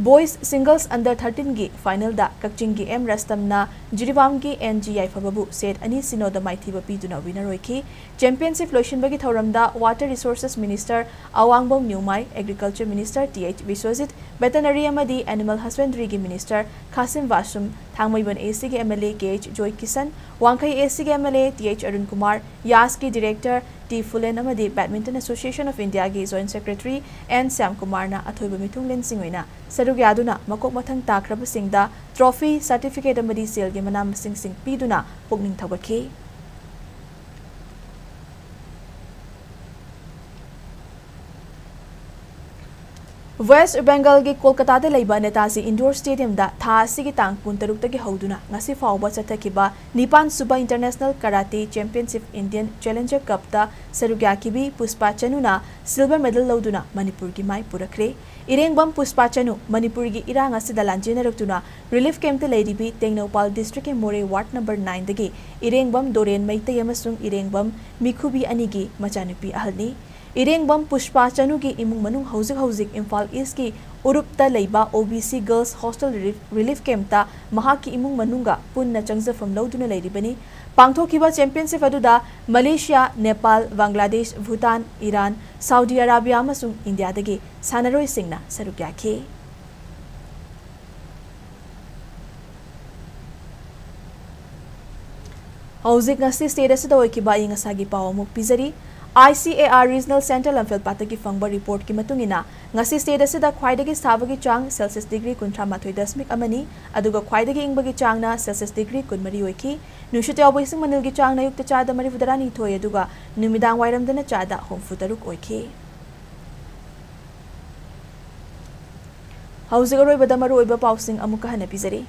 Boys Singles Under thirteen ꯒꯤ final ꯗ ꯀꯛꯆꯤꯡꯒꯤ ꯑꯦꯝ ꯔꯁꯇꯝꯅ ꯖꯤꯔꯤꯕꯥꯝꯒꯤ ꯑꯦꯟ ꯖꯤ ꯌꯥꯏꯐꯕꯕꯨ set ꯑꯅꯤ ꯁꯤꯅꯣꯗ ꯃꯥꯏꯊꯤꯕ ꯄꯤꯗꯨꯅ winner ꯑꯣꯏꯈꯤ꯫ Championship ꯂꯣꯏꯁꯤꯟꯕꯒꯤ ꯊꯧꯔꯝꯗ Water Resources Minister ꯑꯋꯥꯡꯕꯝ ꯅ꯭ꯌꯨꯃꯥꯏ, Agriculture Minister T H Biswajit, Veterinary ꯑꯃꯗꯤ Animal Husbandry ꯒꯤ Minister ꯈꯥꯁꯤꯝ ꯕꯥꯁꯨꯝ, ꯊꯥꯡꯃꯩꯕꯟ A C ꯒꯤ M L A K H ꯖꯣꯏ ꯀꯤꯁꯟ, ꯋꯥꯡꯈꯩ A C ꯒꯤ M L A T H Arun Kumar, ꯌꯥꯁꯀꯤ Director ꯇꯤ ꯐꯨꯂꯦꯟ ꯑꯃꯗꯤ Badminton Association of India ꯒꯤ Joint Secretary ꯑꯦꯟ ꯁ꯭ꯌꯥꯝꯀꯨꯃꯥꯔꯅ ꯑꯊꯣꯏꯕ ꯃꯤꯊꯨꯡꯂꯦꯟꯁꯤꯡ ꯑꯣꯏꯅ ꯁꯔꯨꯛ ꯌꯥꯗꯨꯅ ꯃꯀꯣꯛ ꯃꯊꯪ ꯇꯥꯈ꯭ꯔꯕꯁꯤꯡꯗ trophy, certificate ꯑꯃꯗꯤ ꯁꯦꯜꯒꯤ ꯃꯅꯥ ꯃꯁꯤꯡꯁꯤꯡ ꯄꯤꯗꯨꯅ ꯄꯨꯛꯅꯤꯡ ꯊꯧꯒꯠꯈꯤ꯫ West Bengal ꯒꯤ ꯀꯣꯜꯀꯇꯥꯗ ꯂꯩꯕ ꯅꯦꯇꯥꯖꯤ Indoor Stadium ꯗ ꯊꯥ ꯑꯁꯤꯒꯤ ꯇꯥꯡ ꯀꯨꯟꯇꯔꯨꯛꯇꯒꯤ ꯍꯧꯗꯨꯅ ꯉꯁꯤ ꯐꯥꯎꯕ ꯆꯠꯊꯈꯤꯕ ꯅꯤꯄꯥꯟ ꯁꯨꯕ International Karate Championship Indian Challenger Cup ꯇ ꯁꯔꯨꯛ ꯌꯥꯈꯤꯕꯤ ꯄꯨꯁꯄꯥ ꯆꯅꯨꯅ silver medal ꯂꯧꯗꯨꯅ ꯃꯅꯤꯄꯨꯔꯒꯤ ꯃꯥꯏ ꯄꯨꯔꯛꯈ꯭ꯔꯦ꯫ ꯏꯔꯦꯡꯕꯝ ꯄꯨꯁꯄꯥ ꯆꯅꯨ ꯃꯅꯤꯄꯨꯔꯒꯤ ꯏꯔꯥꯡ ꯑꯁꯤꯗ ꯂꯥꯟꯖꯦꯟꯅꯔꯛꯇꯨꯅ relief camp ꯇ ꯂꯩꯔꯤꯕꯤ ꯇꯦꯡꯅꯧꯄꯥꯜ district ꯀꯤ ꯃꯣꯔꯦ ward number nine ꯗꯒꯤ ꯏꯔꯦꯡꯕꯝ ꯗꯣꯔꯦꯟ ꯃꯩꯇꯩ ꯑꯃꯁꯨꯡ ꯏꯔꯦꯡꯕꯝ ꯃꯤꯈꯨꯕꯤ ꯑꯅꯤꯒꯤ ꯃꯆꯥꯅꯨꯄꯤ ꯑꯍꯜꯅꯤ꯫ ꯏꯔꯦꯡꯕꯝ ꯄꯨꯁꯄꯥ ꯆꯅꯨꯒꯤ ꯏꯃꯨꯡ ꯃꯅꯨꯡ ꯍꯧꯖꯤꯛ ꯍꯧꯖꯤꯛ ꯏꯝꯐꯥꯜ East ꯀꯤ ꯎꯔꯨꯞꯇ ꯂꯩꯕ O B C Girls Hostel relief, relief camp ꯇ ꯃꯍꯥꯛꯀꯤ ꯏꯃꯨꯡ ꯃꯅꯨꯡꯒ ꯄꯨꯟꯅ ꯆꯪꯖꯐꯝ ꯂꯧꯗꯨꯅ ꯂꯩꯔꯤꯕꯅꯤ꯫ ꯄꯥꯡꯊꯣꯛꯈꯤꯕ championship ꯑꯗꯨꯗ Malaysia, Nepal, Bangladesh, Bhutan, Iran, Saudi Arabia ꯑꯃꯁꯨꯡ ꯏꯟꯗꯤꯌꯥꯗꯒꯤ ꯁꯥꯟꯅꯔꯣꯏꯁꯤꯡꯅ ꯁꯔꯨꯛ ꯌꯥꯈꯤ꯫ ꯍꯧꯖꯤꯛ ꯉꯁꯤ state ꯑꯁꯤꯗ ꯑꯣꯏꯈꯤꯕ ꯑꯏꯪ ꯑꯁꯥꯒꯤ ꯄꯥꯎ ꯑꯃꯨꯛ ꯄꯤꯖꯔꯤ꯫ I C A R Regional Centre ꯂꯝꯐꯦꯜꯄꯥꯠꯇꯒꯤ ꯐꯪꯕ ꯔꯤꯄꯣꯔꯠꯀꯤ ꯃꯇꯨꯡ ꯏꯟꯅ, ꯉꯁꯤ state ꯑꯁꯤꯗ ꯈ꯭ꯋꯥꯏꯗꯒꯤ ꯁꯥꯕꯒꯤ ꯆꯥꯡ Celsius degree ꯀꯨꯟꯊ꯭ꯔꯥ ꯃꯥꯊꯣꯏ ꯗꯁꯃꯤꯛ ꯑꯃꯅꯤ, ꯑꯗꯨꯒ ꯈ꯭ꯋꯥꯏꯗꯒꯤ ꯏꯪꯕꯒꯤ ꯆꯥꯡꯅ Celsius degree ꯀꯨꯟꯃꯔꯤ ꯑꯣꯏꯈꯤ꯫ ꯅꯨꯡꯁꯤꯠ ꯌꯥꯎꯕ ꯏꯁꯤꯡ ꯃꯅꯤꯜꯒꯤ ꯆꯥꯡꯅ ꯑꯌꯨꯛꯇ ꯆꯥꯗ ꯃꯔꯤꯐꯨ ꯇꯔꯥꯅꯤꯊꯣꯏ, ꯑꯗꯨꯒ ꯅꯨꯃꯤꯗꯥꯡ ꯋꯥꯏꯔꯝꯗꯅ ꯆꯥꯗ ꯍꯨꯝꯐꯨ ꯇꯔꯨꯛ ꯑꯣꯏꯈꯤ꯫ ꯍꯧꯖꯤꯛ ꯑꯔꯣꯏꯕꯗ ꯃꯔꯨꯑꯣꯏꯕ ꯄꯥꯎꯁꯤꯡ ꯑꯃꯨꯛꯀ ꯍꯟꯅ ꯄꯤꯖꯔꯤ꯫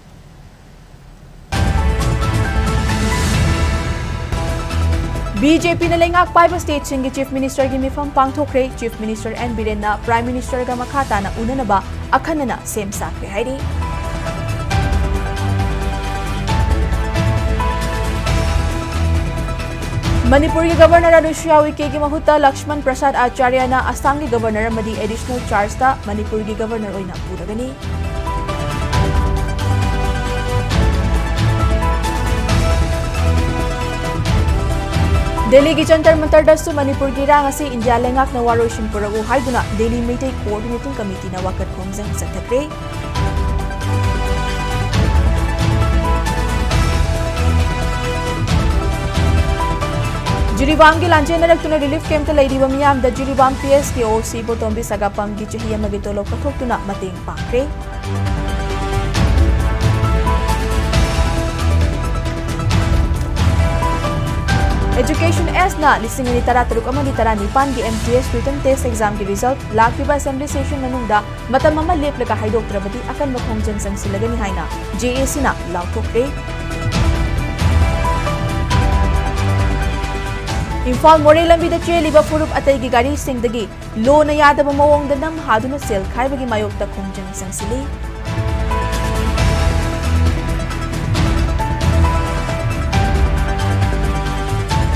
B J P ꯅ ꯂꯩꯉꯥꯛ ꯄꯥꯏꯕ stateꯁꯤꯡꯒꯤ Chief Ministerꯒꯤ ꯃꯤꯐꯝ ꯄꯥꯡꯊꯣꯛꯈ꯭ꯔꯦ꯫ Chief Minister N ꯕꯤꯔꯦꯟꯅ Prime Ministerꯒ ꯃꯈꯥ ꯇꯥꯅ ꯎꯅꯅꯕ ꯑꯈꯟꯅꯅ ꯁꯦꯝ ꯁꯥꯈ꯭ꯔꯦ ꯍꯥꯏꯔꯤ꯫ ꯃꯅꯤꯄꯨꯔꯒꯤ Governor ꯑꯅꯨꯁꯨꯌꯥ ꯎꯏꯀꯦꯒꯤ ꯃꯍꯨꯠꯇ ꯂꯛꯁꯃꯟ ꯄ꯭ꯔꯁꯥꯗ ꯑꯥꯆꯥꯔꯌꯅ ꯑꯁꯥꯝꯒꯤ Governor ꯑꯃꯗꯤ Additional Chargeꯇ ꯃꯅꯤꯄꯨꯔꯒꯤ Governor ꯑꯣꯏꯅ ꯄꯨꯔꯒꯅꯤ꯫ ꯗꯦꯜꯂꯤꯒꯤ ꯖꯟꯇꯔ ꯃꯟꯇꯔꯗꯁꯨ ꯃꯅꯤꯄꯨꯔꯒꯤ ꯏꯔꯥꯡ ꯑꯁꯤ ꯏꯟꯗꯤꯌꯥ ꯂꯩꯉꯥꯛꯅ ꯋꯥꯔꯣꯏꯁꯤꯟ ꯄꯨꯔꯛꯎ ꯍꯥꯏꯗꯨꯅ ꯗꯦꯜꯂꯤ ꯃꯩꯇꯩ Coordinating Committeeꯅ ꯋꯥꯀꯠ ꯈꯣꯝꯖꯪ ꯆꯠꯊꯈ꯭ꯔꯦ꯫ ꯖꯤꯔꯤꯕꯥꯝꯒꯤ ꯂꯥꯟꯖꯦꯟꯅꯔꯛꯇꯨꯅ relief campꯇ ꯂꯩꯔꯤꯕ ꯃꯤꯌꯥꯝꯗ ꯖꯤꯔꯤꯕꯥꯝ P S ꯀꯤ O C ꯏꯕꯣꯇꯣꯝꯕꯤ ꯁꯒꯥꯄꯝꯒꯤ ꯆꯍꯤ ꯑꯃꯒꯤ ꯇꯣꯂꯣꯞ ꯀꯠꯊꯣꯛꯇꯨꯅ ꯃꯇꯦꯡ ꯄꯥꯡꯈ꯭ꯔꯦ꯫ Education Sꯅ ꯂꯤꯁꯤꯡ ꯑꯅꯤ ꯇꯔꯥꯇꯔꯨꯛ ꯑꯃꯗꯤ ꯇꯔꯥꯅꯤꯄꯥꯟꯒꯤ M T S written test examꯒꯤ result ꯂꯥꯛꯂꯤꯕ assembly session ꯃꯅꯨꯡꯗ ꯃꯇꯝ ꯑꯃ ꯂꯦꯞꯂꯒ ꯍꯥꯏꯗꯣꯛꯇ꯭ꯔꯕꯗꯤ ꯑꯀꯟꯕ ꯈꯣꯡꯖꯪ ꯆꯪꯁꯤꯜꯂꯒꯅꯤ ꯍꯥꯏꯅ J A Cꯅ ꯂꯥꯎꯊꯣꯛꯈ꯭ꯔꯦ꯫ ꯏꯝꯐꯥꯜ ꯃꯣꯔꯦ ꯂꯝꯕꯤꯗ ꯆꯦꯜꯂꯤꯕ ꯐꯨꯔꯨꯞ ꯑꯇꯩꯒꯤ ꯒꯥꯔꯤꯁꯤꯡꯗꯒꯤ ꯂꯣꯅ ꯌꯥꯗꯕ ꯃꯑꯣꯡꯗ ꯅꯝ ꯍꯥꯗꯨꯅ ꯁꯦꯜ ꯈꯥꯏꯕꯒꯤ ꯃꯥꯌꯣꯛꯇ ꯈꯣꯡꯖꯪ ꯆꯪꯁꯤꯜꯂꯤ꯫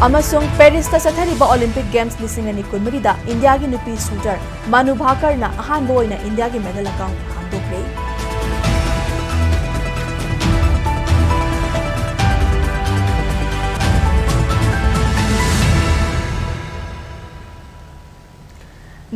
ꯑꯃꯁꯨꯡ Parisꯇ ꯆꯠꯊꯔꯤꯕ Olympic Games ꯂꯤꯁꯤꯡ ꯑꯅꯤ ꯀꯨꯟꯃꯔꯤꯗ ꯏꯟꯗꯤꯌꯥꯒꯤ ꯅꯨꯄꯤ shooter ꯃꯥꯅꯨ ꯚꯥꯀꯔꯅ ꯑꯍꯥꯟꯕ ꯑꯣꯏꯅ ꯏꯟꯗꯤꯌꯥꯒꯤ medal account ꯍꯥꯡꯗꯣꯛꯈ꯭ꯔꯦ꯫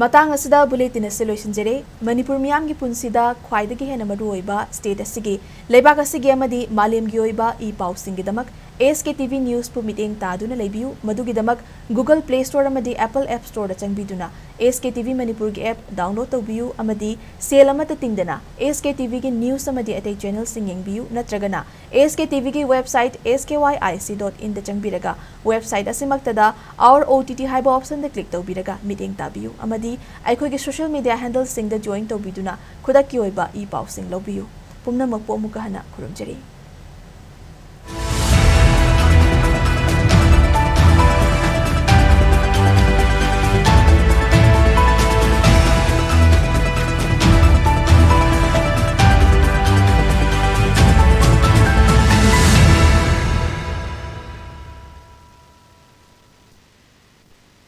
ꯃꯇꯥꯡ ꯑꯁꯤꯗ bulletin ꯑꯁꯤ ꯂꯣꯏꯁꯤꯟꯖꯔꯦ꯫ ꯃꯅꯤꯄꯨꯔ ꯃꯤꯌꯥꯝꯒꯤ ꯄꯨꯟꯁꯤꯗ ꯈ꯭ꯋꯥꯏꯗꯒꯤ ꯍꯦꯟꯅ ꯃꯔꯨꯑꯣꯏꯕ state ꯑꯁꯤꯒꯤ, ꯂꯩꯕꯥꯛ ꯑꯁꯤꯒꯤ ꯑꯃꯗꯤ ꯃꯥꯂꯦꯝꯒꯤ ꯑꯣꯏꯕ ꯏ ꯄꯥꯎꯁꯤꯡꯒꯤꯗꯃꯛ ꯑꯦꯁ ꯀꯦ ꯇꯤ ꯚꯤ ꯅ꯭ꯌꯨꯁꯄꯨ ꯃꯤꯠꯌꯦꯡ ꯇꯥꯗꯨꯅ ꯂꯩꯕꯤꯌꯨ꯫ ꯃꯗꯨꯒꯤꯗꯃꯛ Google Play Store ꯑꯃꯗꯤ Apple App Storeꯗ ꯆꯪꯕꯤꯗꯨꯅ ꯑꯦꯁ ꯀꯦ ꯇꯤ ꯚꯤ ꯃꯅꯤꯄꯨꯔꯒꯤ app download ꯇꯧꯕꯤꯌꯨ ꯑꯃꯗꯤ ꯁꯦꯜ ꯑꯃꯠꯇ ꯇꯤꯡꯗꯅ ꯑꯦꯁ ꯀꯦ ꯇꯤ ꯚꯤꯒꯤ news ꯑꯃꯗꯤ ꯑꯇꯩ channelꯁꯤꯡ ꯌꯦꯡꯕꯤꯌꯨ꯫ ꯅꯠꯇ꯭ꯔꯒꯅ ꯑꯦꯁ ꯀꯦ ꯇꯤ ꯚꯤꯒꯤ website S K Y I C dot inꯗ ꯆꯪꯕꯤꯔꯒ website ꯑꯁꯤꯃꯛꯇꯗ Our O T T ꯍꯥꯏꯕ optionꯗ click ꯇꯧꯕꯤꯔꯒ ꯃꯤꯠꯌꯦꯡ ꯇꯥꯕꯤꯌꯨ ꯑꯃꯗꯤ ꯑꯩꯈꯣꯏꯒꯤ social media handleꯁꯤꯡꯗ join ꯇꯧꯕꯤꯗꯨꯅ ꯈꯨꯗꯛꯀꯤ ꯑꯣꯏꯕ ꯏ ꯄꯥꯎꯁꯤꯡ ꯂꯧꯕꯤꯌꯨ꯫ ꯄꯨꯝꯅꯃꯛꯄꯨ ꯑꯃꯨꯛꯀ ꯍꯟꯅ ꯈꯨꯔꯨꯝꯖꯔꯤ꯫